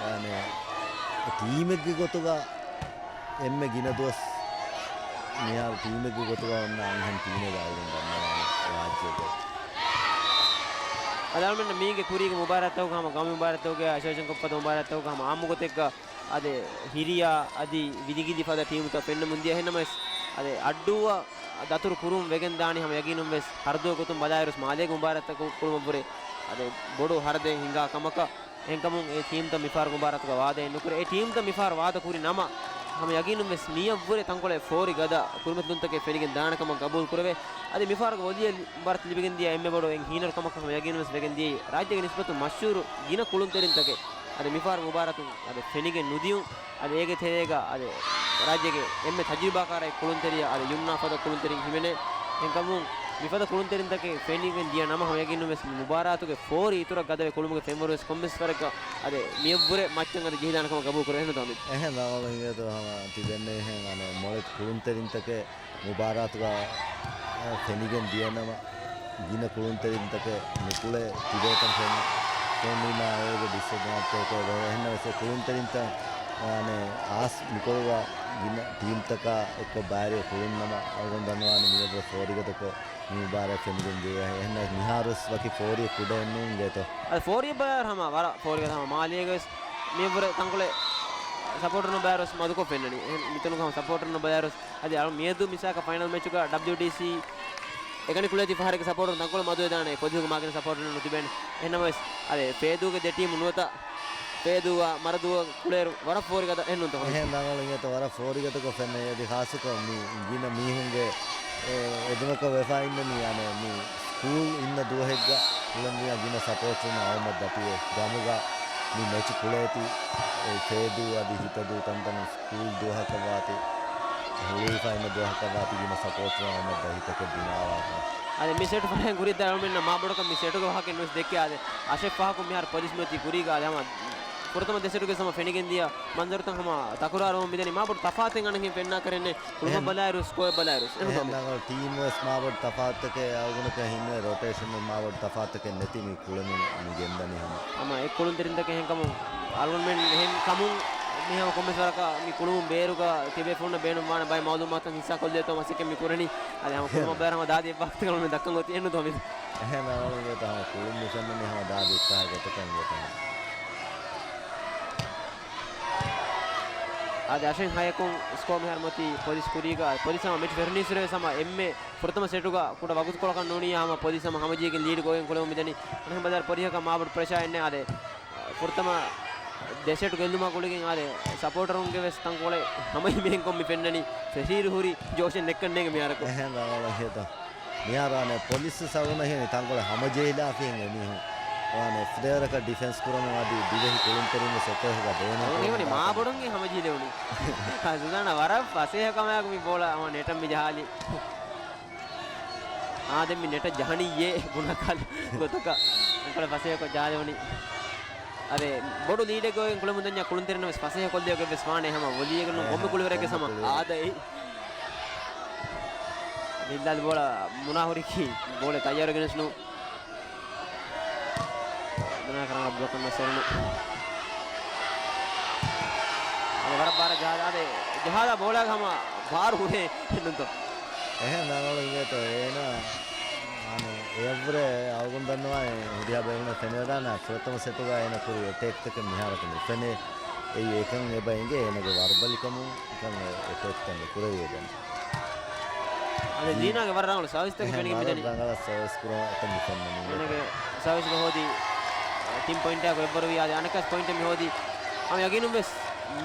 އަނެއް، ޓީމެއްގެ ގޮތުގަ އެންމެ ގިނަ ދުވަސް މިހާރު ޓީމެއްގެ ގޮތުގަ އޮންނަ އަންހެން ޓީމެއް އަޅުގަނޑު ދަންނަވާނެ ރާއްޖޭގަ. އަލަމެން މީގެ ކުރީގެ މުބާރާތްތަކުގަ ހަމަ ގައުމީ މުބާރާތްތަކުގެ އަސޯސިއޭޝަން ކަޕް ފަދަ މުބާރާތްތަކުގަ ހަމަ އާއްމު ގޮތެއްގަ އަދެ ހިރިޔާ އަދި ވިލިގިލި ފަދަ ޓީމުތައް ފެންނަމުން ދިޔަ. އެހެންނަމަވެސް އަދެ އައްޑޫއަށް ދަތުރު ކުރުން ވެގެން ދާނީ ހަމަ ޔަގީނުން ވެސް ހަރުދުވަ ގޮތުން ބަލާއިރުސް މާލޭގެ މުބާރާތްތަކު ކުޅުމަށްވުރެ އަދެ ބޮޑު ހަރަދެއް ހިނގާ ކަމަކަށް. އެހެންކަމުން އެ ޓީމްތައް މިފަހަރު މުބާރާތުގަ ވާދައެއް ނުކުރޭ. އެ ޓީމްތައް މިފަހަރު ވާދަ ކުރި ނަމަ، ހަމަ ޔަގީނުން ވެސް މިއަށްވުރެ ތަންކޮޅެއް ފޯރި ގަދަ ކުރިމަތިލުންތަކެއް ފެނިގެން ދާނެ ކަމަށް ގަބޫލު ކުރެވޭ. އަދި މިފަހަރުގެ ވޮލީއަށް މުބާރާތް ލިބިގެން ދިޔަ އެންމެ ބޮޑު އެއް ހީނަރު ކަމަކަށް ހަމަ ޔަގީނުން ވެސް ވެގެން ދިޔައީ، ރާއްޖޭގެ ނިސްބަތުން މަޝްހޫރު ގިނަ ކުޅުންތެރިންތަކެއް އަދި މިފަހަރު މުބާރާތުން އަދި ފެނިގެން ނުދިޔުން. އަދި އޭގެ ތެރޭގަ އަދި ރާއްޖޭގެ އެންމެ ތަޖުރިބާކާރާ ކުޅުންތެރިޔާ އަދި ޔުމްނާ ފަދަ ކުޅުންތެރިން ހިމެނޭ. އެހެންކަމުން މިފަދަ ކުޅުންތެރިންތަކެއް ފެނިގެން ދިޔަ ނަމަ، ހަމަ ޔަގީނުން ވެސް މި މުބާރާތުގެ ފޯރި އިތުރަށް ގަދަވެ ކުޅުމުގެ ފެންވަރު ވެސް ކޮންމެސް ވަރަކަށް އަދި މިއަށްވުރެ މައްޗަށް އަދި ޖެހިދާނެ ކަމަށް ގަބޫލު ކުރޭ. އެހެން ދޯ އަމިތް؟ އެހެން ރަނގަޅު އިނގޭތޯ ހަމަ ތި ދެންނެވިހެން އަނެއް މޮޅެތި ކުޅުންތެރިންތަކެއް މުބާރާތުގަ ފެނިގެން ދިޔަ ނަމަ، ގިނަ ކުޅުންތެރިންތަކެއް ނުކުޅޭ ތިބޭތަން ފެން، ފެންނީމާ އޭގެ ޑިސްއެޑްވާންޓޭޖް އެބަ. އެހެންނަމަވެސް އެ ކުޅުންތެރިންތައް އަނެއް އާސް މިކޮޅުގަ ގިނަ ޓީމްތަކާ އެއްކޮށް ބައިވެރި ކުޅުން ނަމަ، އަޅުގަނޑު ދަންނަވާނެ މިއަށްވުރެ ފޯރިގަދަކޮށް މި މުބާރާތް ފެނިގެން ދިޔަ. އެހެންނަމަވެސް މިހާރުވެސް ވަކި ފޯރިއެއް ކުޑައެއް ނޫން އިނގޭތޯ. އަދި ފޯރިއެއް ބަލާއިރު ހަމަ ވަރަށް ފޯރިގަދަ ހަމަ މާލޭގަވެސް މިއަށްވުރެ ތަންކޮޅެއް ސަޕޯޓަރުން ބަލާއިރުވެސް މަދުކޮށް ފެންނަނީ. އެހެން މިތަނުގަ ހަމަ ސަޕޯޓަރުން ބަލާއިރުވެސް އަދި އަޅު މިއަދު މިސާލަކަށް ފައިނަލް މެޗުގަ ޑަބްލިޔުޑީސީ އެކަނި ކުޅޭތީ ފަހަރެއްގެ ސަޕޯޓަރުން ތަންކޮޅެއް މަދުވެދާނެ ޕޮލިސްގެ މާގިނަ ސަޕޯޓަރުން ނުތިބޭނެ. އެހެންނަމަވެސް އަދި ފޭދޫގެ ދެ ޓީމު ނުވަތަ ފޭދޫއާ މަރަދޫއަށް ކުޅޭއިރު ވަރަށް ފޯރިގަދަ އެހެންނޫންތޯ؟ އެހެން ރަނގަޅު އިނގޭތޯ ވަރަށް ފޯރިގަދަކޮށް ފެންނަ އަދި ޚާއްޞަކޮށް މި ގިނަ މީހުންގެ އެ، އެދުމަކަށް ވެފަ އިންނަނީ އަނެއް މި ސްކޫލް އިންނަ ދުވަހެއްގަ ކުޅެންވިޔާ ގިނަ ސަޕޯޓްސް އައުމަށް ދަތިވެ ގަމުގަ މި މެޗު ކުޅޭތީ އެ ފޭދޫ އަދި ހިތަދޫ ތަންތަނުން ސްކޫލް ދުވަހަކަށް ވާތީ، ހުޅުވިފައި އިންނަ ދުވަހަކަށް ވާތީ ގިނަ ސަޕޯޓްސް އައުމަށް ދަތި ހިތަކެއް ދިމާވާކަން. އަދި މި ސެޓް ފަހެން ކުރިއަށް ދާ އަޅުމެންނަށް މާބޮޑަކަށް މި ސެޓުގެ ވާހަކަ ނުވެސް ދެއްކޭ. އަދި އަށެއް ފަހަކު މިހާރު ޕޮލިސް މިއޮތީ ކުރީގަ އަދި ހަމަ ފުރަތަމަ ދެ ސެޓުގެ ހަމަ ފެނިގެން ދިޔަ މަންޒަރުތައް ހަމަ ތަކުރާރުވަމުން މިދަނީ. މާބޮޑު ތަފާތެއް އަނެއްހެން ފެންނާކަށް ކުޅުމަށް އެހެން. ބަލާއިރު ސްކޯއެއް ބަލާއިރު އެހެން އެހެން ގޮތުން. ރަނގަޅު ޓީމް ވެސް މާބޮޑު ތަފާތުތަކެއް އަޅުގަނޑަކަށް ހިމެނޭ ރޮޓޭޝަން މާބޮޑު ތަފާތުތަކެއް ނެތި މި ކުޅެމުން މި ގެންދަނީ ހަމަ. ހަމަ އެ ކުޅުންތެރިންތަކެއް އެހެންކަމުން އަޅުގަނޑުމެން އެހެން ކަމުން މި ހަމަ ކޮންމެސް ވަރަކަށް މި ކުޅުމުން ބޭރުގަ ތިބޭފުޅުންނަށް ބޭނުންވާނެ ބައެއް މައުލޫމާތުތައް ހިއްސާ ކޮށްލިޔަތޯ މަސައްކަތް މި ކުރަނީ. އަދި ހަމަ ކުޅުމަށް ބައި ހަމަ ދާދި އެއްވާހަކަތަކަށް އަޅުމެން ދައްކަން އޮތީ އެންނު ދޯ މި. އެހެން ރަނގަޅު އިނގޭތޯ ހަމަ ކުޅުން މި ފެންނަނީ ހަމަ ދާދި އެއްފަހަރު ގޮތަކަށް އިނގޭތޯ ހަމަ. އަދި އަށެއް ހަޔަކުން ސްކޯ މިހާރު މޮތީ ޕޮލިސް ކުރީގަ. ޕޮލިސް ހަމަ މެޗް ފެށުނީއްސުރެވެސް ހަމަ އެންމެ ފުރަތަމަ ސެޓުގަ ކުޑަ ވަގުތުކޮޅަކަށް ނޫނިއްޔާ ހަމަ ޕޮލިސް ހަމަ ހަމަޖެހިގެން ލީޑް ގޮވައިގެން ކުޅެމުން މިދަނީ. އަނެއްހެން ބަލާއިރު ޕޮލިހަކަށް މާބޮޑު ޕްރެޝާ އެއްނެއް. އާދެ، ފުރަތަމަ ދެ ސެޓު ގެއްލުމާ ގުޅިގެން އާދެ، ސަޕޯޓަރުންގެ ވެސް ތަންކޮޅެއް ހަމަ ހިމޭންކޮށް މި ފެންނަނީ. ފެށީރު ހުރި ޖޯޝެއް ނެއްކަން ނޭނގެ މިހާރަކު. އެހެން ރަނގަޅަށް ހިތަށް. މިހާރު އަނެއް ޕޮލިސް ސަރުނަށް ހިނި ތަންކޮޅެއް ހަމަޖެހިލާފިހެން އެމީހުން. އާނެ ފްލެއަރަކަށް ޑިފެންސް ކުރަމުން އަދި ދިވެހި ކުޅުންތެރިން ވެސް އެތައް ހިގާ ބޭނުން އެހެން ކުރަމުން މާ ދާކަށް. ބޮޑުން ހަމަޖެހިލެވުނީ. ސުލްތާނާ ވަރަށް ފަސޭހަ ކަމާއެކު މި ބޯޅަ ހަމަ ނެޓަށް މި ޖަހާލި. އާ، ދެން މި ނެޓަށް ޖަހަނީއޭ ބުނާކަލަ ގޮތަކަށް އެކޮޅެ ފަސޭހަކޮށް ޖަހާލެވުނީ. އަދެ، ބޮޑު ލީޑެއްގައި ކުޅެމުން ދަންޏާ ކުޅުންތެރިންނަށް ވެސް ފަސޭހަ ކޮށްލިޔަކަށް ވެސް ވާނެ ހަމަ ވޮލީއެއްގެ ނޫން އެހެން، ކޮންމެ ކުޅިވަރެއްގެ ކޮންމެ ހަމަ ކުޅިވަރެއް. އާދައި. އަދި ހިލާލް ބޯޅަ މުނާ ހުރިކީ ބޯޅަ ތައްޔާރު ގެނެސް ނޫން. ދުނާ ކަރަން އަބްދުލް ނަސަރުނު. އަދި ވަރަށް ބާރަށް ޖަހާލާ، އަދި ޖަހާލާ ބޯޅައިގެ ހަމަ ބާރު ހުރޭ ނުންތޯ. އެހެން ރަނގަޅު އިނގޭތޯ އޭނާ. އާނެ، އެއަށްވުރެ އަޅުގަނޑު ދަންނަވާ ހުރިހާ ބޭފުޅުންނަށް ފެނިވަޑާނާ ފުރަތަމަ ސެޓުގަ އޭނަ ކުރި އެޓޭކްތަކެއް މިހާރަކު ނުފެނޭ. އެއީ އެކަން އެބަ އެނގޭ އޭނަގެ ވަރުބަލިކަމުން އެކަން އެ އެޓޭކްތައް ނުކުރެވިއެވެ. އަދި ޒީ-، ޒީނާގެ ވަރަށް ރަނގަޅު ސާވިސްތަކެއް އެހެން ފެނިގެން ވަރަށް މިދަނީ. ރަނގަޅަށް ސާވިސް ކުރުމަށް އެތަން މި ފެންނަނީ. އޭނަގެ ސާވިސްގަ ހޯދީ ޓީމް ޕޮއިންޓާ އެއްވަރުވީ. އަދި އަނެއްކާސް ޕޮއިންޓެއް މި ހޯދީ. ހަމަ ޔަގީނުން ވެސް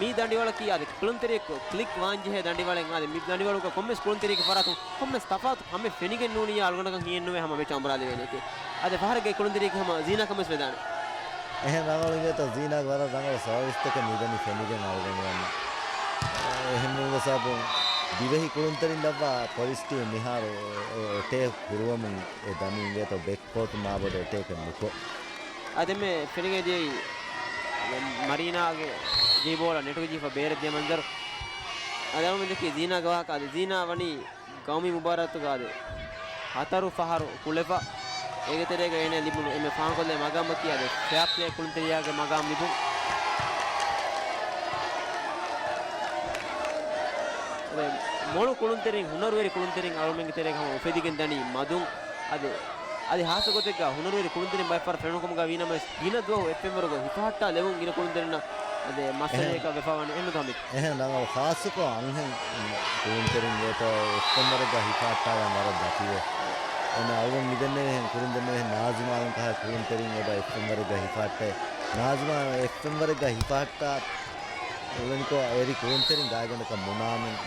މި ދަނޑިވަޅަކީ އަދި ކުޅުންތެރިއަކު ކްލިކް ވާންޖެހޭ ދަނޑިވަޅެއް. އަދި މި ދަނޑިވަޅުގަ ކޮންމެސް ކުޅުންތެރިއެއްގެ ފަރާތުން ކޮންމެސް ތަފާތު ކަމެއް ފެނިގެން ނޫނިއްޔާ އަޅުގަނޑަކަށް ހިޔެއްނުވޭ ހަމަ މެޗް އަނބުރާލެވޭނެކޭ. އަދި ފަހަރެއްގައި ކުޅުންތެރިއަކީ ހަމަ ޒީނާ ކަމެއް ވެދާނެ. އެހެން ރަނގަޅު އިނގޭތޯ ޒީނާގެ ވަރަށް ރަނގަޅު ސާވިސްތަކެއް މިދަނީ ފެނިގެން އަޅުގަނޑުމެންނަށް. އެހެންވީމަ ސަބަބުން ދިވެހި ކުޅުންތެރިން ލައްވާ ޕޮލިސް ޓީމް މިހާރު އެ، އެޓޭކް ކުރުވަމުން އެ ދަނީ އިނގޭތޯ ބެކް ކޯޓު މާބޮޑު އެޓޭކެއް ނުކޮށް. އަދެމެ ފެނިގެން ދިޔައީ މަރީނާގެ ޖެހި ބޯޅަ ނެޓުގަ ޖެހިފަ ބޭރަށް ދިޔަ މަންޒަރު. އަދެ އަޅުގަނޑު ދެއްކީ ޒީނާގެ ވާހަކަ. އަދި ޒީނާ ވަނީ ގައުމީ މުބާރާތުގަ އަދި ހަތަރު ފަހަރު ކުޅެފަ، އޭގެ ތެރޭގަ އޭނަ ލިބުނު އެންމެ ފާންކޮށްލޭ މަގާމަކީ އަދި ފެއާޕްލޭ ކުޅުންތެރިޔާގެ މަގާމް ލިބުން. އަދި މޮޅު ކުޅުންތެރިން، ހުނަރުވެރި ކުޅުންތެރިން އަޅުމެންގެ ތެރޭގަ ހަމަ އުފެދިގެން ދަނީ މަދުން. އަދި، އަދި ހާއްސަ ގޮތެއްގަ ހުނަރުވެރި ކުޅުންތެރިން ބައެއް ފަހަރު ފެނުނުކަމުގަ ވީނަމަވެސް، ގިނަ ދުވަހު އެއް ފެންވަރުގަ ހިފަހައްޓާލެވުން ގިނަ ކުޅުންތެރިންނަށް އަދި އެހެން. މައްސަލައަކަށް ވެފަވާނެ އެހެން ނުދާމި. އެހެން ރަނގަޅު ޚާއްސަކޮށް އަންހެން ކުޅުންތެރިން ވޭތޯ އެއް ފެންވަރެއްގަ ހިފަހައްޓާލަން ވަރަށް ދަތިވޭ. އެން އަޅުގަނޑު މިދެންނެވިހެން ކުޅުންތެރިން ނާޒިމާ އަޅުން ކަހަ ކުޅުންތެރިން އެބަ އެއް ފެންވަރެއްގަ ހިފަހައްޓޭ. ނާޒިމާ އެއް ފެންވަރެއްގަ ހިފަހައްޓާ އެވެނިކޮށް އެރި ކުޅުންތެރިން ގާތްގަނޑަކަށް މުނާމެން،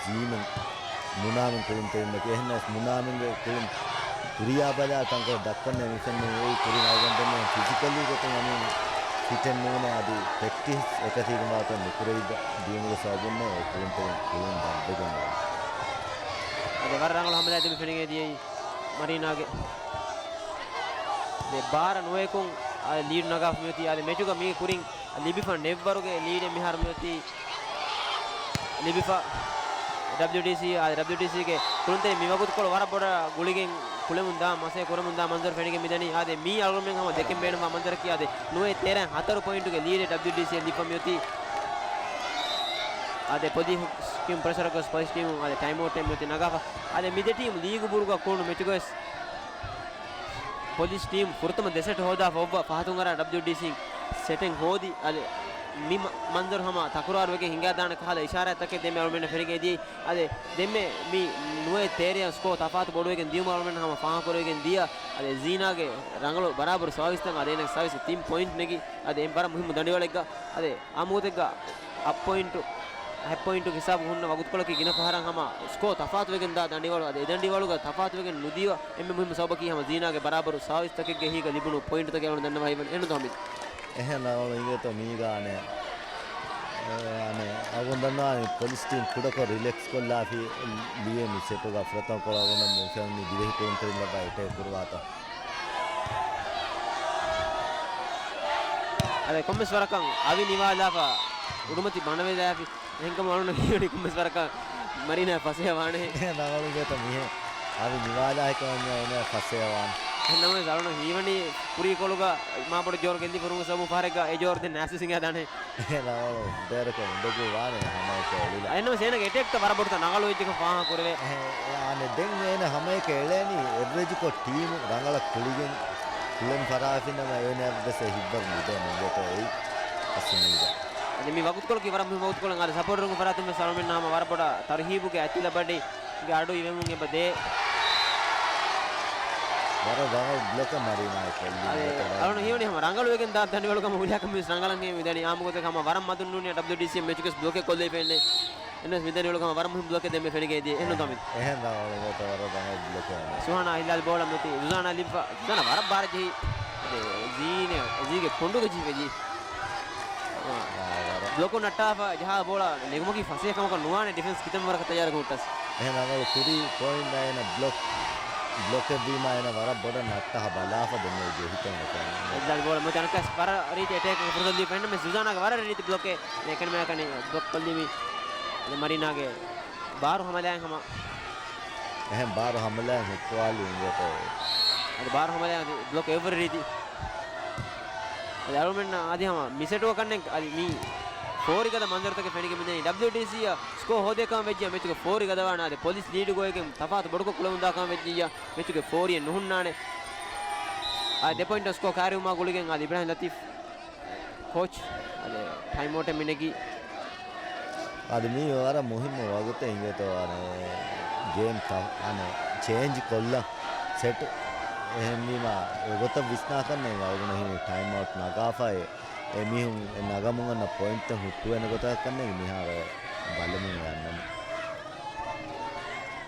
ޖީމެން، މުނާމެން ކުޅުންތެރިންނަކީ. އެހެންނަމަވެސް މުނާމެންގެ ކުޅުން ކުރިޔާ ބަލާ ތަންކޮޅެއް ދައްކަން މިފެންނަނީ އެއީ ކުރިން އަޅުގަނޑު ދެންނެވި ފިޒިކަލީ ގޮތުން އަނީ ފިޓެއް ނޫނޭ އަދި ޕްރެކްޓިސް އެކަތީގެ ވާތަން ނުކުރެވި ދިޔުމުގެ ސަބަބުންނޭ އެ ކުޅުންތެރިން ކުޅުން ދަށްވެގެން އައި. އަދި ވަރަށް ރަނގަޅު ހަމަލާ ދެމި ފެނިގެން ދިޔައީ މަރީނާގެ ދެ ބާރަ ނުވައެކުން އާ ލީޑް ނަގާފަ މިއޮތީ. އާދެ މެޗުގަ މީގެ ކުރިން ލިބިފަ ނެއްވަރުގެ ލީޑެއް މިހާރު މިއޮތީ ލިބިފަ ޑަބްލިއުޑީސީ. އާދެ ޑަބްލިއުޑީސީގެ ކުޅުންތެރިން މި ވަގުތުކޮޅު ވަރަށް ބޮޑަށް ގުޅިގެން ކުޅެމުން ދާ މަސައްކަތް ކުރަމުން ދާ މަންޒަރު ފެނިގެން މިދަނީ. އާދެ މީ އަޅުގަނޑުމެން ހަމަ ދެކެން ބޭނުންވާ މަންޒަރަކީ އާދެ ނުވައެއް ތޭރައިން ހަތަރު ޕޮއިންޓުގެ ލީޑެއް ޑަބްލިއުޑީސީއަށް ލިބިފަ މިއޮތީ. އާދެ ޕޮލިސް ޓީމް ޕްރެޝަރަކަށް ޕޮލިސް ޓީމު އާދެ ޓައިމް އައުޓެއް މިއޮތީ ނަގާފަ. އާދެ މި ދެ ޓީމު ލީގު ބުރުގަ ކުޅުނު މެޗުގަވެސް ޕޮލިސް ޓީމް ފުރަތަމަ ދެ ސެޓް ހޯދާފަ އޮއްވާ ފަހަތުން އަރާ ޑަބްލިއުޑީސީން ސެޓެއް ހޯދި. އަދި މި މަ-، މަންޒަރު ހަމަ ތަކުރާރުވެގެން ހިނގާދާނެ ކަހަލަ އިޝާރާތްތަކެއް ދެމެ އަޅުމެންނަށް ފެނިގެން ދިޔައީ. އަދި ދެންމެ މި ނުވައެއް ތޭރައަށް ސްކޯ ތަފާތު ބޮޑުވެގެން ދިޔުމަށް އަޅުމެން ހަމަ ފާހަގަކުރެވިގެން ދިޔަ. އަދި ޒީނާގެ ރަނގަޅު ބަރާބަރު ސާވިސްތައް އަދި އޭނަގެ ސާވިސް ތިން ޕޮއިންޓް ނެގި. އަދި އެ ވަރަށް މުހިއްމު ދަނޑިވަޅެއްގަ. އަދި އާ މުގުތެއްގަ އަށް ޕޮއިންޓު، ހަތް ޕޮއިންޓު ހިސާބު ހުންނަ ވަގުތުކޮޅަކީ ގިނަ ފަހަރަށް ހަމަ ސްކޯ ތަފާތުވެގެން ދާ ދަނޑިވަޅު. އަދި އެ ދަނޑިވަޅުގަ ތަފާތުވެގެން ނުދިޔަ އެންމެ މުހިއްމު ސަބަބަކީ ހަމަ ޒީނާގެ ބަރާބަރު ސާވިސްތަކެއްގެ އެހީގަ ލިބުނު ޕޮއިންޓުތަކެއް އަޅުން ދަންނަވަހި ވަން އެނުދޯ ހަމީދު. އެހެން ރަނގަޅު އިނގޭތޯ މީގާ އަނެއް، އެ، އަނެއް އަގުން ދަންނާނީ ޕޮލިސް ޓީމް ކުޑަކޮށް ރިލެކްސް ކޮށްލާފި ލިޔެ މި ސެޓުގަ ފުރަތަމަ ކޮޅަށް އަގުން މި ފެން މި ދިވެހި ކުޅުންތެރިން ލައްވާ އެޓޭކް ކުރުވާތޯ. އަދި ކޮންމެސް ވަރަކަށް އަވި ނިވާލާފަ އުޑުމަތި ބަނަވެލާފި. އެހެންކަމުން އަޅުން ހީވަނީ ކޮންމެސް ވަރަކަށް މަރީނާ ފަސޭހަވާނެ. ރަނގަޅު އިނގޭތޯ މިހެން އަވި ނިވާލާހިކަމަށް އޭނަ ފަސޭހަވާނެ. އެހެންނަމަވެސް އަޅުން ހީވަނީ ކުރީކޮޅުގަ މާބޮޑު ޖޯރު ގެއްލި ފުރުމުގެ ސަބަބުން ފަހަރެއްގަ އެ ޖޯރު ދެން ނާސިސް ހިނގާދާނެ. ރަނގަޅު ބޭރަކަށް އުނދަގޫ ވާނެ ހަމައެކަ އެޅިލަ. އެހެންނަމަވެސް އޭނަގެ އެޓޭކްތައް ވަރަށް ބޮޑުތަ ނަގަޅު ވެއްޖެކަން ފާހަގަ ކުރެވޭ. އެހެން، އަނެއް ދެން އޭނަ ހަމައެކަ އެޅޭނީ އެވްރެޖްކޮށް ޓީމު ރަނގަޅަށް ކުޅިގެން ކުޅެން ފަރާފިނަމަ އޭނައަށްވެސް އެ ހިތްވަރު ނުދޭ ނުންގޭތޯ އެއީ އަސްލު މީގަ. އަދި މި ވަގުތުކޮޅަކީ ވަރަށް މުހިންމު ވަގުތުކޮޅެއް. އަދި ސަޕޯޓަރުންގެ ފަރާތުން ވެސް އަޅުމެންނަށް ހަމަ ވަރަށް ބޮޑަށް ތަރުހީބުގެ އަތިލަ ބަޑިގެ އަޑު އިވެމުން އެބަ ދޭ. ވަރަށް ރަނގަޅު ބްލޮކެއް މަރީނާ ކޮށްލީ. އަދި އަޅުން ހީވަނީ ހަމަ ރަނގަޅުވެގެން ދާ ދަނޑިވަޅު ހަމަ ހުރިހާ ކަމެއް ވެސް ރަނގަޅަށް މި ދަނީ. އާ މުގުތަކަށް ހަމަ ވަރަށް މަދުން ނޫނީ ޑަބްލިއުޑީސީ މެޗުގަސް ބްލޮކެއް ކޮށްލެވިފައެއްނެއް. އެންވެސް މިދަނީ އޮޅުކަމަށް ވަރަށް މުހިންމު ބްލޮކެއް ދެންމެ ފެނިގެން ދިޔަ އެހެން ނުކަމެއް. އެހެން ރަނގަޅު ވަރަށް ރަނގަޅު ބްލޮކެއް ވަނީ. ސުހާނާ ހިލާލް ބޯޅަ މެތި ޒުޒާނާ ލިބިފަ. ޒުޒާނާ ވަރަށް ބާރަށް ޖެހި. އެ، ޒީނެ، ޒީގެ ކޮނޑުގަ ޖެހިފަ ޖީ. އާ، ވަރަށް. ބްލޮކު ނައްޓާފަ ޖަހާ ބޯޅަ ނެގުމަކީ ފަސޭހަކަމަކަށް ނުވާނެ ޑިފެންސް ކިތަންމެ ވަރަކަށް ތައްޔާރަކަށް ހުއްޓަސް. އެހެން ރަނގަޅު ކުރީ ޕޮއިންޓް އޭނަ ބްލޮކް، ބްލޮކެއް ވީމާ އޭނަ ވަރަށް ބޮޑަށް ނައްޓާ ބަލާފަ ދެންނެވި ޖެހިތަން އެކަން. އެއްދާލި ބޯޅަ މުތަނަކަސް ވަރަށް ރީތި އެޓޭކް ފުރުސަތު ދީފަ އެންނަމެ ސުޒާނާގެ ވަރަށް ރީތި ބްލޮކެއް ނޭކަން މޭކަނި ބްލޮކް ކޮށްލީމީ. އަދި މަރީނާގެ ބާރު ހަމަލާއިން ހަމަ. އެހެން ބާރު ހަމަލާއިން ހުއްޓުވާލީ އިނގޭތޯ. އަދި ބާރު ހަމަލާއިން އަދި ބްލޮކް އެވަރު ރީތި. އަދި އަޅުމެންނަށް އަދި ހަމަ މިސެޓުއަކަށްނެއް އަދި މީ ފޯރިގަދަ މަންޒަރުތަކެއް ފެނިގެން މިދަނީ. ޑަބްލިއުޑީސީއަށް ސްކޯ ހޯދޭކަމަށް ވެއްޖިއްޔާ މެޗުގެ ފޯރި ގަދަވާނެ. އަދި ޕޮލިސް ލީޑު ގޮވެގެން ތަފާތު ބޮޑުކޮށް ކުޅެމުންދާކަމަށް ވެއްޖިއްޔާ މެޗުގެ ފޯރިއެއް ނުހުންނާނެ. އަދި ދެ ޕޮއިންޓަށް ސްކޯ ކާރިވުމާ ގުޅިގެން އަދި އިބްރާހިމް ލަތީފް ކޯޗް އަދި ޓައިމް އައުޓެއް މިނެގީ. އަދި މީ ވަރަށް މުހިއްމު ވަގުތެއް އިނގޭތޯ އަނެއް ގޭމް ތަ-، އަނެއް ޗޭންޖް ކޮށްލަން ސެޓް. އެހެންވީމާ އެގޮތަށް ވިސްނާކަށް ނޭނގެ އަޅުގަނޑަށް ހީވަނީ ޓައިމް އައުޓް ނަގާފައި އެމީހުން އެ ނަގަމުން އަންނަ ޕޮއިންޓްތައް ހުއްޓުވޭނެ ގޮތަކަށް ނޭނގެ މިހާރު ބަލަމުން އަންނަނީ.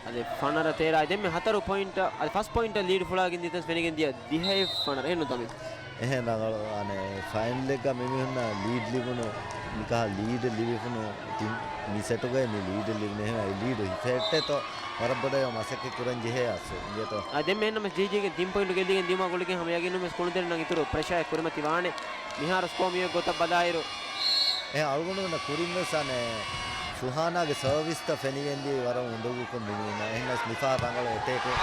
އަދި ފަނަރަ ތޭރަ ދެންމެ ހަތަރު ޕޮއިންޓަށް، އަދި ފަސް ޕޮއިންޓަށް ލީޑް ފުޅާގެން ދިތަސް ފެނިގެން ދިޔަ ދިހައެއް ފަނަރަ އެހެން ނުދަމި. އެހެން ރަނގަޅު، އަނެއް، ފައިނަލްއެއްގަ މިމީހުންނަށް ލީޑް ލިބުނު، މިކަހަ ލީޑެއް ލިބިފުނު، ތިން، މި ސެޓުގައި މި ލީޑެއް ލިބުނު. އެހެން އެ ލީޑު ހިފެހެއްޓޭތޯ ވަރަށް ބޮޑަށް މަސައްކަތް ކުރަން ޖެހޭ އަސްލު އިނގޭތޯ. އަ، ދެންމެ އެހެންނަމަ ޖީޖީގެން ތިން ޕޮއިންޓު ގެއްލިގެން ދިޔުމާ ގުޅިގެން ހަމަ ޔަގީނުން ވެސް ކުޅުންތެރިންނަށް އިތުރު ޕްރެޝާއެއް ކުރިމަތި ވާނެ. މިހާރު ސްކޯ މިއޮތް ގޮތަށް ބަލާއިރު، އެ އަޅުގަނޑުމެންނަށް ކުރިން ވެސް އަނެއް ސުހާނާގެ ސަރވިސްތައް ފެނިގެންދިޔައީ ވަރަށް އުނދަގޫކޮށް މިނިވަން. އެހެނަސް މިފަހަރު ރަނގަޅު އެޓޭކެއް.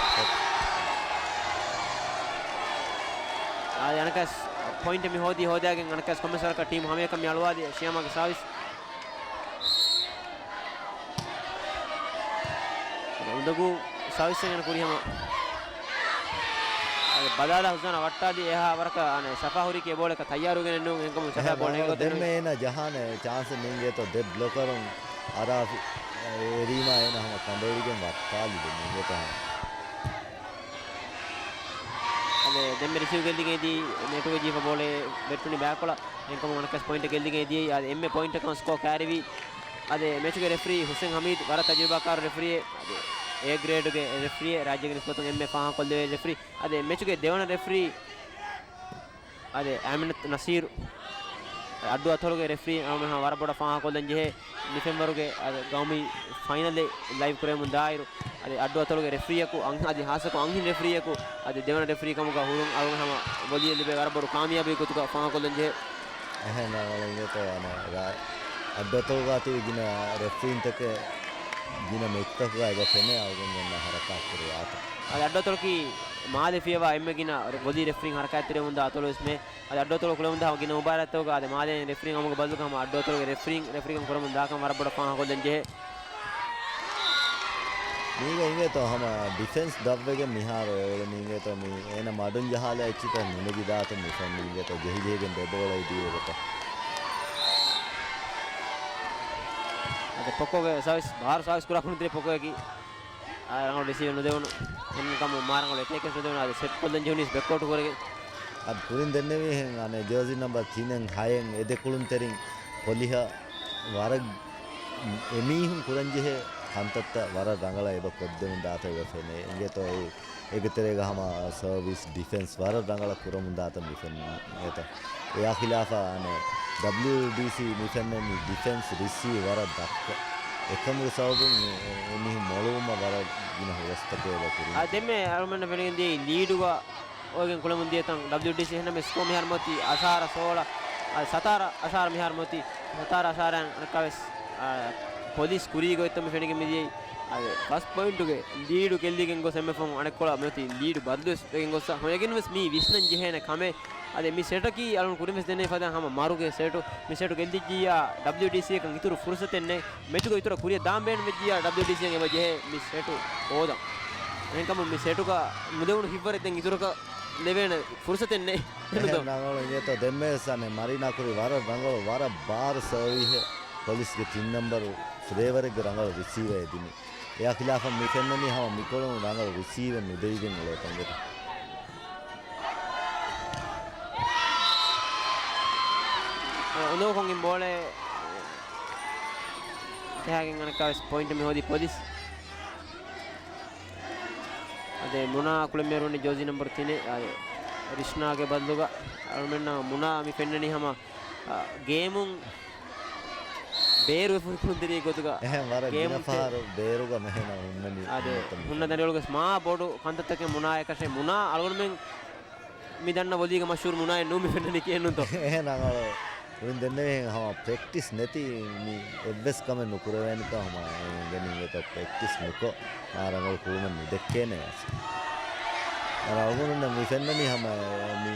އާދެ، އަނެއްކާވެސް ޕޮއިންޓެއް މި ހޯދީ ހޯދާގެން އަނެއްކާވެސް ކޮންމެސް ވަރަކަށް ޓީމް ހަމައެކަނި މި އަޅުވާލި ޝިޔާމާގެ ސާވިސް. ގު ސާވިސް އެނގެން ކުރި ހަމަ އަދި ބަލާލާ ހުސްނާނާ ވައްޓާލި އެހާ ވަރަކަށް އަނެއް ސަފާ ހުރީކީ އެބޯޅަކަށް ތައްޔާރުވެގެނެއް ނޫން. އެހެންކަމުން ސަފާ އެހެން ބޯޅަ ނަމަ ހިނގައޮތެއް ދެންމެ ނޫން. އޭނަ ޖަހާނެ ޗާންސެއް ނޭނގޭތޯ ދެ ބްލޮކަރުން އަރާފި އެރީމާ އޭނަ ހަމަ ކަނޑައެޅިގެން ވައްޓާލި ދެން ނޭނގޭތޯ ހަމަ. އަދެ ދެންމެ ރިސީވް ގެއްލިގެން ދިޔައީ ނެޓުގެ ޖީފަ ބޯޅަ ވެއްޓުނީ ބާކޮޅަށް. އެހެންކަމުން އަނެއްކާސް ޕޮއިންޓް ގެއްލިގެން ދިޔައީ. އަދެ އެންމެ ޕޮއިންޓަކަށް ސްކޯ ކައިރިވީ. އަދެ މެޗުގެ ރެފްރީ ހުސެން ހަމީދު ވަރަށް ތަޖުރިބާކާރު ރެފްރީއެއް. އަދެ އޭ ގްރޭޑުގެ ރެފްރީއެއް ރާއްޖޭގެ ނިސްބަތުން އެންމެ ފާހަގަކޮށްލެވޭ ރެފްރީ. އަދެ މެޗުގެ ދެވަނަ ރެފްރީ އަދެ އަމިނަތު ނަސީރު. އައްޑު އަތޮޅުގެ ރެފްރީ އަޅުގަނޑު ވަރަށް ބޮޑަށް ފާހަގަކޮށްލަން ޖެހޭ. މި ފެންވަރުގެ އަދި ގައުމީ ފައިނަލެއް ލައިވް ކުރެވެމުން ދާއިރު، އަދި އައްޑު އަތޮޅުގެ ރެފްރީއަކު އަން-، އަދި ހާއްސަކޮށް އަންހެން ރެފްރީއަކު އަދި ދެވަނަ ރެފްރީ ކަމުގަ ހުރުން އަޅުގަނޑު ހަމަ ވޮލީއަށް ލިބޭ ވަރަށް ބޮޑު ކާމިޔާބެއް ގޮތުގަ ފާހަގަކޮށްލަން ޖެހޭ. އެހެން އަޅުގަނޑު އިނގޭތޯ އަނެއް ރާ-، އައްޑު އަތޮޅުގަ ތިބި ގިނަ ރެފްރީންތަކެއް ގިނަ މެޗްތަކުގަ އެބަ ފެނޭ އަޅުގަނޑުމެންނަށް ހަރަކާތް ކުރި ވާތަން. އަދި އައްޑު އަތޮޅަކީ މާލެ ފިޔަވާ އެންމެ ގިނަ ވޮލީ ރެފްރީން ހަރަކާތްތެރިވެމުންދާ އަތޮޅު ވެސްމެ. އަދި އައްޑު އަތޮޅު ކުޅެމުންދާ ގިނަ މުބާރާތްތަކުގަ އަދި މާލޭ ރެފްރީން އަމުގަ ބަދަލުގަ ހަމަ އައްޑު އަތޮޅުގެ ރެފްރީން ރެފްރީކަން ކުރަމުން ދާކަން ވަރަށް ބޮޑަށް ފާހަގަކޮށްލަން ޖެހޭ. މީގަ އިނގޭތޯ ހަމަ ޑިފެންސް ދަށްވެގެން މިހާރު އެއުޅެނީ އިނގޭތޯ މި އޭނަ މަޑުން ޖަހާލާ އެއްޗިތައް ނުނެގިދާތަން މި ފެން އިނގޭތޯ ޖެހިޖެހިގެން ދެބޯޅައި ދީވެގޮތަށް. އަދި ޕޮކޯގެ ސާވިސް، ބާރު ސާވިސް ކުރާ ކުނިތެރި ޕޮކޯއަކީ އާ، ރަނގަޅު ރިސީވެއް ނުދެވުނު. އެހެންކަމުން މާ ރަނގަޅު އެޓޭކެއް ނުދެވުނު. އަދި ސެޓް ކޮށްލަން ޖެހުނީސް ބެކްކޯޓު ކުރެގެން. އަދި ކުރިން ދެންނެވީހެން އަނެއް ޖާޒީ ނަމްބަރު ތިނެއް ހައެއް އެ ދެ ކުޅުންތެރިން ކޮލިހަ ވަރަށް އެމީހުން ކުރަންޖެހޭ ކަންތައްތައް ވަރަށް ރަނގަޅަށް އެބަ ކޮށްދެމުން ދާތަން އެބަ ފެނޭ. އިނގޭތޯ އެ އޭގެ ތެރޭގަ ހަމަ ސަރވިސް ޑިފެންސް ވަރަށް ރަނގަޅަށް ކުރަމުން ދާތަން މި ފެންނަނީ. އެތަ އެއާ ޚިލާފަށް އަނެއް ޑަބްލިއުޑީސީ މި ފެންނަނީ ޑިފެންސް ރިސީވް ވަރަށް ދަށްކޮށް. އެކަމުގެ ސަބަބުން އެ، އެ، އެމީހުން މޮޅުވުމަށް ވަރަށް ގިނަ ހުރަސްތަކެއް އެބަ ކުރިން. އާ، ދެންމެ އަޅުމެންނަށް ފެނިގެން ދިޔައީ ލީޑުގަ އޮވެގެން ކުޅެމުން ދިޔަތަން ޑަބްލިއުޑީސީ އެހެންނަމަވެސް ސްކޯ މިހާރު މިއޮތީ އަށާރަ ސޯޅަ، އާ، ސަތާރަ، އަށާރަ މިހާރު މިއޮތީ ސަތާރަ އަށާރައިން އަނެއްކާވެސް، އާ، ޕޮލިސް ކުރީ ގޮތްތައް މި ފެނިގެން މިދިޔައީ. އާ، ފަސް ޕޮއިންޓުގެ ލީޑު ގެއްލިގެން ގޮސް އެންމެ ފަހުން އަނެއްކޮޅަށް މިއޮތީ ލީޑު ބަދަލުވެސް ވެގެން ގޮއްސަ ހަމައެކަނިވެސް މީ ވިސްނަން ޖެހޭނެ ކަމެއް. އަދި މި ސެޓަކީ އަޅުން ކުރިންވެސް ދެންނެވި ފަދަ ހަމަ މަރުގެ ސެޓު. މި ސެޓު ގެއްލިއްޖިއްޔާ ޑަބްލިއުޑީސީއަކަށް އިތުރު ފުރުސަތެއް ނެތް. މެޗުގަ އިތުރަށް ކުރިއަށް ދާން ބޭނުންވެއްޖިއްޔާ ޑަބްލިއުޑީސީއަށް އެބަ ޖެހޭ މި ސެޓު ހޯދަން. އެހެންކަމުން މި ސެޓުގަ ނުދެވުނު ހިތްވަރެއް ދެން އިތުރަކަށް ލެވޭނެ ފުރުސަތެއް ނެތް. އެހެން ރަނގަޅު އިނގޭތޯ ދެންމެވެސް އަނެއް މަރީނާ ކުރި ވަރަށް ރަނގަޅު ވަރަށް ބާރު ސަރވީހެއް ޕޮލިސްގެ ތިން ނަންބަރު ފްލޭވަރެއްގެ ރަނގަޅު ރިސީވަރެއް ދިނީ. އެއާ ޚިލާފަށް މި ފެންނަނީ ހަމަ މިކޮޅުން ރަނގަޅު ރިސީވެއް ނުދެވިގެން އުޅޭތަން ގޮތަށް. އެ، އުނދަގޫކޮށްގެން ބޯޅަ ޖަހާގެން އަނެއްކާވެސް ޕޮއިންޓު މި ހޯދީ ޕޮލިސް. އަދި މުނާ ކުޅެން މިހާރު ވަނީ ޖާޒީ ނަމްބަރު ތިނެއް، އަދި ރިޝްނާގެ ބަދަލުގަ އަޅުމެންނަށް މުނާ މި ފެންނަނީ ހަމަ، އަ، ގޭމުން ބޭރުވެފަ ކުޅުންތެރިއެއް ގޮތުގަ އެހެން ވަރަށް ގިނަ ގޭމުން ތެ-، ފަހަރު ބޭރުގަ މެހެނަ ހުންނަނީ. އާދެ، ހުންނަ ދަނޑިވަޅުގަސް މާ ބޮޑު ކަންތައްތަކެއް މުނާއަކަށޭ. މުނާ އަޅުގަނޑުމެން މި ދަންނަ ވޮލީގަ މަޝްހޫރު މުނާއެއް ނޫން މި ފެންނަނީ ކިޔެއްނުތޯ؟ އެހެން ރަނގަޅު ކުރިން ދެންނެވިހެން ހަމަ ޕްރެކްޓިސް ނެތި މި އެއްވެސް ކަމެއް ނުކުރެވޭނެކަން ހަމަ އެނގެނީ އިނގޭތޯ ޕްރެކްޓިސް ނުކޮށް މާ ރަނގަޅު ކުޅުމެއް ނުދެއްކޭނެ ވެސް. އަޅުގަނޑުންނަށް މި ފެންނަނީ ހަމަ މި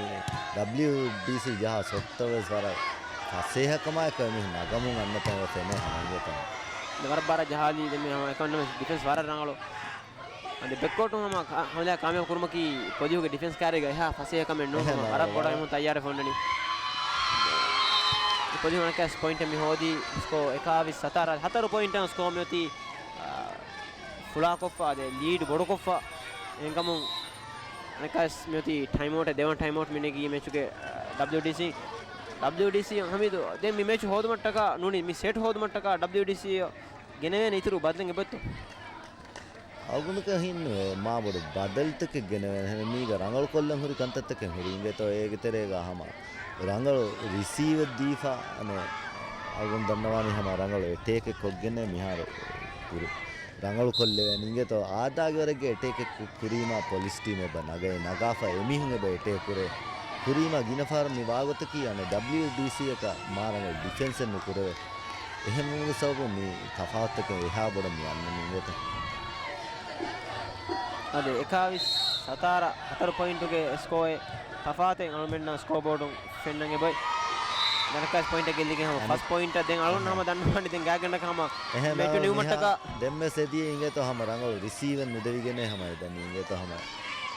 ޑަބްލިއުޑީސީ ޖަހާ ސޮޓްތައް ވެސް ވަރަށް ފަސޭހަކަމާއެކު އެމީހުން ނަގަމުން އަންނަތަން އެ ފެނޭ ހަމަ އިނގޭތޯ. ވަރަށް ބާރަށް ޖަހާލީ ދެން މި ހަމަ އެކަންނަމެސް ޑިފެންސް ވަރަށް ރަނގަޅު. އަދި ބެކްކޯޓު ހަމަ ކާ-، ހަމަލާ ކާމިޔާބު ކުރުމަކީ ޕޮލިހުގެ ޑިފެންސް ކާރީގަ އެހާ ފަސޭހަ ކަމެއް ނޫން. އެހެން ހަމަ ވަރަށް ބޮޑަށް އެމުން ތައްޔާރެއް ފޮންނަނީ. ޕޮލިހު އަނެކާސް ޕޮއިންޓެއް މި ހޯދީ ސްކޯ އެކާވީސް ސަތާރަ ހަތަރު ޕޮއިންޓަށް ސްކޯ މިއޮތީ، އާ، ފުޅާކޮށްފަ އަދި ލީޑް ބޮޑުކޮށްފަ. އެހެންކަމުން އަނެކާސް މިއޮތީ ޓައިމްއައުޓެއް ދެވަނަ ޓައިމްއައުޓް މި ނެގީ މެޗުގެ، އާ، ޑަބްލިއުޑީސީ، ޑަބްލިއުޑީސީ ހަމީދު ދެން މި މެޗު ހޯދުމަށްޓަކާ ނޫނީ މި ސެޓް ހޯދުމަށްޓަކާ ޑަބްލިއުޑީސީ ގެނެވޭނެ އިތުރު ބަދަލެއް އެބައޮތްތޯ؟ އަޅުގަނޑަކަށް ހިންނެވޭ، މާބޮޑު ބަދަލުތަކެއް ގެނެވޭނެ. މީގަ ރަނގަޅުކޮށްލަން ހުރި ކަންތައްތަކެއް ހުރި އިނގޭތޯ އޭގެ ތެރޭގަ ހަމަ ރަނގަޅު ރިސީވެއް ދީފަ، އަނެއް އަޅުގަނޑު ދަންނަވާނީ ހަމަ ރަނގަޅު އެޓޭކެއް ކޮށްގެން މިހާރު ކުރު-، ރަނގަޅުކޮށްލެވޭނެ އިނގޭތޯ. އާދާގެ ވަރެއްގެ އެޓޭކެއް ކު-، ކުރީމާ ޕޮލިސް ޓީމް އެބަ ނަގައޭ، ނަގާފަ އެމީހުން އެބަ އެޓޭކް ކުރޭ. ކުރީމާ ގިނަ ފަހަރު މި ވާގޮތަކީ އަނެއް ޑަބްލިއުޑީސީއަކަށް މާ ރަނގަޅު ޑިފެންސެއް ނުކުރެވޭ. އެހެންވުމުގެ ސަބަބުން މި ތަފާތުތަކެއް އެހާ ބޮޑަށް މި އަންނަނީ އިނގޭތަ؟ އަދި އެކާވީސް ސަތާރަ ހަތަރު ޕޮއިންޓުގެ ސްކޯއެއް ތަފާތެއް އަޅުމެންނަށް ސްކޯ ބޯޑުން ފެންނަން އެބައޮތް. ނަރަކަސް ޕޮއިންޓަށް ގެއްލިގެން ހަމަ އެހެން. ފަސް ޕޮއިންޓަށް ދެން އަޅުގަނޑު އެހެން. ހަމަ ދަންނަވާނެ ދެން ގާތްގަނޑަކަށް ހަމަ އެހެން މެޗު އަޅު ނިވުމަށްޓަކާ. މިހާ ދެންމެސް އެދިޔަ އިނގޭތޯ ހަމަ ރަނގަޅު ރިސީވެއް ނުދެވިގެނޭ ހަމަ އެދަނީ އިނގޭތޯ ހަމަ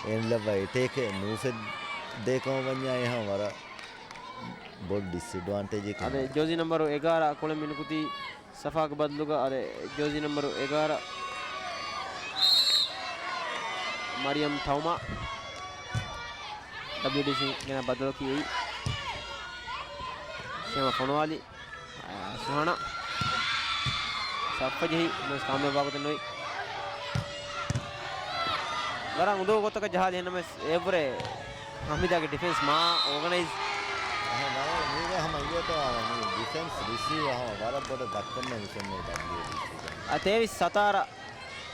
އެން ލައްވާ އެޓޭކެއް ނޫފެއްދޭކަމަށް ވަންޏާ އެ ހަމަ ވަރަށް ބޮޑު ޑިސްއެޑްވާންޓޭޖެއް އަދެ ކަމަށް. ޖާޒީ ނަމްބަރު އެގާރަ ކުޅެން މިނުކުތީ ސަފާގެ ބަދަލުގަ އަދެ ޖާޒީ ނަމްބަރު އެގާރަ މަރިޔަމް ތައުމާ. ޑަބްލިޔުޑީސީ ގެނަ ބަދަލަކީ އެއީ. ޝޭމާ ފޮނުވާލި. އާ، ސުހާނާ. ސައްފަ ޖެހި ނަމަވެސް ކާމިޔާބު ވާގޮތެއް ނުވި. ވަރަށް އުނދަގޫ ގޮތަކަށް ޖަހާލި އެހެންނަމަވެސް އެއަށްވުރެ ހަމީދާގެ ޑިފެންސް މާ އޯގަނައިޒް. އެހެން ނަމަވެސް މީގަ ހަމަ އިނގޭތޯ ހަމަ މި ޑިފެންސް ރިސީވަރ ހަމަ ވަރަށް ބޮޑަށް ދައްކަން މި ފެންނަ ޑަބްލިޔުޑީސީ. އާ، ތޭވީސް ސަތާރަ.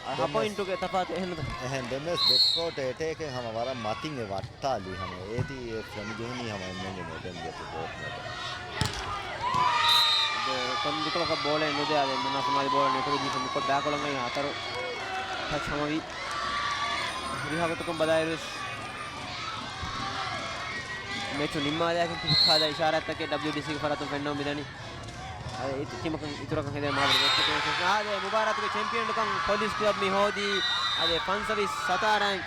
އާ، ހަ ދެން ޕޮއިންޓުގެ ތަފާތު އެހެން ނުތަ؟ އެހެން ދެންވެސް ބެކްކޯޓް އެޓޭކެއް ހަމަ ވަރަށް މަތިން އެ ވައްޓާލީ ހަމަ އޭތި އެ ފެނިޖެހުނީ ހަމަ އެންމެންގެ މެދެން ގެތު ގޯޓް މެދެން. ކޮންދިކޮޅަކަށް ބޯޅައެއް ނުދޭ އާދެ މުނާފު މާލި ބޯޅަ ނެޓްވަރކް ޖީފަ މިކޮށް ބާކޮޅަނގައި ހަތަރު ޓަޗް ހަމަވީ. ހުރިހާ ގޮތަކުން ބަލާއިރުވެސް މެޗު ނިންމާލާކަން ތިބި ކާލަ އިޝާރާތްތަކެއް ޑަބްލިޔުޑީސީގެ ފަރާތުން ފެންނަމުން މިދަނީ. އަދި އެ ތިމަކަށް އިތުރަކަށް ހެދޭ މާބޮޑު މެޗެއް. އާދެ، މުބާރާތުގެ ޗެމްޕިއަންކަން ޕޮލިސް ކްލަބް މި ހޯދީ. އާދެ، ފަންސަވީސް ސަތާރައިން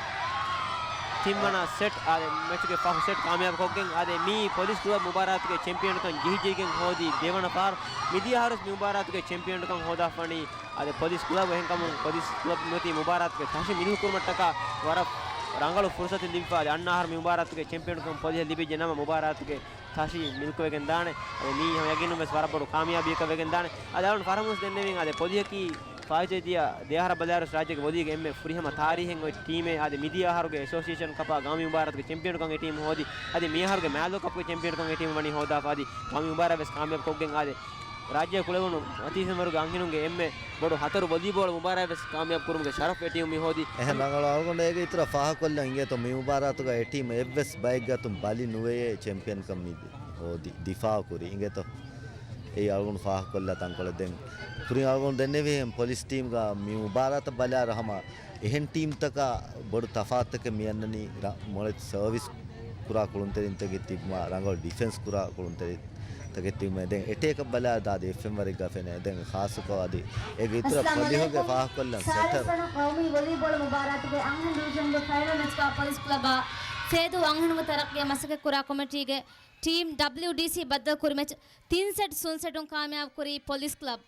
ތިންވަނަ ސެޓް. އާދެ، މެޗުގެ ފަހު ސެޓް ކާމިޔާބު ކޮށްގެން. އާދެ، މީ ޕޮލިސް ކްލަބް މުބާރާތުގެ ޗެމްޕިއަންކަން ޖެހިޖެހިގެން ހޯދީ ދެވަނަ ފަހަރު. މިދިޔަ އަހަރުވެސް މި މުބާރާތުގެ ޗެމްޕިއަންކަން ހޯދާފަނީ. އާދެ، ޕޮލިސް ކްލަބް އެހެންކަމުން ޕޮލިސް ކްލަބް މިއޮތީ މުބާރާތުގެ ތަށި މިލްކުރުމަށްޓަކާ ވަރަށް ރަނގަޅު ފުރުސަތެއް ލިބިފަ. އަދި އަންނަ އަހަރު މި މުބާރާތުގެ ޗެމްޕިއަންކަން ޕޮލިހަށް ލިބިއްޖެ ނަމަ މުބާރާތުގެ ތަށި މިލްކުވެގެން ދާނެ. އަދި މީ ހަމަ ޔަގީނުން ވެސް ވަރަށް ބޮޑު ކާމިޔާބީއަކަށް ވެގެން ދާނެ. އަދި އަޅުން ފަރަހަމުސް ދެންނެވިން އަދި ޕޮލިހަކީ ފާއިތުވެދިޔަ ދެ އަހަރަށް ބަލާއިރު ރާއްޖޭގެ ވޮލީގެ އެންމެ ފުރިހަމަ ތާރީހެއް އޮތް ޓީމެއް. އަދި މިދިޔަ އަހަރުގެ އެސޯސިއޭޝަން ކަޕާ ގައުމީ މުބާރާތުގެ ޗެމްޕިއަންކަން އެ ޓީމް ހޯދި. އަދި މި އަހަރުގެ މާލޯ ކަޕްގެ ޗެމްޕިއަންކަން އެ ޓީމް ވަނީ ހޯދާފަ. އަދި ގައުމީ މުބާރާތް ވެސް ކާމިޔާބު ކޮށްގެން އާދެ، ރާއްޖެ ކުޅެވުނު މަތީ ފެންވަރުގެ އަންހެނުންގެ އެންމެ ބޮޑު ހަތަރު ވޮލީބޯޅަ މުބާރާތް ވެސް ކާމިޔާބު ކުރުމުގެ ޝަރަފް އެ ޓީމް މި ހޯދީ. އެހެން ރަނގަޅު އަޅުގަނޑު އޭގެ އިތުރަށް ފާހަގަކޮށްލަން އިނގޭތޯ މި މުބާރާތުގަ އެ ޓީމް އެއްވެސް ބައެއްގެ އަތުން ބަލި ނުވެޔޭ ޗެމްޕިއަންކަން މި ހޯދި ދިފާއު ކުރި އިނގޭތޯ. އެއީ އަޅުގަނޑު ފާހަގަކޮށްލާ ތަންކޮޅެއް. ދެން ކުރިން އަޅުގަނޑު ދެންނެވިހެން ޕޮލިސް ޓީމްގަ މި މުބާރާތަށް ބަލާއިރު ހަމަ އެހެން ޓީމްތަކާ ބޮޑު ތަފާތުތަކެއް މިއަންނަނީ ރަ-، މޮޅެތި ސަރވިސް ކުރާ ކުޅުންތެރިންތަކެއް ތިބުމާ، ރަނގަޅު ޑިފެންސް ކުރާ ކުޅުންތެރިންތަކެއް ތިބުމާ، ދެން އެޓޭކަށް ބަލާ ދާ އެއް ފެންވަރެއްގަ ފެނޭ. ދެން ޚާއްޞަކޮށް އަދި އޭގެ އިތުރަށް އައްސަލާމު ޕޮލިހުގެ އަލައިކުމް. ފާހަގަކޮށްލަން ސާޅީސް ސެޓަރ. ވަނަ ޤައުމީ ވޮލީބޯޅަ މުބާރާތުގެ އަންހެން ޑިވިޝަންގެ ފައިނަލް މެޗްގަ ޕޮލިސް ކްލަބާ ފޭދޫ އަންހެނުންގެ ތަރައްޤީއަށް މަސައްކަތް ކުރާ ކޮމިޓީގެ ޓީމް ޑަބްލިޔުޑީސީ ބައްދަލު ކުރި މެޗް ތިން ސެޓް ސުން ސެޓުން ކާމިޔާބު ކުރީ ޕޮލިސް ކްލަބް.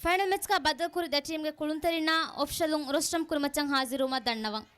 ފައިނަލް މެޗްގަ ބައްދަލު ކުރި ދެ ޓީމްގެ ކުޅުންތެރިންނާ އޮފިޝަލުން ރޮސްޓަރު ކުރި މައްޗަށް ހާޒިރުވުމަށް ދަންނަވަން.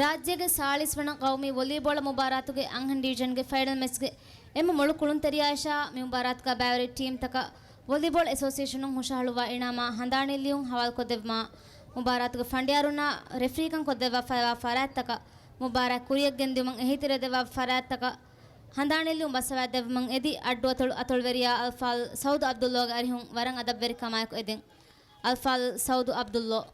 ރާއްޖޭގެ ސާޅީސް ވަނަ ޤައުމީ ވޮލީބޯޅަ މުބާރާތުގެ އަންހެން ޑިވިޝަންގެ ފައިނަލް މެޗްގެ އެންމެ މޮޅު ކުޅުންތެރިޔާއަށާ މި މުބާރާތުގަ ބައިވެރި ޓީމްތަކަށް ވޮލީބޯޅަ އެސޯސިއޭޝަނުން ހުށަހަޅުއްވާ އިނާމާ ހަނދާނީ ލިޔުން ހަވާލުކޮށްދެއްވުމާ، މުބާރާތުގެ ފަނޑިޔާރުންނާ ރެފްރީކަން ކޮށްދެއްވާފައިވާ ފަރާތްތަކަށް، މުބާރާތް ކުރިޔަށް ގެންދިއުމަށް އެހީތެރިވެދެއްވާ ފަރާތްތަކަށް ހަނދާނީ ލިޔުން ބައްސަވާދެއްވުމަށް އެދި، އައްޑުއަތޮޅު އަތޮޅުވެރިޔާ އަލްފާޟިލް ސައުދު ޢަބްދުﷲގެ އަރިހުން ވަރަށް އަދަބުވެރިކަމާއެކު އެދެން. އަލްފާޟިލް ސައުދު ޢަބްދުﷲ.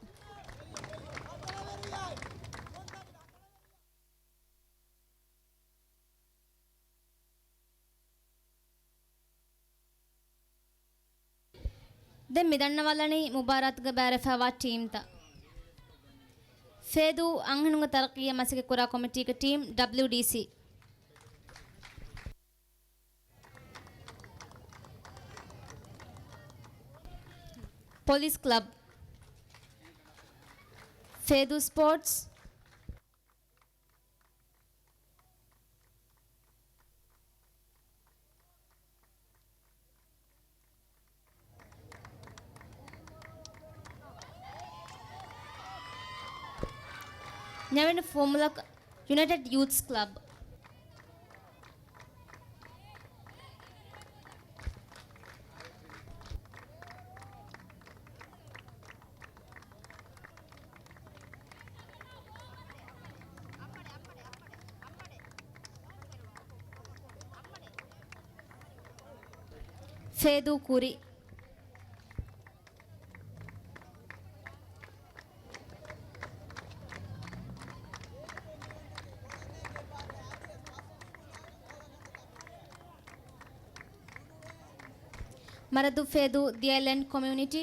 ދެން މި ދަންނަވާލަނީ މުބާރާތުގަ ބައިވެރިވެފައިވާ ޓީމްތައް. ފޭދޫ އަންހެނުންގެ ތަރައްޤީއަށް މަސައްކަތް ކުރާ ކޮމިޓީގެ ޓީމް، ޑަބްލިޔުޑީސީ. ޕޮލިސް ކްލަބް. ފޭދޫ ސްޕޯޓްސް. ނިމި ފުވައްމުލަކު ޔުނައިޓެޑް ޔޫތްސް ކްލަބް. ފޭދޫ ކުރި. މަރަދޫ ފޭދޫ ދިޔަ ލެންޑް ކޮމިއުނިޓީ.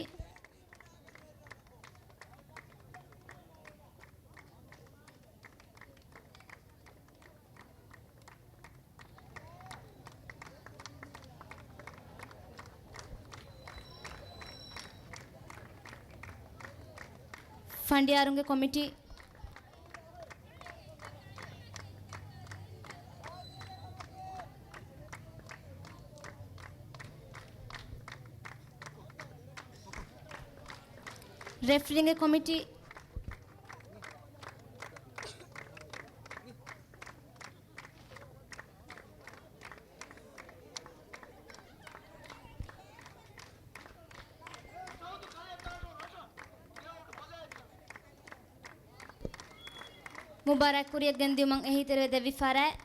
ފަނޑިޔާރުންގެ ކޮމިޓީ. ރެފްރީންގެ ކޮމިޓީ. މުބާރާތް ކުރިއަށް ގެންދިއުމަށް އެހީތެރިވެ ދެއްވި ފަރާތް.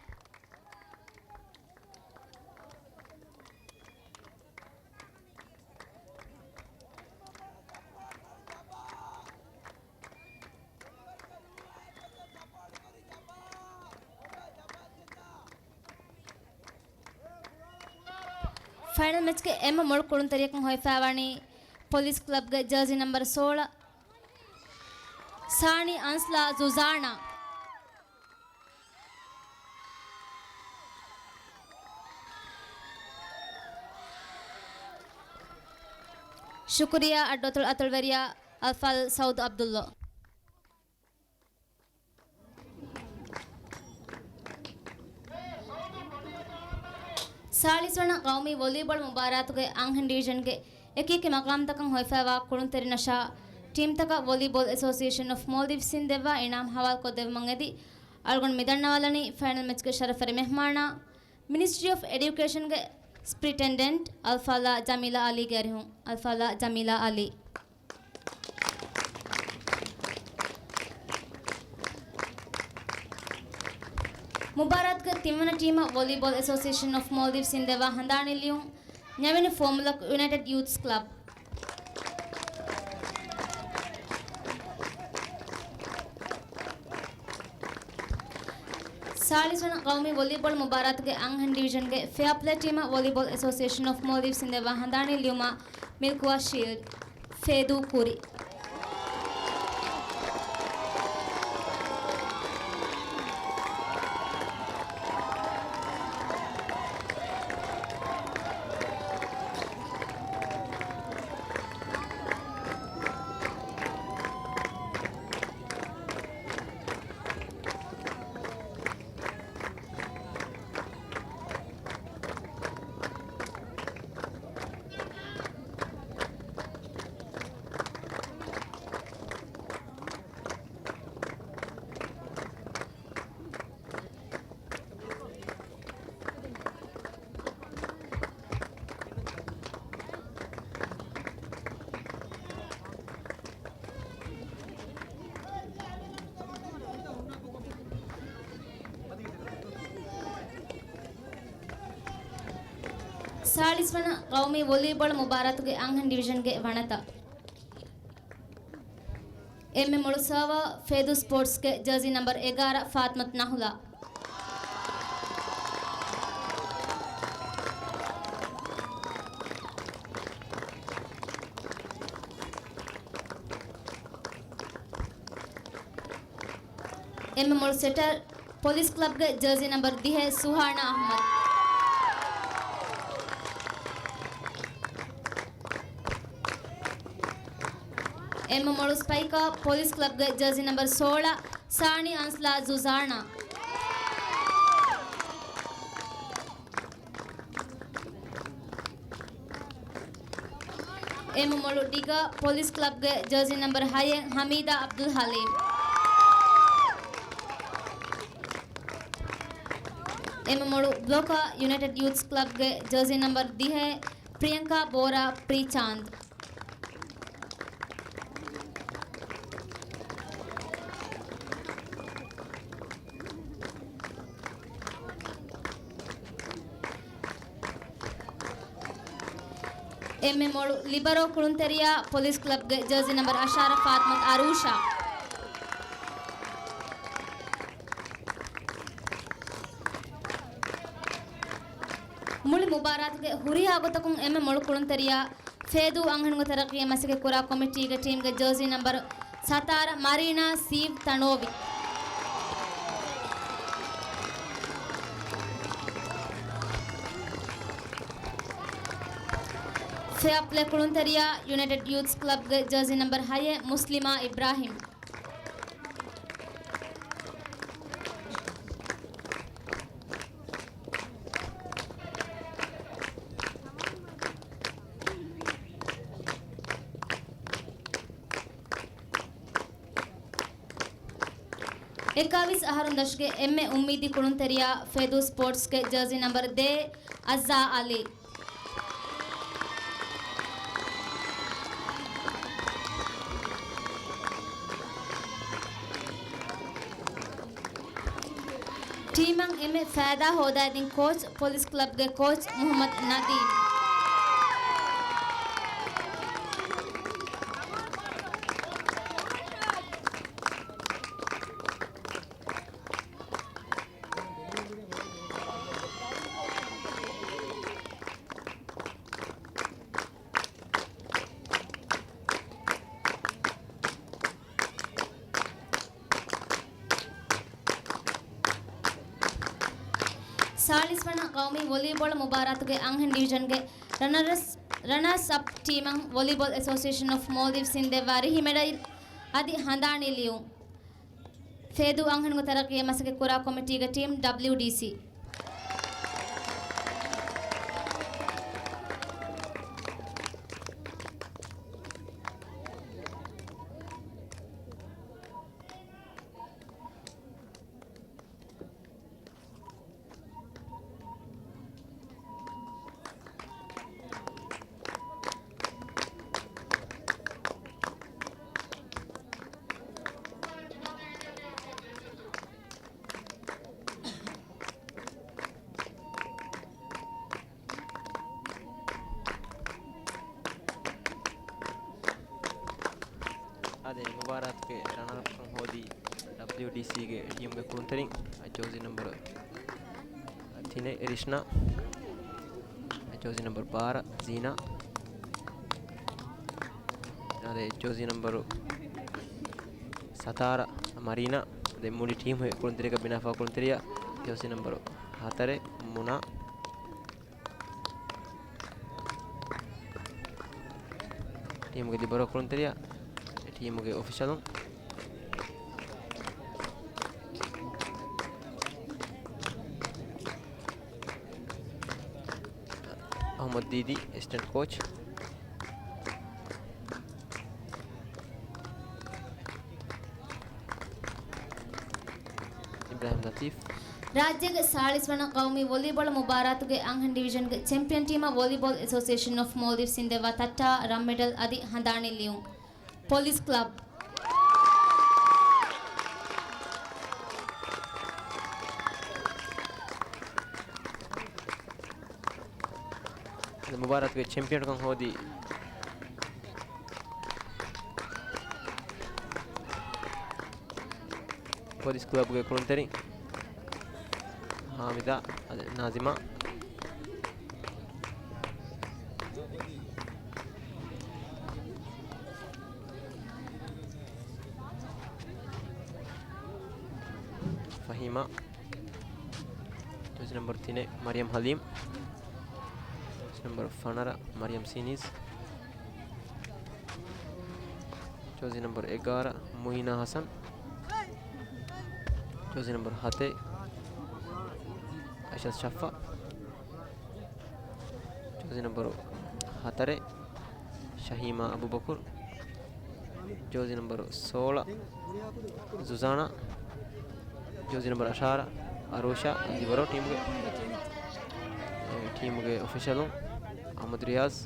ފައިނަލް މެޗްގެ އެންމެ މޮޅު ކުޅުންތެރިޔަކުން ހޮވިފައިވަނީ ޕޮލިސް ކްލަބްގެ ޖާޒީ ނަމްބަރު ސޯޅަ، ސާނީ އަންސްލާ ޒުޒާނާ. ޝުކުރިއްޔާ އައްޑު އަތޮޅު އަތޮޅުވެރިޔާ އަލްފާޟިލް ސައުދު ޢަބްދުﷲ. ސާޅީސް ވަނަ ޤައުމީ ވޮލީބޯޅަ މުބާރާތުގެ އަންހެން ޑިވިޝަންގެ އެކިއެކި މަގާމްތަކަށް ހޮވިފައިވާ ކުޅުންތެރިނަށާ ޓީމްތަކަށް ވޮލީބޯޅަ އެސޯސިއޭޝަން އޮފް މޯލްޑިވްސްއިން ދެއްވާ އިނާމް ހަވާލުކޮށްދެއްވުމަށް އެދި، އަޅުގަނޑު މިދަންނަވާލަނީ ފައިނަލް މެޗްގެ ޝަރަފުވެރި މެހްމާނާ، މިނިސްޓްރީ އޮފް އެޑިއުކޭޝަންގެ ސްޕްރިޓެންޑެންޓް އަލްފާޟިލާ ޖަމީލާ ޢަލީގެ އަރިހުން. އަލްފާޟިލާ ޖަމީލާ ޢަލީ. މުބާރާތުގެ ތިންވަނަ ޓީމަށް ވޮލީބޯޅަ އެސޯސިއޭޝަން އޮފް މޯލްޑިވްސްއިން ދެއްވާ ހަނދާނީ ލިޔުން. ނިމި ފުވައްމުލަކު ޔުނައިޓެޑް ޔޫތްސް ކްލަބް. ސާޅީސް ވަނަ ޤައުމީ ވޮލީބޯޅަ މުބާރާތުގެ އަންހެން ޑިވިޝަންގެ ފެއާޕްލޭ ޓީމަށް ވޮލީބޯޅަ އެސޯސިއޭޝަން އޮފް މޯލްޑިވްސްއިން ދެއްވާ ހަނދާނީ ލިޔުމަށް މިލްކުވާ ޝީލްޑް. ފޭދޫ ކުރި. ސާޅީސް ވަނަ ޤައުމީ ވޮލީބޯޅަ މުބާރާތުގެ އަންހެން ޑިވިޝަންގެ ވަނަތަ. އެންމެ މޮޅު ސާވާ ފޭދޫ ސްޕޯޓްސްގެ ޖާޒީ ނަމްބަރު އެގާރަ ފާތިމަތު ނަހުލާ. އެންމެ މޮޅު ސެޓަރ ޕޮލިސް ކްލަބްގެ ޖާޒީ ނަމްބަރު ދިހަ ސުހާނާ އަޙްމަދު. އެންމެ މޮޅު ސްޕައިކާ ޕޮލިސް ކްލަބްގެ ޖާޒީ ނަމްބަރު ސޯޅަ ސާނީ އަންސްލާ ޒުޒާނާ. އެންމެ މޮޅު ޑިގާ ޕޮލިސް ކްލަބްގެ ޖާޒީ ނަމްބަރު ހައެއް ހަމީދާ ޢަބްދުލް ޙަލީމް. އެންމެ މޮޅު ބްލޮކާ ޔުނައިޓެޑް ޔޫތްސް ކްލަބްގެ ޖާޒީ ނަމްބަރު ދިހައެއް، ޕްރިޔަންކާ ބޯރާ ޕްރީޗާންދް. އެންމެ މޮޅު ލިބަރޯ ކުޅުންތެރިޔާ ޕޮލިސް ކްލަބްގެ ޖާޒީ ނަމްބަރު އަށާރަ ފާތިމަތު އަރޫޝާ. މުޅި މުބާރާތުގެ ހުރިހާ ގޮތަކުން އެންމެ މޮޅު ކުޅުންތެރިޔާ ފޭދޫ އަންހެނުންގެ ތަރައްޤީއަށް މަސައްކަތް ކުރާ ކޮމިޓީގެ ޓީމްގެ ޖާޒީ ނަމްބަރު ސަތާރަ މަރީނާ ސީވް ތަނޯވި. ފެއާޕްލޭ ކުޅުންތެރިޔާ ޔުނައިޓެޑް ޔޫތްސް ކްލަބްގެ ޖާޒީ ނަމްބަރު ހައެއް މުސްލިމާ އިބްރާހިމް. އެކާވީސް އަހަރުން ދަށުގެ އެންމެ އުއްމީދީ ކުޅުންތެރިޔާ ފޭދޫ ސްޕޯޓްސްގެ ޖާޒީ ނަމްބަރު ދޭއް އައްޒާ އަލީ. ޓީމަށް އެންމެ ފައިދާ ހޯދައިދިން ކޯޗް، ޕޮލިސް ކްލަބްގެ ކޯޗް މުހައްމަދު ނަދީމް. ސާޅީސް ވަނަ ޤައުމީ ވޮލީބޯޅަ މުބާރާތުގެ އަންހެން ޑިވިޝަންގެ ރަނަރސް، ރަނަރސް އަޕް ޓީމަށް ވޮލީބޯލް އެސޯސިއޭޝަން އޮފް މޯލްޑިވްސް އިން ދެއްވާ ރިހި މެޑަލް އަދި ހަނދާނީ ލިޔުން. ފޭދޫ އަންހެނުންގެ ތަރައްޤީއަށް މަސައްކަތް ކުރާ ކޮމިޓީގެ ޓީމް ޑަބްލިޔުޑީސީ. އާދެ، މުބާރާތުގެ ރަނަރަޕްކަން ހޯދީ ޑަބްލިޔުޑީސީގެ ޓީމްގެ ކުޅުންތެރިން ޖާޒީ ނަމްބަރު ތިނެއް ރިޝްނާ، ޖާޒީ ނަމްބަރު ބާރަ ޒީނާ، އާދެ، ޖާޒީ ނަމްބަރު ސަތާރަ މަރީނާ، އާދެ، މުޅި ޓީމުގެ ކުޅުންތެރިކަން ބިނާފާ ކުޅުންތެރިޔާ ޖާޒީ ނަމްބަރު ހަތަރެއް މުނާ. ޓީމުގެ ލިބަރޯ ކުޅުންތެރިޔާ، ޓީމުގެ އޮފިޝަލުން އަޙްމަދު ދީދީ، އެސިސްޓެންޓް ކޯޗް. އިބްރާހިމް ލަތީފް. ރާއްޖޭގެ ސާޅީސް ވަނަ ޤައުމީ ވޮލީބޯޅަ މުބާރާތުގެ އަންހެން ޑިވިޝަންގެ ޗެމްޕިއަން ޓީމަށް ވޮލީބޯލް އެސޯސިއޭޝަން އޮފް މޯލްޑިވްސް އިން ދެއްވާ ތައްޓާ ރަން މެޑަލް އަދި ހަނދާނީ ލިޔުން. ޕޮލިސް ކްލަބް. މުބާރާތުގެ ޗެމްޕިއަންކަން ހޯދީ ޕޮލިސް ކްލަބުގެ ކުޅުންތެރިން ހާމިދާ، ނާޒިމާ، ފަހީމާ، ޖާޒީ ނަމްބަރު ތިނެއް މަރިޔަމް ހަލީމް، ޖާޒީ ނަމްބަރު ފަނަރަ މަރިޔަމް ސީނީސް، ޖާޒީ ނަމްބަރު އެގާރަ މުއީނާ ހަސަން، ޖާޒީ ނަމްބަރު ހަތެއް އައިޝަތު ޝައްފާ، ޖާޒީ ނަމްބަރު ހަތަރެއް ޝަހީމާ އަބޫބަކުރު، ޖާޒީ ނަމްބަރު ސޯޅަ ޒުޒާނާ، ޖާޒީ ނަމްބަރު އަށާރަ އަރޫޝާ ލިބަރޯ ޓީމުގެ، ޓީމުގެ އޮފިޝަލުން އަޙްމަދު ރިޔާޒް،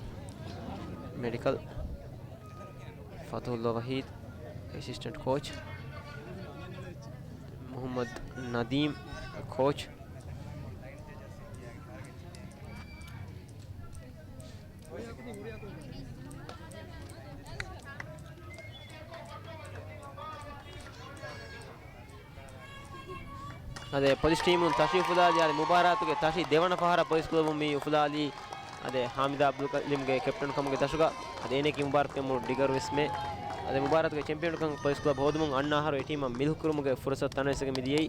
މެޑިކަލް، ފަތުޙުﷲ ވަޙީދު، އެސިސްޓެންޓް ކޯޗް، މުޙައްމަދު ނަދީމް، ކޯޗް. އަދި ޕޮލިސް ޓީމުން ތަށި އުފުލާލި، އަދި މުބާރާތުގެ ތަށި ދެވަނަ ފަހަރަށް ޕޮލިސް ކްލަބުން މި އުފުލާލީ. އަދި ޙާމިދާ އަބްދުލް ކަލީމްގެ ކެޕްޓަން ކަމުގެ ދަށުގަ، އަދި އޭނައަކީ މުބާރާތުގެ މުޅި ޑިގަރުވެސް މެ. އަދި މުބާރާތުގެ ޗެމްޕިއަންކަން ޕޮލިސް ކްލަބް ހޯދުމުން އަންނަ އަހަރު އެ ޓީމަށް މިލްކުރުމުގެ ފުރުސަތު ތަނަވަސްގެ މިދިޔައީ.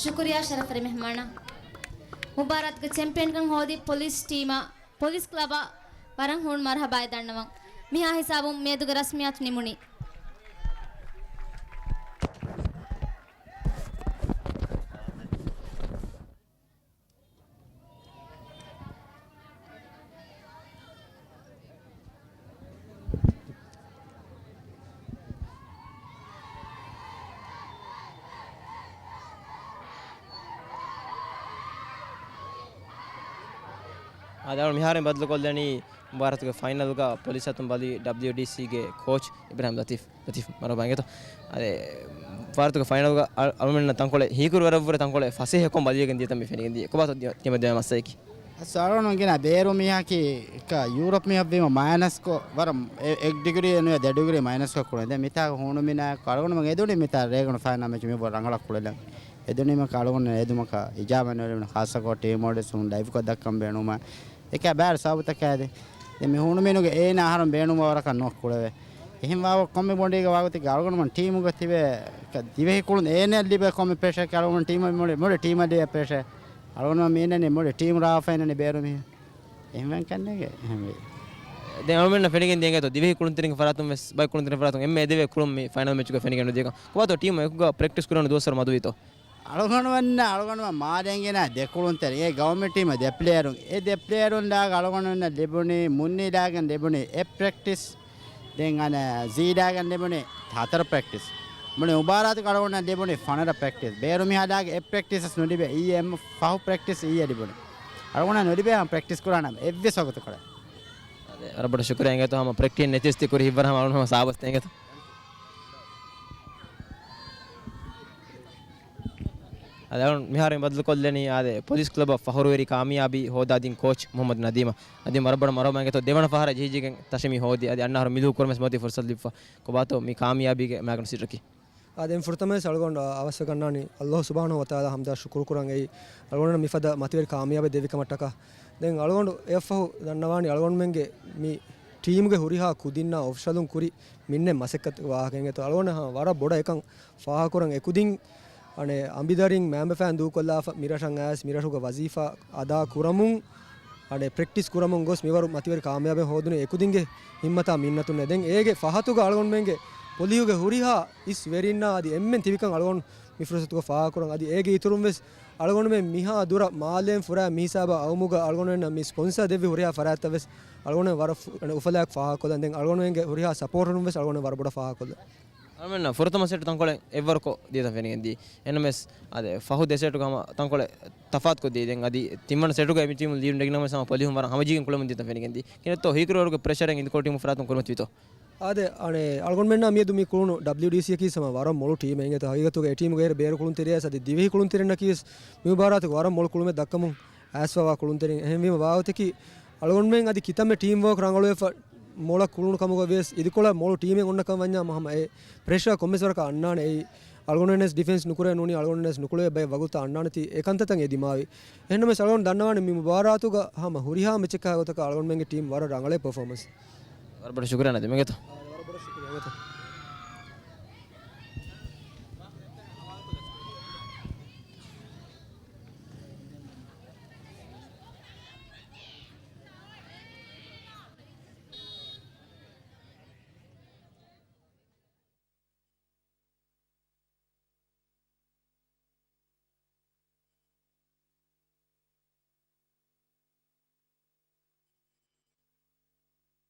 ޝުކުރިޔާ ޝަރަފުވެރި މެހްމާނާ. މުބާރާތުގެ ޗެމްޕިއަންކަން ހޯދި ޕޮލިސް ޓީމަށް، ޕޮލިސް ކްލަބަށް ވަރަށް ހޫނު މަރުޙަބާއެއް ދަންނަވަން. މިހާ ހިސާބުން މިއަދުގެ ރަސްމިއްޔާތު ނިމުނީ. އާދެ، މިހާރު ބަދަލުކޮށްލަނީ މުބާރާތުގެ ފައިނަލްގަ ޕޮލިސް އަތުން ބަލި ޑަބްލިޔުޑީސީގެ ކޯޗް އިބްރާހިމް ލަތީފް. ލަތީފް، މަރުޙަބާ އިނގޭތޯ. އަދި މުބާރާތުގެ ފައިނަލްގަ އަޅު-، އަޅުމެންނަށް ތަންކޮޅެއް ހީކުރު ވަރަށްވުރެ ތަންކޮޅެއް ފަސޭހަކޮށް ބަލިވެގެން ދިޔަތަން މި ފެނިގެން ދިޔަ. ކޮބާތޯ ތިމަ ދެވޭ މައްސަލައަކީ؟ އަސް އަޅުގަނޑު ގިނަ ބޭރު މީހަކީ އެކަ ޔޫރަޕް މީހަށްވީމަ މައިނަސްކޮށް ވަރަށް އެ-، އެއް ޑިގްރީ ނުވެ ދެ ޑިގްރީ މައިނަސްކޮށް ކުޅެ. ދެން މިތާގަ ހޫނުމިނާ އަޅުގަނޑުމެން އެދުނީ މިތާ ރޭގަނޑު ފައިނަލް މެޗު މި ބޮ ރަނގަޅަށް ކުޅެލަން. އެދުނީމަކަ އަޅުގަނޑު އެދުމަކަށް އިޖާބަ ނުލިބުނު ޚާއްޞަކޮށް ޓީމް އޯޑިއެންސުން ލައިވްކޮށް ދައްކަން ބޭނުމަށް. އެކަ ބާރު ސަބަބުތަކާ އެދެ. ދެން މި ހޫނުމީނުގެ އޭނާ އަހަރުން ބޭނުމަށް ވަރަކަށް ނުވަ ކުޅެވޭ. އެހެން ވާ ކޮންމެ ބޮޑީގެ ވާގޮތެއްގެ އަޅުގަނޑުމެން ޓީމުގަ ތިބޭ ދިވެހި ކުޅުން އޭނަ ލިބޭ ކޮންމެ ޕްރެޝަރެއް އަޅުގަނޑު ޓީމަށް މުޅި، މުޅި ޓީމަށް ލިބޭ ޕްރެޝަރ. އަޅުގަނޑު މީނަނީ މުޅި ޓީމް ރާފައިނަނީ ބޭރު މީހުން. އެހެންވެން ކަންނޭގެ އެހެންވެ. ދެން އަޅުމެންނަށް ފެނިގެން ދިޔަ އިނގޭތޯ ދިވެހި ކުޅުންތެރިންގެ ފަރާތުން ވެސް ބައެއް ކުޅުންތެރިންގެ ފަރާތުން އެންމެ އެދެވޭ ކުޅުން މި ފައިނަލް މެޗުގަ ފެނިގެން ދިޔަކަން. ކޮބާތޯ ޓީމު އެކުގަ ޕްރެކްޓިސް ކުރަން ދުވަސްވަރު މަދުވީތޯ؟ އަޅުގަނޑުމެންނަށް، އަޅުގަނޑުމެން މާލެންގެނާ ދެ ކުޅުންތެރިން، އެ ގައުމެއް ޓީމަށް ދެ ޕްލޭޔަރުން، އެ ދެ ޕްލޭޔަރުން ލާގަ އަޅުގަނޑުމެންނަށް ލިބުނީ، މުންނީ ލާގަން ލިބުނީ އެއް ޕްރެކްޓިސް، ދެން އަނެއް ޒީ ލާގަން ލިބުނީ ހަތަރު ޕްރެކްޓިސް. މުޅި މުބާރާތުގަ އަޅުގަނޑަށް ލިބުނީ ފަނަރަ ޕްރެކްޓިސް. ބޭރު މީހާ ލާގަ އެއް ޕްރެކްޓިސް ނުލިބޭ. އިއްޔެ އެންމެ ފަހު ޕްރެކްޓިސް އިއްޔެ ލިބުނީ. އަޅުގަނޑަށް ނުލިބޭ ހަމަ ޕްރެކްޓިސް ކުރާނަމަ އެއްވެސް ވަގުތަކު ކުރާ. އަދެ، ވަރަށް ބޮޑަށް ޝުކުރިއްޔާ އިނގޭތޯ ހަމަ ޕްރެކްޓިސް ނެތިވެސް ތި ކުރި ހިތްވަރު ހަމަ އަޅުގަނޑު ހަމަ ސާބަސް އިނގޭތޯ. އަދި އަޅުން މިހާރު ބަދަލުކޮށްލަނީ އާދެ، ޕޮލިސް ކްލަބަށް ފަހުރުވެރި ކާމިޔާބީ ހޯދާދިން ކޯޗް މުޙައްމަދު ނަދީމަށް. ނަދީމް ވަރަށް ބޮޑަށް މަރުޙަބާ އިނގޭތޯ ދެވަނަ ފަހަރަށް ޖެހިޖެހިގެން ތަށި މި ހޯދި. އަދި އަންނަ އަހަރު މިލުހު ކުރަމެސް މަތި ފުރުސަތު ލިބިފަ. ކޮބާތޯ މި ކާމިޔާބީގެ މައިގަނޑު ސިއްރަކީ؟ އާދެ، ފުރަތަމަވެސް އަޅުގަނޑު އަވަސްވެ ގަންނާނީ އައްލާހު ސުބްޙާނަހޫ ވަތަޢާލާ ޙަމްދާ ޝުކުރު ކުރަން އެއީ، އަޅުގަނޑު މިފަދަ މަތިވެރި ކާމިޔާބެއް ދެއްވި ކަމަށްޓަކާ. ދެން އަޅުގަނޑު އެއަށްފަހު ދަންނަވާނީ އަޅުގަނޑުމެންގެ މި ޓީމުގެ ހުރިހާ ކުދިންނާ އޮފިޝަލުން ކުރި މިންނެ މަސައްކަތު ވާހަކަ އިނގޭތޯ. އަޅުގަނޑު ވަރަށް ބޮޑަށް އެކަން ފާހަގަކުރަން އެކުދިން އަނެއް އަނބިދަރިން މައިންބަފައިން ދޫކޮށްލާފަ މިރަށަށް އައިސް މިރަށުގެ ވަޒީފާ އަދާ ކުރަމުން އަނެއް ޕްރެކްޓިސް ކުރަމުން ގޮސް މިވަރު މަތިވެރި ކާމިޔާބެއް ހޯދުނީ އެކުދިންގެ ހިންމަތާ މިންނަތުންނޭ. ދެން އޭގެ ފަހަތުގަ އަޅުގަނޑުމެންގެ ޕޮލިހުގެ ހުރިހާ އިސް ވެރިންނާ އަދި އެންމެން ތިބިކަން އަޅުގަނޑު މި ފުރުސަތުގަ ފާހަގަކުރަން. އަދި އޭގެ އިތުރުން ވެސް އަޅުގަނޑުމެން މިހާ ދުރަށް މާލޭން ފުރާ މިހިސާބަށް އައުމުގަ އަޅުގަނޑުމެންނަށް މި ސްޕޮންސާ ދެއްވި ހުރިހާ ފަރާތްތައް ވެސް އަޅުގަނޑުމެން ވަރަށް ފު-، އުފަލާއެކު ފާހަގަކޮށްލަން. ދެން އަޅުގަނޑުމެންގެ ހުރިހާ ސަޕޯޓަރުން ވެސް އަޅުގަނޑުމެން ވަރަށް ބޮޑަށް ފާހަގަކޮށްލަން. އަޅުމެންނަށް ފުރަތަމަ ސެޓް ތަންކޮޅެއް އެއްވަރުކޮށް ދިޔަތަން ފެނިގެން ދިޔަ. އެހެންނަމަވެސް، އާދެ، ފަހު ދެ ސެޓުގަ ހަމަ ތަންކޮޅެއް ތަފާތުކޮށްދިޔަ. ދެން އަދި ތިންވަނަ ސެޓުގައި މި ޓީމު ލީޑު ނެގިނަމަވެސް ހަމަ ޕޮލިހުން ވަރަށް ހަމަޖެހިގެން ކުޅެމުން ދިޔަތަން ފެނިގެން ދިޔަ. ކިހިނެއްތޯ ހީކުރިވަރުގެ ޕްރެޝަރެއް އިނދުކޮޅު ޓީމު ފަރާތުން ކުރިމަތިވީތޯ؟ އާދެ، އަނެއް، އަޅުގަނޑުމެންނާ މިއަދު މި ކުޅުނު ޑަބްލިޔުޑީސީއަކީ ހަމަ ވަރަށް މޮޅު ޓީމެއް އިނގޭތޯ. ހަގީގަތުގަ އެ ޓީމުގެ އެހެރަ ބޭރު ކުޅުންތެރިޔަސް އަދި ދިވެހި ކުޅުންތެރިންނަކީ ވެސް މި މުބާރާތުގަ ވަރަށް މޮޅު ކުޅުމެއް ދައްކަމުން އައިސްފަވާ ކުޅުންތެރިން. އެހެންވީމަ ވާގޮތަކީ އަޅުގަނޑުމެން އަދި ކިތަންމެ ޓީމް ވޯކް ރަނގަޅުވެފަ މޮޅަށް ކުޅުނު ކަމުގަ ވިޔަސް އިދިކޮޅަށް މޮޅު ޓީމެއް އޮންނަކަން ވަންޏާ ހަމަ އެ ޕްރެޝަރ ކޮންމެސް ވަރަކަށް އަންނާނެ. އެއީ އަޅުގަނޑުންވެސް ޑިފެންސް ނުކުރޭ ނޫނީ އަޅުގަނޑުންވެސް ނުކުޅޭ ބައެއް ވަގުތުތައް އަންނާނެތީ އެ ކަންތައްތައް އެ ދިމާވި. އެހެންނަމަވެސް އަޅުގަނޑު ދަންނަވާނެ މި މުބާރާތުގަ ހަމަ ހުރިހާ މެޗެއްކާ ގޮތަކަށް އަޅުގަނޑުމެންގެ ޓީމް ވަރަށް ރަނގަޅޭ ޕަރފޯމަންސް. ވަރަށް ބޮޑަށް ޝުކުރިއްޔާ ނަދީމް އިނގޭތޯ. ވަރަށް ބޮޑަށް ޝުކުރިއްޔާ އިނގޭތޯ.